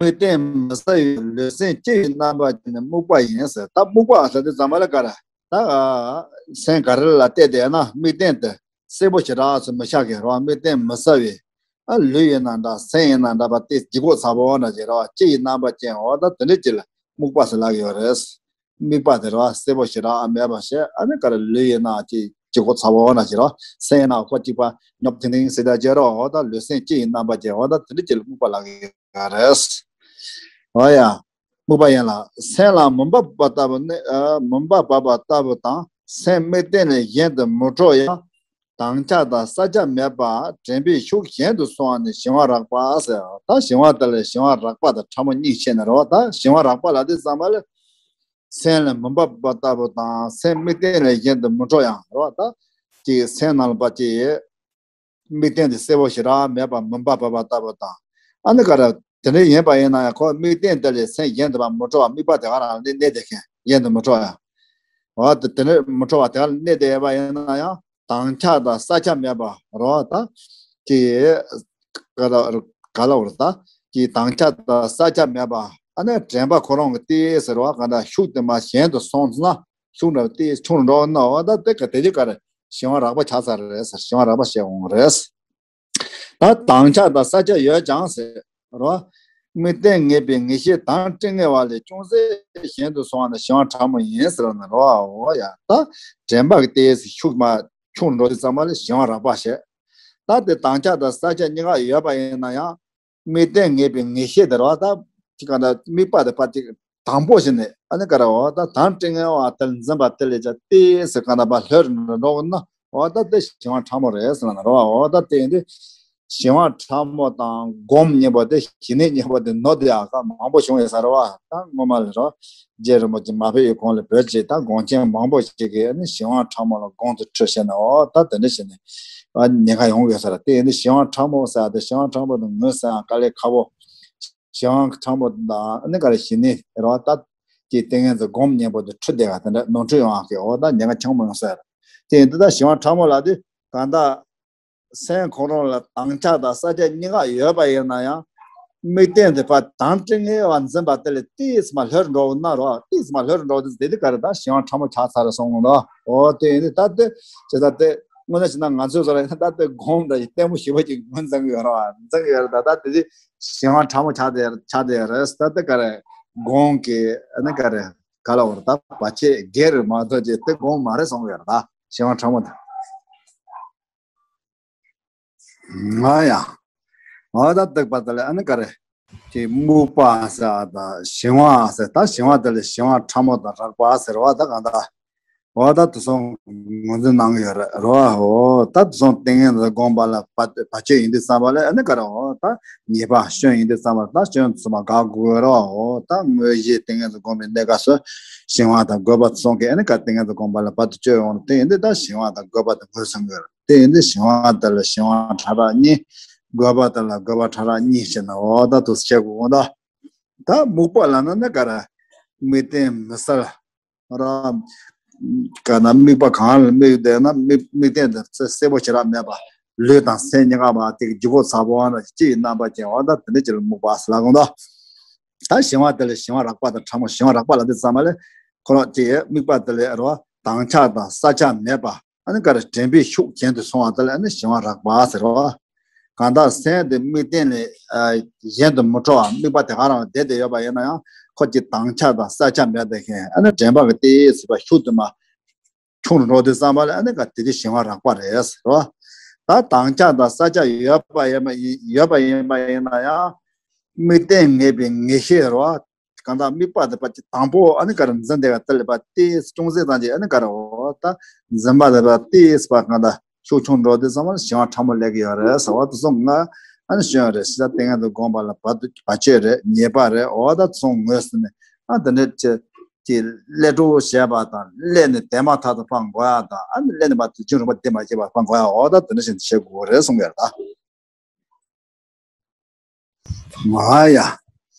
དམིགས་རྟེན་མི་གསལ་བའི་ལུས་སེམས་སྐྱེ་བའི་རྣམ་པ་ཅན་ནི་དམིགས་པ་ཡིན་ཟེར། ད་དམིགས་པ་ཟེར་དུས་ཙམ་པ་ལ་ག་རེ། ད་སེམས་ག་རེ་ལ་གཏད་དེ་ན་དམིགས་རྟེན་དེ་གསལ་པོ་ཞེ་དྲག་ཙམ་མི་ཆགས་ཀྱི་རེད་བ། དམིགས་རྟེན་མི་གསལ་བའི། ཨ་ལུས་ཡིན་ན་འདྲ། སེམས་ཡིན་ན་འདྲ་བ་དེ་ལྗིད་ཁོག་ཚ་པོ་འདྲ་ཅིག་རེད་བ། སྐྱེ་བའི་རྣམ་པ་ཅན། འོ་ད་དེ་འདྲ་ཅིག་ལ་དམིགས་པ་ཟེར་ལབ་ཀྱི་ཡོད་རེད། དམིགས་པ་དེ་རེད་བ། གསལ་པོ་ཞེ་དྲག་མེད་པ་ཞིག་ཨ་ནི་ག་རེ་ལུས་ཡིན་ན་ཅིག་ལྗིད་ཁོག་ཚ་པོ་ན་ཞིག་རེད་བ། སེམས་ཡིན་ན་ཁོ་གཅིག་པ་ཉོབ་ཐིང་ཐིང་ཟེར་ད་ཅེ་རོ། འོ་ད་ལུས་སེམས་གཅིག་ཡིན་རྣམ་པ་ཅན། འོ་ད་དེ་འདྲ་ཅིག་ལ་དམིགས་པ་ལབ་ཀྱི་ཡོད་རེད། འོ་ཡ། དམིགས་པ་ཡིན་ལ། སེམས་ལ་མུན་པ་བབས་པ་ལྟ་བུ་ནི། ཨ། མུན་པ་བབས་པ་ལྟ་བུ་དང་། སེམས་དམིགས་རྟེན་ལས་གཞན་དུ་མི་འཕྲོ་ཡང་། དྭངས་ཆ་དང་གསལ་ཆ་མེད་པ། དྲན་པའི་ཤུགས་གཞན་དུ་སོང་བ་ནི་གཞན་དབང་རགས་པ་ཟེར། ད་གཞན་དབང་དེ་ལ་གཞན་དབང་རགས་པ་དང་ཕྲ་མོ་གཉིས་ཕྱེ་ནས་རེད་བ། ད་གཞན་དབང་རགས་པ་ལབ་དུས་ཙམ་པ་ལ། སེམས་ལ་མུན་པ་བབས་པ་ལྟ་བུ་དང་། སེམས་དམིགས་རྟེན་ལས་གཞན་དུ་མི་འཕྲོ་ཡང་རེད་བ། ད་ཅིག་སེམས་ནང་ལ་ཕར་ཅིག་དམིགས་རྟེན་དེ་གསལ་པོ་ཞེ་དྲག་མེད་པ་མུན་པ་བབས་པ་ལྟ་བུ་དང་། ཨ་ནི་ག་རེ། དེ་འདྲ་ཡིན་པ་ཡིན་ན་ཡང་ཁོ་དམིགས་རྟེན་དེ་ལས་སེམས་གཞན་དུ་ཕར་མི་འཕྲོ་བ། དམིགས་པ་དེ་ག་རང་ལ་གནས་བསྡད་མཁན། གཞན་དུ་མི་འཕྲོ་ཡང་། འོ་དེ་དེ་འདྲ་མི་འཕྲོ་བ་དེ་ག་ལ་གནས་བསྡད་པ་ཡིན་ན་ཡང་། དྭངས་ཆ་དང་གསལ་ཆ་མེད་པ་རེད་བ། ད་ཅིག་ག་ལ་ག་ལ་བར་ད་ཀྱི་དྭངས་ཆ་དང་གསལ་ཆ་མེད་པ། ཨ་ནི་དྲན་པ་ཁོ་རང་གི་ཏོག་ཙམ་རེད་བ། གང་ལྟར་ཤུགས་དེ་མར་གཞན་དུ་སོང་ན། ཤུགས་འདྲ་ཏོག་ཙམ་ཆུང་རུ་འགྲོ་ན། འོ་ད་དེ་ག་དེ་ཅིག་ག་རེ། གཞན་དབང་རགས་པ་ཆགས་ཚར་རེད་ཟེར། གཞན་དབང་རགས་པ་བཤད་འོང་རེད། ད་དྭངས་ཆ་དང་གསལ་ཆ་ཡོད་ཀྱང་ཟེར་རེད་བ། དམིགས་རྟེན་ངེས་པའི་ངེས་ཤེས་དྭངས་སྤྲོས་ངེས་པ་ལས་ཅུང་ཟད་གཞན་དུ་སོང་བ་ནི་གཞན་དབང་ཕྲ་མོ་ཡིན་ཟེར་བ་ནི་རེད་བ། འོ་ཡ། ད་དྲན་པ་གི་ཏོག་ཙམ་ཤུགས་མར་ཆུང་རུ་འགྲོ་དུས་ཙམ་པ་ལ་གཞན་དབང་རགས་པ་བཤད། ད་དེ་དྭངས་ཆ་དང་གསལ་ཆ་གཉིས་ཀ་ཡོད་པ་ཡིན་ན་ཡང་། དམིགས་རྟེན་ངེས་པའི་ངེས་ཤེས་དེ་རེད་བ། ད་ཅིག་ག་འདྲ་དམིགས་པ་དེ་ཕར་ཅིག་དང་པོ་བྱས་ནས། ཨ་ནི་ག་རེ། འོ་ད་དྭངས་སྤྲོས་ངེས་པ་དེ་ལ་འཛིན་པ་དེ་ལས་ཀྱང་ཏོག་ཙམ་ག་འདྲ་ཕར་ལྷོད་རུ་འགྲོ་འོང་ན། འོ་ད་དེ་གཞན་དབང་ཕྲ་མོ་རེད་ཟེར་ལབ་ན་རེད་བ། འོ་ད་དེ་ཡིན་དུས་གཞན་དབང་ཕྲ་མོ་དང་སྒོམ་གཉིས་པོ་དེ། ཞི་གནས་གཉིས་པོ་དེ་ནོར་དེ་ཡག་ག་མང་པོ་བྱུང་ཡོད་ས་རེད་བ། ད་སྔོན་མ་ལ་རེད་བ། རྗེ་རིན་པོ་ཆེ་མ་ཕེབས་ཡོད་གོང་ལ་བོད་ཀྱི་ད་སྒོམ་ཆེན་མང་པོ་ཞིག་གིས་ཨ་ནི་གཞན་དབང་ཕྲ་མོ་ལ་སྒོམ་དུ་ཁྲིད་བྱས་ནས། འོ་ད་དེ་འདྲ་བྱས་ནས་ཨ་ཉེན་ཁ་ཡོང་གི་ཡོད་ས་རེད། དེ་ཡིན་དུས་གཞན་དབང་ཕྲ་མོ་ཟེར་ཡ་དེ། གཞན་དབང་ཕྲ་མོ་དེ་ངོས་ཟེར་ཡང་དཀའ་ལས་ཁག་པོ། གཞན་དབང་ཕྲ་མོ་དང་ཨ་ནི་ག་རེ། ཞི་གནས་རེད་བ། ད་ཀྱི་ཏིང་ངེ་འཛིན་སྒོམ་གཉིས་པོ་དེ་འཁྲུལ་བསྡད་པ་དེ་འདྲ་ནོར་འཁྲུལ་ཡོང་བ་གི། འོ་ད་ཉེན་ཁ་ཆེན་པོ་ཡོང་ས་རེད། དེ་ཡིན་དུས་ད་གཞན་དབང་ཕྲ་མོ་ལབ་དུས་གང་ལྟར་སེམས་ཁོ་རང་ལ་དྭངས་ཆ་དང་གསལ་ཆ་གཉིས་ཀ་ཡོད་པ་ཡིན་ན་ཡང་། དམིགས་རྟེན་དེ་ཕར་དྭངས་སྤྲོས་ངེས་པ་འཛིན་པ་དེ་ལས་ཏོག་ཙམ་མར་ལྷོད་རུ་འགྲོ་འོང་ན་རེད་བ། ཏོག་ཙམ་མར་ལྷོད་རུ་འགྲོ་དུས་དེ་དུས་ག་རེ། ད་གཞན་དབང་ཕྲ་མོ་ཆགས་ཚར་རེད་གསུངས་འདུག་འོ་དེ་ཡིན་དུས་ད་དེ་ཇི་ལྟར་དེ། དངོས་གནས་བྱས་ན་ང་ཚོས་ཟེར་ཡ་ད་ལྟ་སྒོམ་འདྲ་ཞིག་ལྟད་མོ་ཞེ་པོ་ཅིག་ངོས་འཛིན་གྱི་ཡོད་རེད་བ། འཛིན་གྱི་ཡོད་རེད། ད་ད་དེ་དུས་གཞན་དབང་ཕྲ་མོ་ཆགས་བསྡད་ཆགས་བསྡད་ཡོད་རེད། ད་ལྟ་ག་རེ། སྒོམ་གྱི་ཨ་ནི་ག་རེ། ག་ལ་བར་ད་བར་ཆད་སྒེར་རེད་མ་གཏོགས་ཅིག་དེ་སྒོམ་མ་རེད་གསུང་གི་ཡོད་རེད། ད་གཞན་དབང་ཕྲ་མོ་དང་། ང་ཡང་། ང་ད་ལྟ་བར་དེ་ལ་ཨ་ནི་ག་རེ། ཀྱི་དམིགས་པ་ཟེར་བ་དང་གཞན་དབང་ཟེར། ད་གཞན་དབང་དེ་ལ་གཞན་དབང་ཕྲ་མོ་དང་རགས་པ་ཟེར་བ། ད་གང་ལྟར། འོ་ད་དེ་ཚོ་ངོས་འཛིན་གནང་གི་ཡོད་རེད་རེད་བ། འོ་ད་དེ་ཚོ་ཏིང་ངེ་འཛིན་སྒོམ་པ་ལ་བར་བར་ཆད་ཡིན་དུས་ཙམ་པ་ལ་ཨ་ནི་ག་རེ། འོ་ད་ཉེས་པ་སྐྱོན་ཡིན་དུས་ཙམ་པ་ལ་ད་སྐྱོན་དེ་ཚོ་མར་དགག་དགོས་རེད་བ། འོ་ད་དངོས་གཞི་ཏིང་ངེ་འཛིན་སྒོམ་པའི་གནས་སྐབས་སུ་གཞན་དབང་དང་དགོས་པ་ཚོགས་ཀྱིས་ཨ་ནི་ག་ཏིང་ངེ་འཛིན་སྒོམ་པ་ལ་བར་དུ་གཅོད་ཡོང་རེད། དེ་ཡིན་དུས་ད་གཞན་དབང་དང་དགོས་པ་དེ་ངོས་ཟིན་དགོས་རེད། དེ་ཡིན་དུས་གཞན་དབང་དེ་ལ་གཞན་དབང་ཕྲ་རགས་གཉིས། དགོས་པ་དེ་ལ་དགོས་པ་ཕྲ་རགས་གཉིས་བྱས་ནས། འོ་ད་དེ་ཚོ་བྱེད་དགོས། འོ་ད། ད་དམིགས་པ་ལབ་ན་ནི་ག་རེ། དམིགས་རྟེན་མི་གསལ་ར། ག་ན་དམིགས་པ་གང་ལ་དམིགས་བསྡད་ན་དམིགས་དམིགས་རྟེན་དེ་གསལ་པོ་ཞེ་དྲག་མེད་པ། ལུས་དང་སེམས་གཉིས་ཀ་མར་དེ་ལྗིད་ཁོག་ཚ་པོ་ན་གཅིག་རྣམ་པ་ཅན། འོ་ད་དེ་འདྲ་ཅིག་ལ་དམིགས་པ་ཟེར་ལབ་གོ། ད་ད་གཞན་དབང་དེ་ལ་གཞན་དབང་རགས་པ་དང་ཕྲ་མོ། གཞན་དབང་རགས་པ་ལབ་དུས་ཙམ་པ་ལ་ཁོ་རང་དེ་དམིགས་པ་དེ་ལ་རེད་བ། དྭངས་ཆ་དང་གསལ་ཆ་མེད་པ། ཨ་ནི་ག་རེ། དྲན་པའི་ཤུགས་གཞན་དུ་སོང་བ་དེ་ལ་ཨ་ནི་གཞན་དབང་རགས་པ་ཟེར་བ། གང་ལྟར་སེམས་དེ་དམིགས་རྟེན་ལས་ཨ་གཞན་དུ་མི་འཕྲོ་བ། དམིགས་པ་དེ་ག་རང་བསྡད་དེ་ཡོད་པ་ཡིན་ན་ཡང་ཁོ་ཀྱི་དྭངས་ཆ་དང་གསལ་ཆ་མེད་དེ་མཁན། ཨ་ནི་དྲན་པ་གི་ཏོག་ཙམ་ཕར་ཤུགས་དེ་མར་ཆུང་རུ་འགྲོ་དུས་ཙམ་པ་ལ་ཨ་ནི་ག་དེ་དེ་གཞན་དབང་རགས་པ་རེད་ཟེར་བ། ད་དྭངས་ཆ་དང་གསལ་ཆ་ཡོད་པ་ཡིན་པ་ཡིན་ཡོད་པ་ཡིན་པ་ཡིན་ན་ཡང་དམིགས་རྟེན་ངེས་པའི་ངེས་ཤེས་རེད་བ། གང་ལྟར་དམིགས་པ་དེ་ཕར་ཅིག་དང་པོ་ཨ་ནི་ག་རེ་འཛིན་བསྡད་པ་དེ་ལ་ཕར་ཏོག་ཙམ་ཅུང་ཟད་ཙམ་ཅིག་ཨ་ནི་ག་རེ། འོ་ད་འཛིན་པ་དེ་ཕར་ཏོག་ཙམ་ཕར་གང་ལྟར་ཤུགས་ཆུང་འགྲོ་དུས་ཙམ་པ་ལ་གཞན་དབང་ཕྲ་མོ་སླེབས་ཀྱི་ཡོད་རེད་ཟེར་བ། དེ་ཚོ་ང་ཨ་ནི་ཞུས་ཡོད་རེད། ཕྱི་ལྟར་ཏིང་ངེ་འཛིན་སྒོམ་པ་ལ་བར་དུ་བར་ཆད་རེད། ཉེས་པ་རེད། འོ་ད་དེ་ཚོ་ངོས་ཟིན་ནས་ཨ་དེ་འདྲ་ཅིག་ཀྱི་སླད་འགྲོ་བྱས་པ་དང་། སླད་ནས་དེ་མ་ཐག་ཏུ་ཕར་འགོར་ཡ་དང་། ཨ་ནི་སླད་ནས་ཕར་དུས་རྒྱུན་རིང་པོ་དེ་མ་བྱས་པར་ཕར་འགོར་ཡ། འོ་ད་དེ་འདྲ་བྱས་ནས་བྱེད་དགོས་རེད་གསུངས་ཡོད་རེད་ད། མ་ཡ།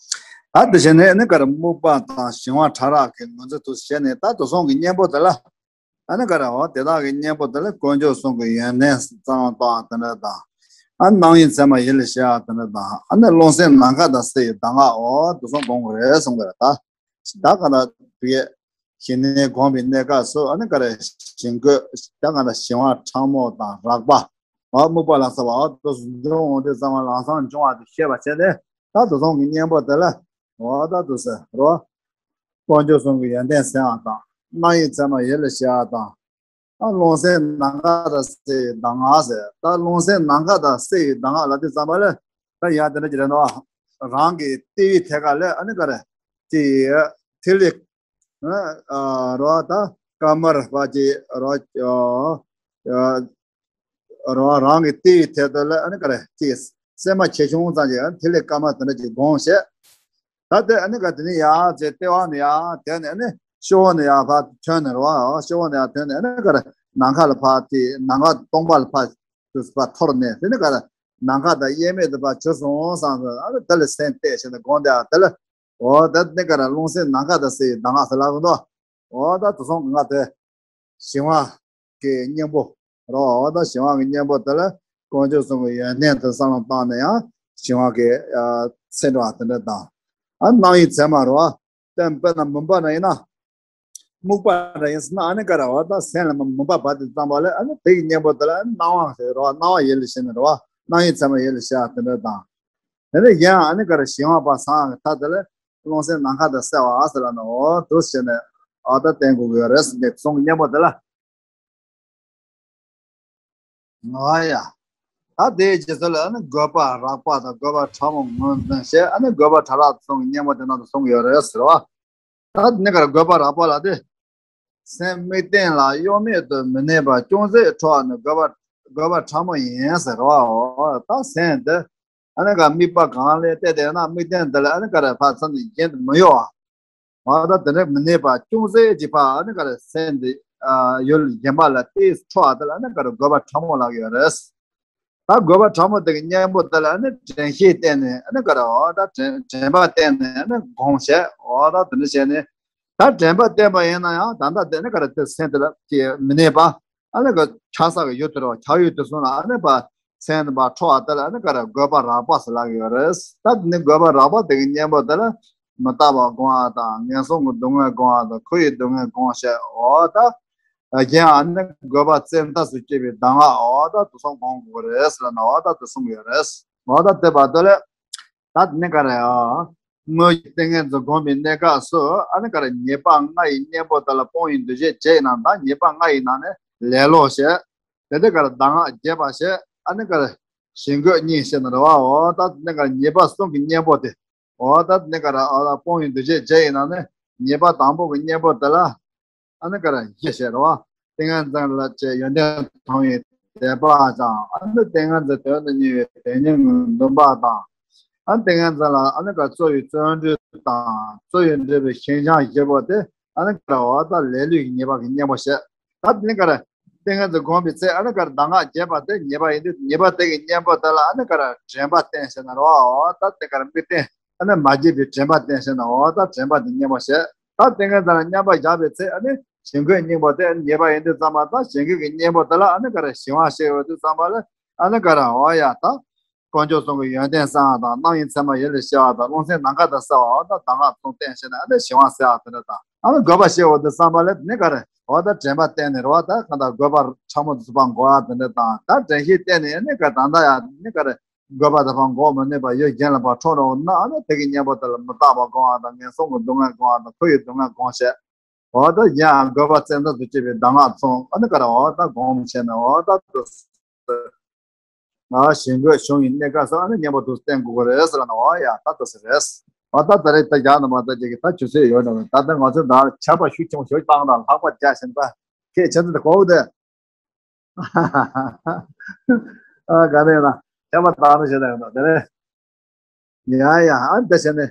ད་དེ་བྱས་ནས་ནི་ག་རེ། དམིགས་པ་དང་གཞན་དབང་ཕྲ་རགས་ཀྱི་ངོས་འཛིན་དུ་བྱས་ནས། ད་དེ་ཚོ་གི་གཉེན་པོ་དེ་ལ་ཨ་ནི་ག་རེ། འོ་དེ་དག་གི་གཉེན་པོ་དེ་ལ་དཀོན་མཆོག་གསུམ་གྱི་ཡོན་ཏན་གསང་བ་དང་དེ་འདྲ་དང་། ཨ་སྣང་བའི་མཚན་མ་ཡིད་ལ་བྱེད་ཡ་དེ་འདྲ་དང་། ཨ་ནི་རླུང་སེམས་ནམ་མཁའ་དང་བསྲེ་བའི་གདམས་ངག་འོ་དེ་ཚོ་སྒོམ་དགོས་རེད་གསུངས་པ་རེད་ད། ད་ག་ན་དེ་གས་ཞི་གནས་སྒོམ་པའི་གནས་སྐབས་སུ་ཨ་ནི་ག་རེ། ཞི་འགོས་ད་ག་ན་གཞན་དབང་ཕྲ་མོ་དང་རགས་པ། འོ་དམིགས་པ་ལ་སོགས་པ་འོ་དེ་ཚོ་འབྱུང་འོང་དུས་ཙམ་པ་ལམ་སང་འབྱུང་བ་དེ་ཤེས་པར་བྱས་ཏེ། ད་དེ་ཚོ་གི་གཉེན་པོ་དེ་ལ་འོ་ད་དེ་ཚོ་རོ། དཀོན་མཆོག་གསུམ་གྱི་ཡོན་ཏན་གསལ་བ་དང་། རྣམ་གཡེང་མཚན་མ་ཡིད་ལ་བྱེད་པ་དང་། ཨ། རླུང་སེམས་ནམ་མཁའ་དང་བསྲེས་པའི་གདམས་ངག་ཟེར། ད་རླུང་སེམས་ནམ་མཁའ་དང་བསྲེས་པའི་གདམས་ངག་ལབ་དུས་ཙམ་པ་ལ། ད་ཡང་དེ་འདྲ་ཅིག་རེད་ནོ། རང་གི་ལྟེ་བའི་ཐད་ཀ་ལ་ཨ་ནི་ག་རེ། ཅིག་ཐིག་ལེ། ཨ། རོ། ད་དཀར་དམར་བ་ཅིག་རོ། ཨ། རོ། རང་གི་ལྟེ་བའི་ཐད་དུ་ལ་ཨ་ནི་ག་རེ། ཅིག་སེར་མ་ཆེ་ཆུང་ཙམ་ཅིག་ཨ་ནི་ཐིག་ལེ་དཀར་དམར་དེ་འདྲ་ཅིག་སྒོམ་བྱས། ད་དེ་ཨ་ནི་ག་དེ་ནི་ཡང་ཅིག་ལྟེ་བ་ནས་ཡང་དེ་ནས་ཨ་ནི་ཤོག་བུ་ནས་ཡང་ཕར་ཐོན་ནས་རོ། ཤོག་བུ་ནས་ཡང་ཐོན་ནས་ཨ་ནི་ག་རེ། ནམ་མཁའ་ལ་ཕར་དེ་ནམ་མཁའ་སྟོང་པ་ལ་ཕར་དུ་ཕར་འཐོར་ནས། དེ་ནི་ག་རེ། ནམ་མཁའ་དང་དབྱེར་མེད་དུ་ཕར་གྱུར་སོང་བསམ་སོང་། ཨ་ནི་དེ་ལ་སེམས་གཏད་བྱས་ནས་སྒོམ་བསྡད། དེ་ལ། འོ་ད་ནི་ག་རེ། རླུང་སེམས་ནམ་མཁའ་དང་བསྲེས་པའི་གདམས་ངག་ཟེར་ལབ་ཀྱི་འདུག། འོ་ད་དེ་གསུམ་གྱི་ང་དེ་ཞི་བ་གི་གཉེན་པོ་རོ། འོ་ད་ཞི་བ་གི་གཉེན་པོ་དེ་ལ་དཀོན་མཆོག་གསུམ་གྱི་ཡོན་ཏན་དེ་བསམ་བློ་བཏང་ནས་ཡང་ཞི་བ་གི་ཚེ་འགྲོ་བ་དེ་འདྲ་དང་། ཨ། རྣམ་གཡེང་མཚན་མ་རོ། དཔེར་དཔེར་ན་མུན་པ་འདྲ་ཡིན་ན། སྨུག་པ་འདྲ་ཡིན་ཟེར་ན་ཨ་ནི་ག་རེ། འོ་ད་སེམས་ལ་མུན་པ་བབས་དུས་ཙམ་པ་ལ་ཨ་ནི་དེ་གི་གཉེན་པོ་དེ་ལ་སྣང་བ་ཟེར་རོ། སྣང་བ་ཡིད་ལ་བྱེད་ནས་རོ། རྣམ་གཡེང་མཚན་མ་ཡིད་ལ་བྱེད་པ་དེ་འདྲ་དང་། དེ་ནས་གཞན་ཨ་ནི་ག་རེ། ཞི་བ་པ་སངས་ཀྱི་མཐའ་དེ་ལ་རླུང་སེམས་ནམ་མཁའ་དང་བསྲེས་པ་ཟེར་ལབ་ནས། འོ་དེ་བྱས་ནས་འོ་ད་བསྟན་དགོས་ཀྱི་ཡོད་རེད་ཟེར་ནས་གསུང་གི་གཉེན་པོ་དེ་ལ། འོ་ཡ། ད་དེའི་རྗེས་སུ་ལ་ཨ་ནི་དགོས་པ་རགས་པ་དང་དགོས་པ་ཕྲ་མོ་ངོས་འཛིན་བྱས། ཨ་ནི་དགོས་པ་ཕྲ་རགས་གསུང་གི་གཉེན་པོ་དེ་ནང་དུ་གསུང་གི་ཡོད་རེད་ཟེར་བ། ད་དེ་ནི་ག་རེ། དགོས་པ་རགས་པ་ལ་དེ། སེམས་དམིགས་རྟེན་ལ་གཡོ་མེད་དུ་མི་གནས་པ་ཅུང་ཟད་འཕྲོ་བ་ནི་དགོས་པ། དགོས་པ་ཕྲ་མོ་ཡིན་ཟེར་བའོ། ད་སེམས་དེ་ཨ་ནི་ག་དམིགས་པ་གང་ལ་གཏད་དེ་ན་དམིགས་རྟེན་དེ་ལ་ཨ་ནི་ག་རེ་ཕར་མཚམས་ནས་གཞན་དུ་མི་གཡོ་བ། འོ་ད་དེ་འདྲ་མི་གནས་པ་ཅུང་ཟད་ཅིག་ཕར་ཨ་ནི་ག་རེ། སེམས་དེ་ཨ་ཡུལ་གཞན་པ་ལ་གཏད་འཕྲོ་བ་དེ་ལ་ཨ་ནི་ག་རེ། དགོས་པ་ཕྲ་མོ་ལབ་ཀྱི་ཡོད་རེད། ད་དགོས་པ་ཕྲ་མོ་དེ་གི་གཉེན་པོ་དེ་ལ་ཨ་ནི་དྲན་ཤེས་བསྟེན་ནས་ཨ་ནི་ག་རེ། འོ་ད་དྲན་དྲན་པ་བསྟེན་ནས་ཨ་ནི་སྒོམ་བྱས། འོ་ད་དེ་འདྲ་བྱས་ནས། ད་དྲན་པ་བསྟེན་པ་ཡིན་ན་ཡང་ད་ལྟ་དེ་ནི་ག་རེ། དེ་སེམས་དེ་ལ་ཅིག་མི་གནས་པ། ཨ་ནི་ག་ཆགས་ས་གི་ཡུལ་དེ་རུ། ཆགས་ཡུལ་དེ་སོང་ན་ཨ་ནི་ཕར་སེམས་དེ་ཕར་འཕྲོ་བ་དེ་ལ་ཨ་ནི་ག་རེ། དགོས་པ་རགས་པ་ཟེར་ལབ་ཀྱི་ཡོད་རེད། ད་དེ་ནི་དགོས་པ་རགས་པ་དེ་གི་གཉེན་པོ་དེ་ལ་མི་རྟག་པ་སྒོམ་པ་དང་། ངན་སོང་གི་སྡུག་བསྔལ་སྒོམ་པ་དང་། འཁོར་བའི་སྡུག་བསྔལ་སྒོམ་བྱས། འོ་ད། རྒྱན་ཨ་ནི་དགོས་པ་བཙན་ཐབས་སུ་བསྐྱེད་པའི་གདམས་ངག་འོ་ད་དེ་གསུམ་སྒོམ་དགོས་རེད་ཟེར་ན། འོ་ད་དེ་གསུང་གི་ཡོད་རེད། འོ་ད་དེ་བར་དུ་ལས། ད་དེ་ནི་ག་རེ། ཨ། དངོས་ཀྱི་ཏིང་ངེ་འཛིན་སྒོམ་པའི་གནས་སྐབས་སུ་ཨ་ནི་ག་རེ། ཉེས་པ་ལྔ་ཡི་གཉེན་པོ་དེ་ལ་སྤོང་བའི་འདུ་ཤེས་བྱས་ཡིན་ན། ད་ཉེས་པ་ལྔ་ཡི་ནང་ནས་ལེ་ལོ་བྱས། དེ་ནས་ག་རེ། གདམས་ངག་རྒྱས་པ་བྱས། ཨ་ནི་ག་རེ། ཞི་རྒོལ་གཉིས་བྱས་ནས་རེད་བ། འོ་ད་དེ་ནི་ག་རེ། ཉེས་པ་གསུམ་གྱི་གཉེན་པོ་དེ། འོ་ད་དེ་ནི་ག་རེ། ཨ། སྤོང་བའི་འདུ་ཤེས་བྱས་ཡིན་ན་ནི་ཉེས་པ་དང་པོ་གི་གཉེན་པོ་དེ་ལ་ཨ་ནི་ག་རེ། ཞི་བྱེད་རེད་བ། ཏིང་ངེ་འཛིན་ལ་བྱེད། ཡོན་ཏན་མཐོང་བའི་དད་པ་དང་། ཨ་ནི་ཏིང་ངེ་འཛིན་དོན་དུ་གཉེར་བའི་དོན་སྙིང་གི་འདུན་པ་དང་། ཨ་ནི་ཏིང་ངེ་འཛིན་ལ་ཨ་ནི་ག་རེ། རྩོལ་བའི་བརྩོན་འགྲུས་དང་། རྩོལ་བའི་འབྲས་བུ་ཞེན་སྦྱངས་བཞི་པོ་དེ་ཨ་ནི་ག་རེ། འོ་ད་ལས་ལུས་ཀྱི་ཉེས་པ་གི་གཉེན་པོ་བྱས། ད་དེ་ནི་ག་རེ། ཏིང་ངེ་འཛིན་སྒོམ་པའི་ཚེ་ཨ་ནི་ག་རེ། གདམས་ངག་རྒྱས་པ་དེ་ཉེས་པ་ཡིན་དུས། ཉེས་པ་དེ་གི་གཉེན་པོ་དེ་ལ་ཨ་ནི་ག་རེ། དྲན་པ་བསྟེན་བྱས་ན་རེད་བ། འོ་ད་དེ་ག་རེ། དམིགས་རྟེན་ཨ་ནི་མ་བརྗེད་པའི་དྲན་པ་བསྟེན་བྱས་ན། འོ་ད་དྲན་པ་དེ་གཉེན་པོ་བྱས། ད་ཏིང་ངེ་འཛིན་ལ་མཉམ་པར་བཞག་པའི་ཚེ་ཨ་ནི་ཞི་རྒོལ་གཉིས་པོ་དེ་ཉེས་པ་ཡིན་དུས་ཙམ་པ། ད་ཞི་རྒོལ་གྱི་གཉེན་པོ་དེ་ལ་ཨ་ནི་ག་རེ། ཞི་བ་བྱེད་འོས་དུས་ཙམ་པ་ལ་ཨ་ནི་ག་རེ། འོ་ཡ། ད་དཀོན་མཆོག་གསུམ་གྱི་ཡོན་ཏན་གསལ་བ་དང་། རྣམ་གཡེང་མཚན་མ་ཡིད་ལ་བྱེད་པ་དང་། རླུང་སེམས་ནམ་མཁའ་དང་བསྲེས་པ། འོ་ད་གདམས་ངག་གསུམ་བསྟེན་བྱས་ནས་ཨ་ནི་ཞི་བ་ཟེར་བ་དེ་འདྲ་དང་། ཨ་ནི་དགོས་པ་བྱེད་འོས་དུས་ཙམ་པ་ལ་ནི་ག་རེ། འོ་ད་དྲན་པ་བསྟེན་ནས་རེད་བ། ད་གང་ལྟར་དགོས་པ་ཕྲ་མོ་དེ་ཚོ་ཕར་འགོག་པ་དེ་འདྲ་དང་། ད་དྲན་ཤེས་བསྟེན་ནས་ནི་ག་རེ། ད་ལྟ་ཡང་ནི་ག་རེ། དགོས་པ་དེ་ཕར་འགོག་མི་ནུས་པ་ཡུལ་གཞན་ལ་ཕར་འཕྲོ་འགྲོ་ན། ཨ་ནི་དེ་གི་གཉེན་པོ་དེ་ལ་མི་རྟག་པ་སྒོམ་པ་དང་། ངན་སོང་གི་སྡུག་བསྔལ་སྒོམ་པ་དང་། འཁོར་བའི་སྡུག་བསྔལ་སྒོམ་བྱས། འོ་ད་ཡང་དགོས་པ་བཙན་ཐབས་སུ་བསྐྱེད་པའི་གདམས་ངག་གསུམ་ཨ་ནི་ག་རེ། འོ་ད་སྒོམ་བྱས་ནས། འོ་ད་དེ་ང་ཞི་རྒོལ་བྱུང་བའི་གནས་སྐབས་སུ་ཨ་ནི་གཉེན་པོ་དེ་བསྟེན་དགོས་ཀྱི་རེད་ཟེར་ན། འོ་ཡ། ད་དེ་ཟེར་རེད། འོ་ད་ད་རེས་ད་རྒྱག་ནས་མ་ད་ཅིག་གི་ད་ཆུ་ཚོད་ཡོལ་འགྲོ་བས། ད་ལྟ་ང་ཚོས་ད་ཆར་པ་ཤུགས་ཆེན་པོ་ཞིག་བཏང་དང་། ལྷགས་པ་རྒྱག་བཞིན་པ། ཁྱེད་ཆུ་ཚོད་དེ་གོ་དེ། ཨ། ག་རེ་ཡིན་ན་ཆར་པ་བཏང་ནས་བྱེད་ད་ཡོད་ད་དེ་རེད། ཡ་ཡ། ཨ་ནི་དེ་བྱས་ནས་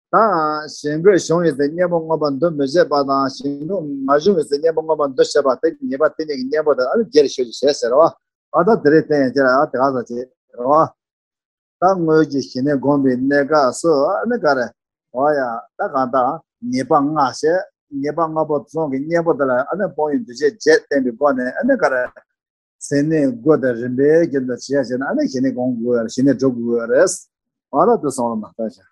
ད་ཞི་རྒོལ་བྱུང་བའི་ཚེ་གཉེན་པོ་མངོན་པར་འདུ་མི་བྱེད་པ་དང་། ཞི་རྒོལ་མ་བྱུང་བའི་ཚེ་གཉེན་པོ་མངོན་པར་འདུ་བྱེད་པ་དེ་ཉེས་པ་དེ་གཉིས་ཀྱི་གཉེན་པོ་དེ་ཨ་ནི་རྒྱས་ཤོས་ཅིག་བྱས་ཟེར་བ། ཨ་ད་དེ་རེད། བསྟན་ཡང་ཁྱེད་ལ་ཨ་དེ་ག་ས་བྱེད་རེད་བ། ད་དངོས་ཀྱི་ཞི་གནས་སྒོམ་པའི་གནས་སྐབས་སུ་ཨ་ནི་ག་རེ། འོ་ཡ། ད་གང་ལྟར་ཉེས་པ་ལྔ་བྱས། ཉེས་པ་ལྔ་པོ་གསུམ་གྱི་གཉེན་པོ་དེ་ལ་ཨ་ནི་སྤོང་བའི་འདུ་ཤེས་བརྒྱད་བསྟེན་པའི་སྒོ་ནས་ཨ་ནི་ག་རེ། སེམས་གནས་དགུ་དང་རིམ་པས་རྒྱུན་དུ་བྱས་བྱས་ན་ཨ་ནི་ཞི་གནས་སྒོམ་དགོས་ཡ། ཞི་གནས་སྒྲུབ་དགོས་ཡ་རེད། འོ་ད་དེ་སོང་ལ་མ་ལྟ་བྱ།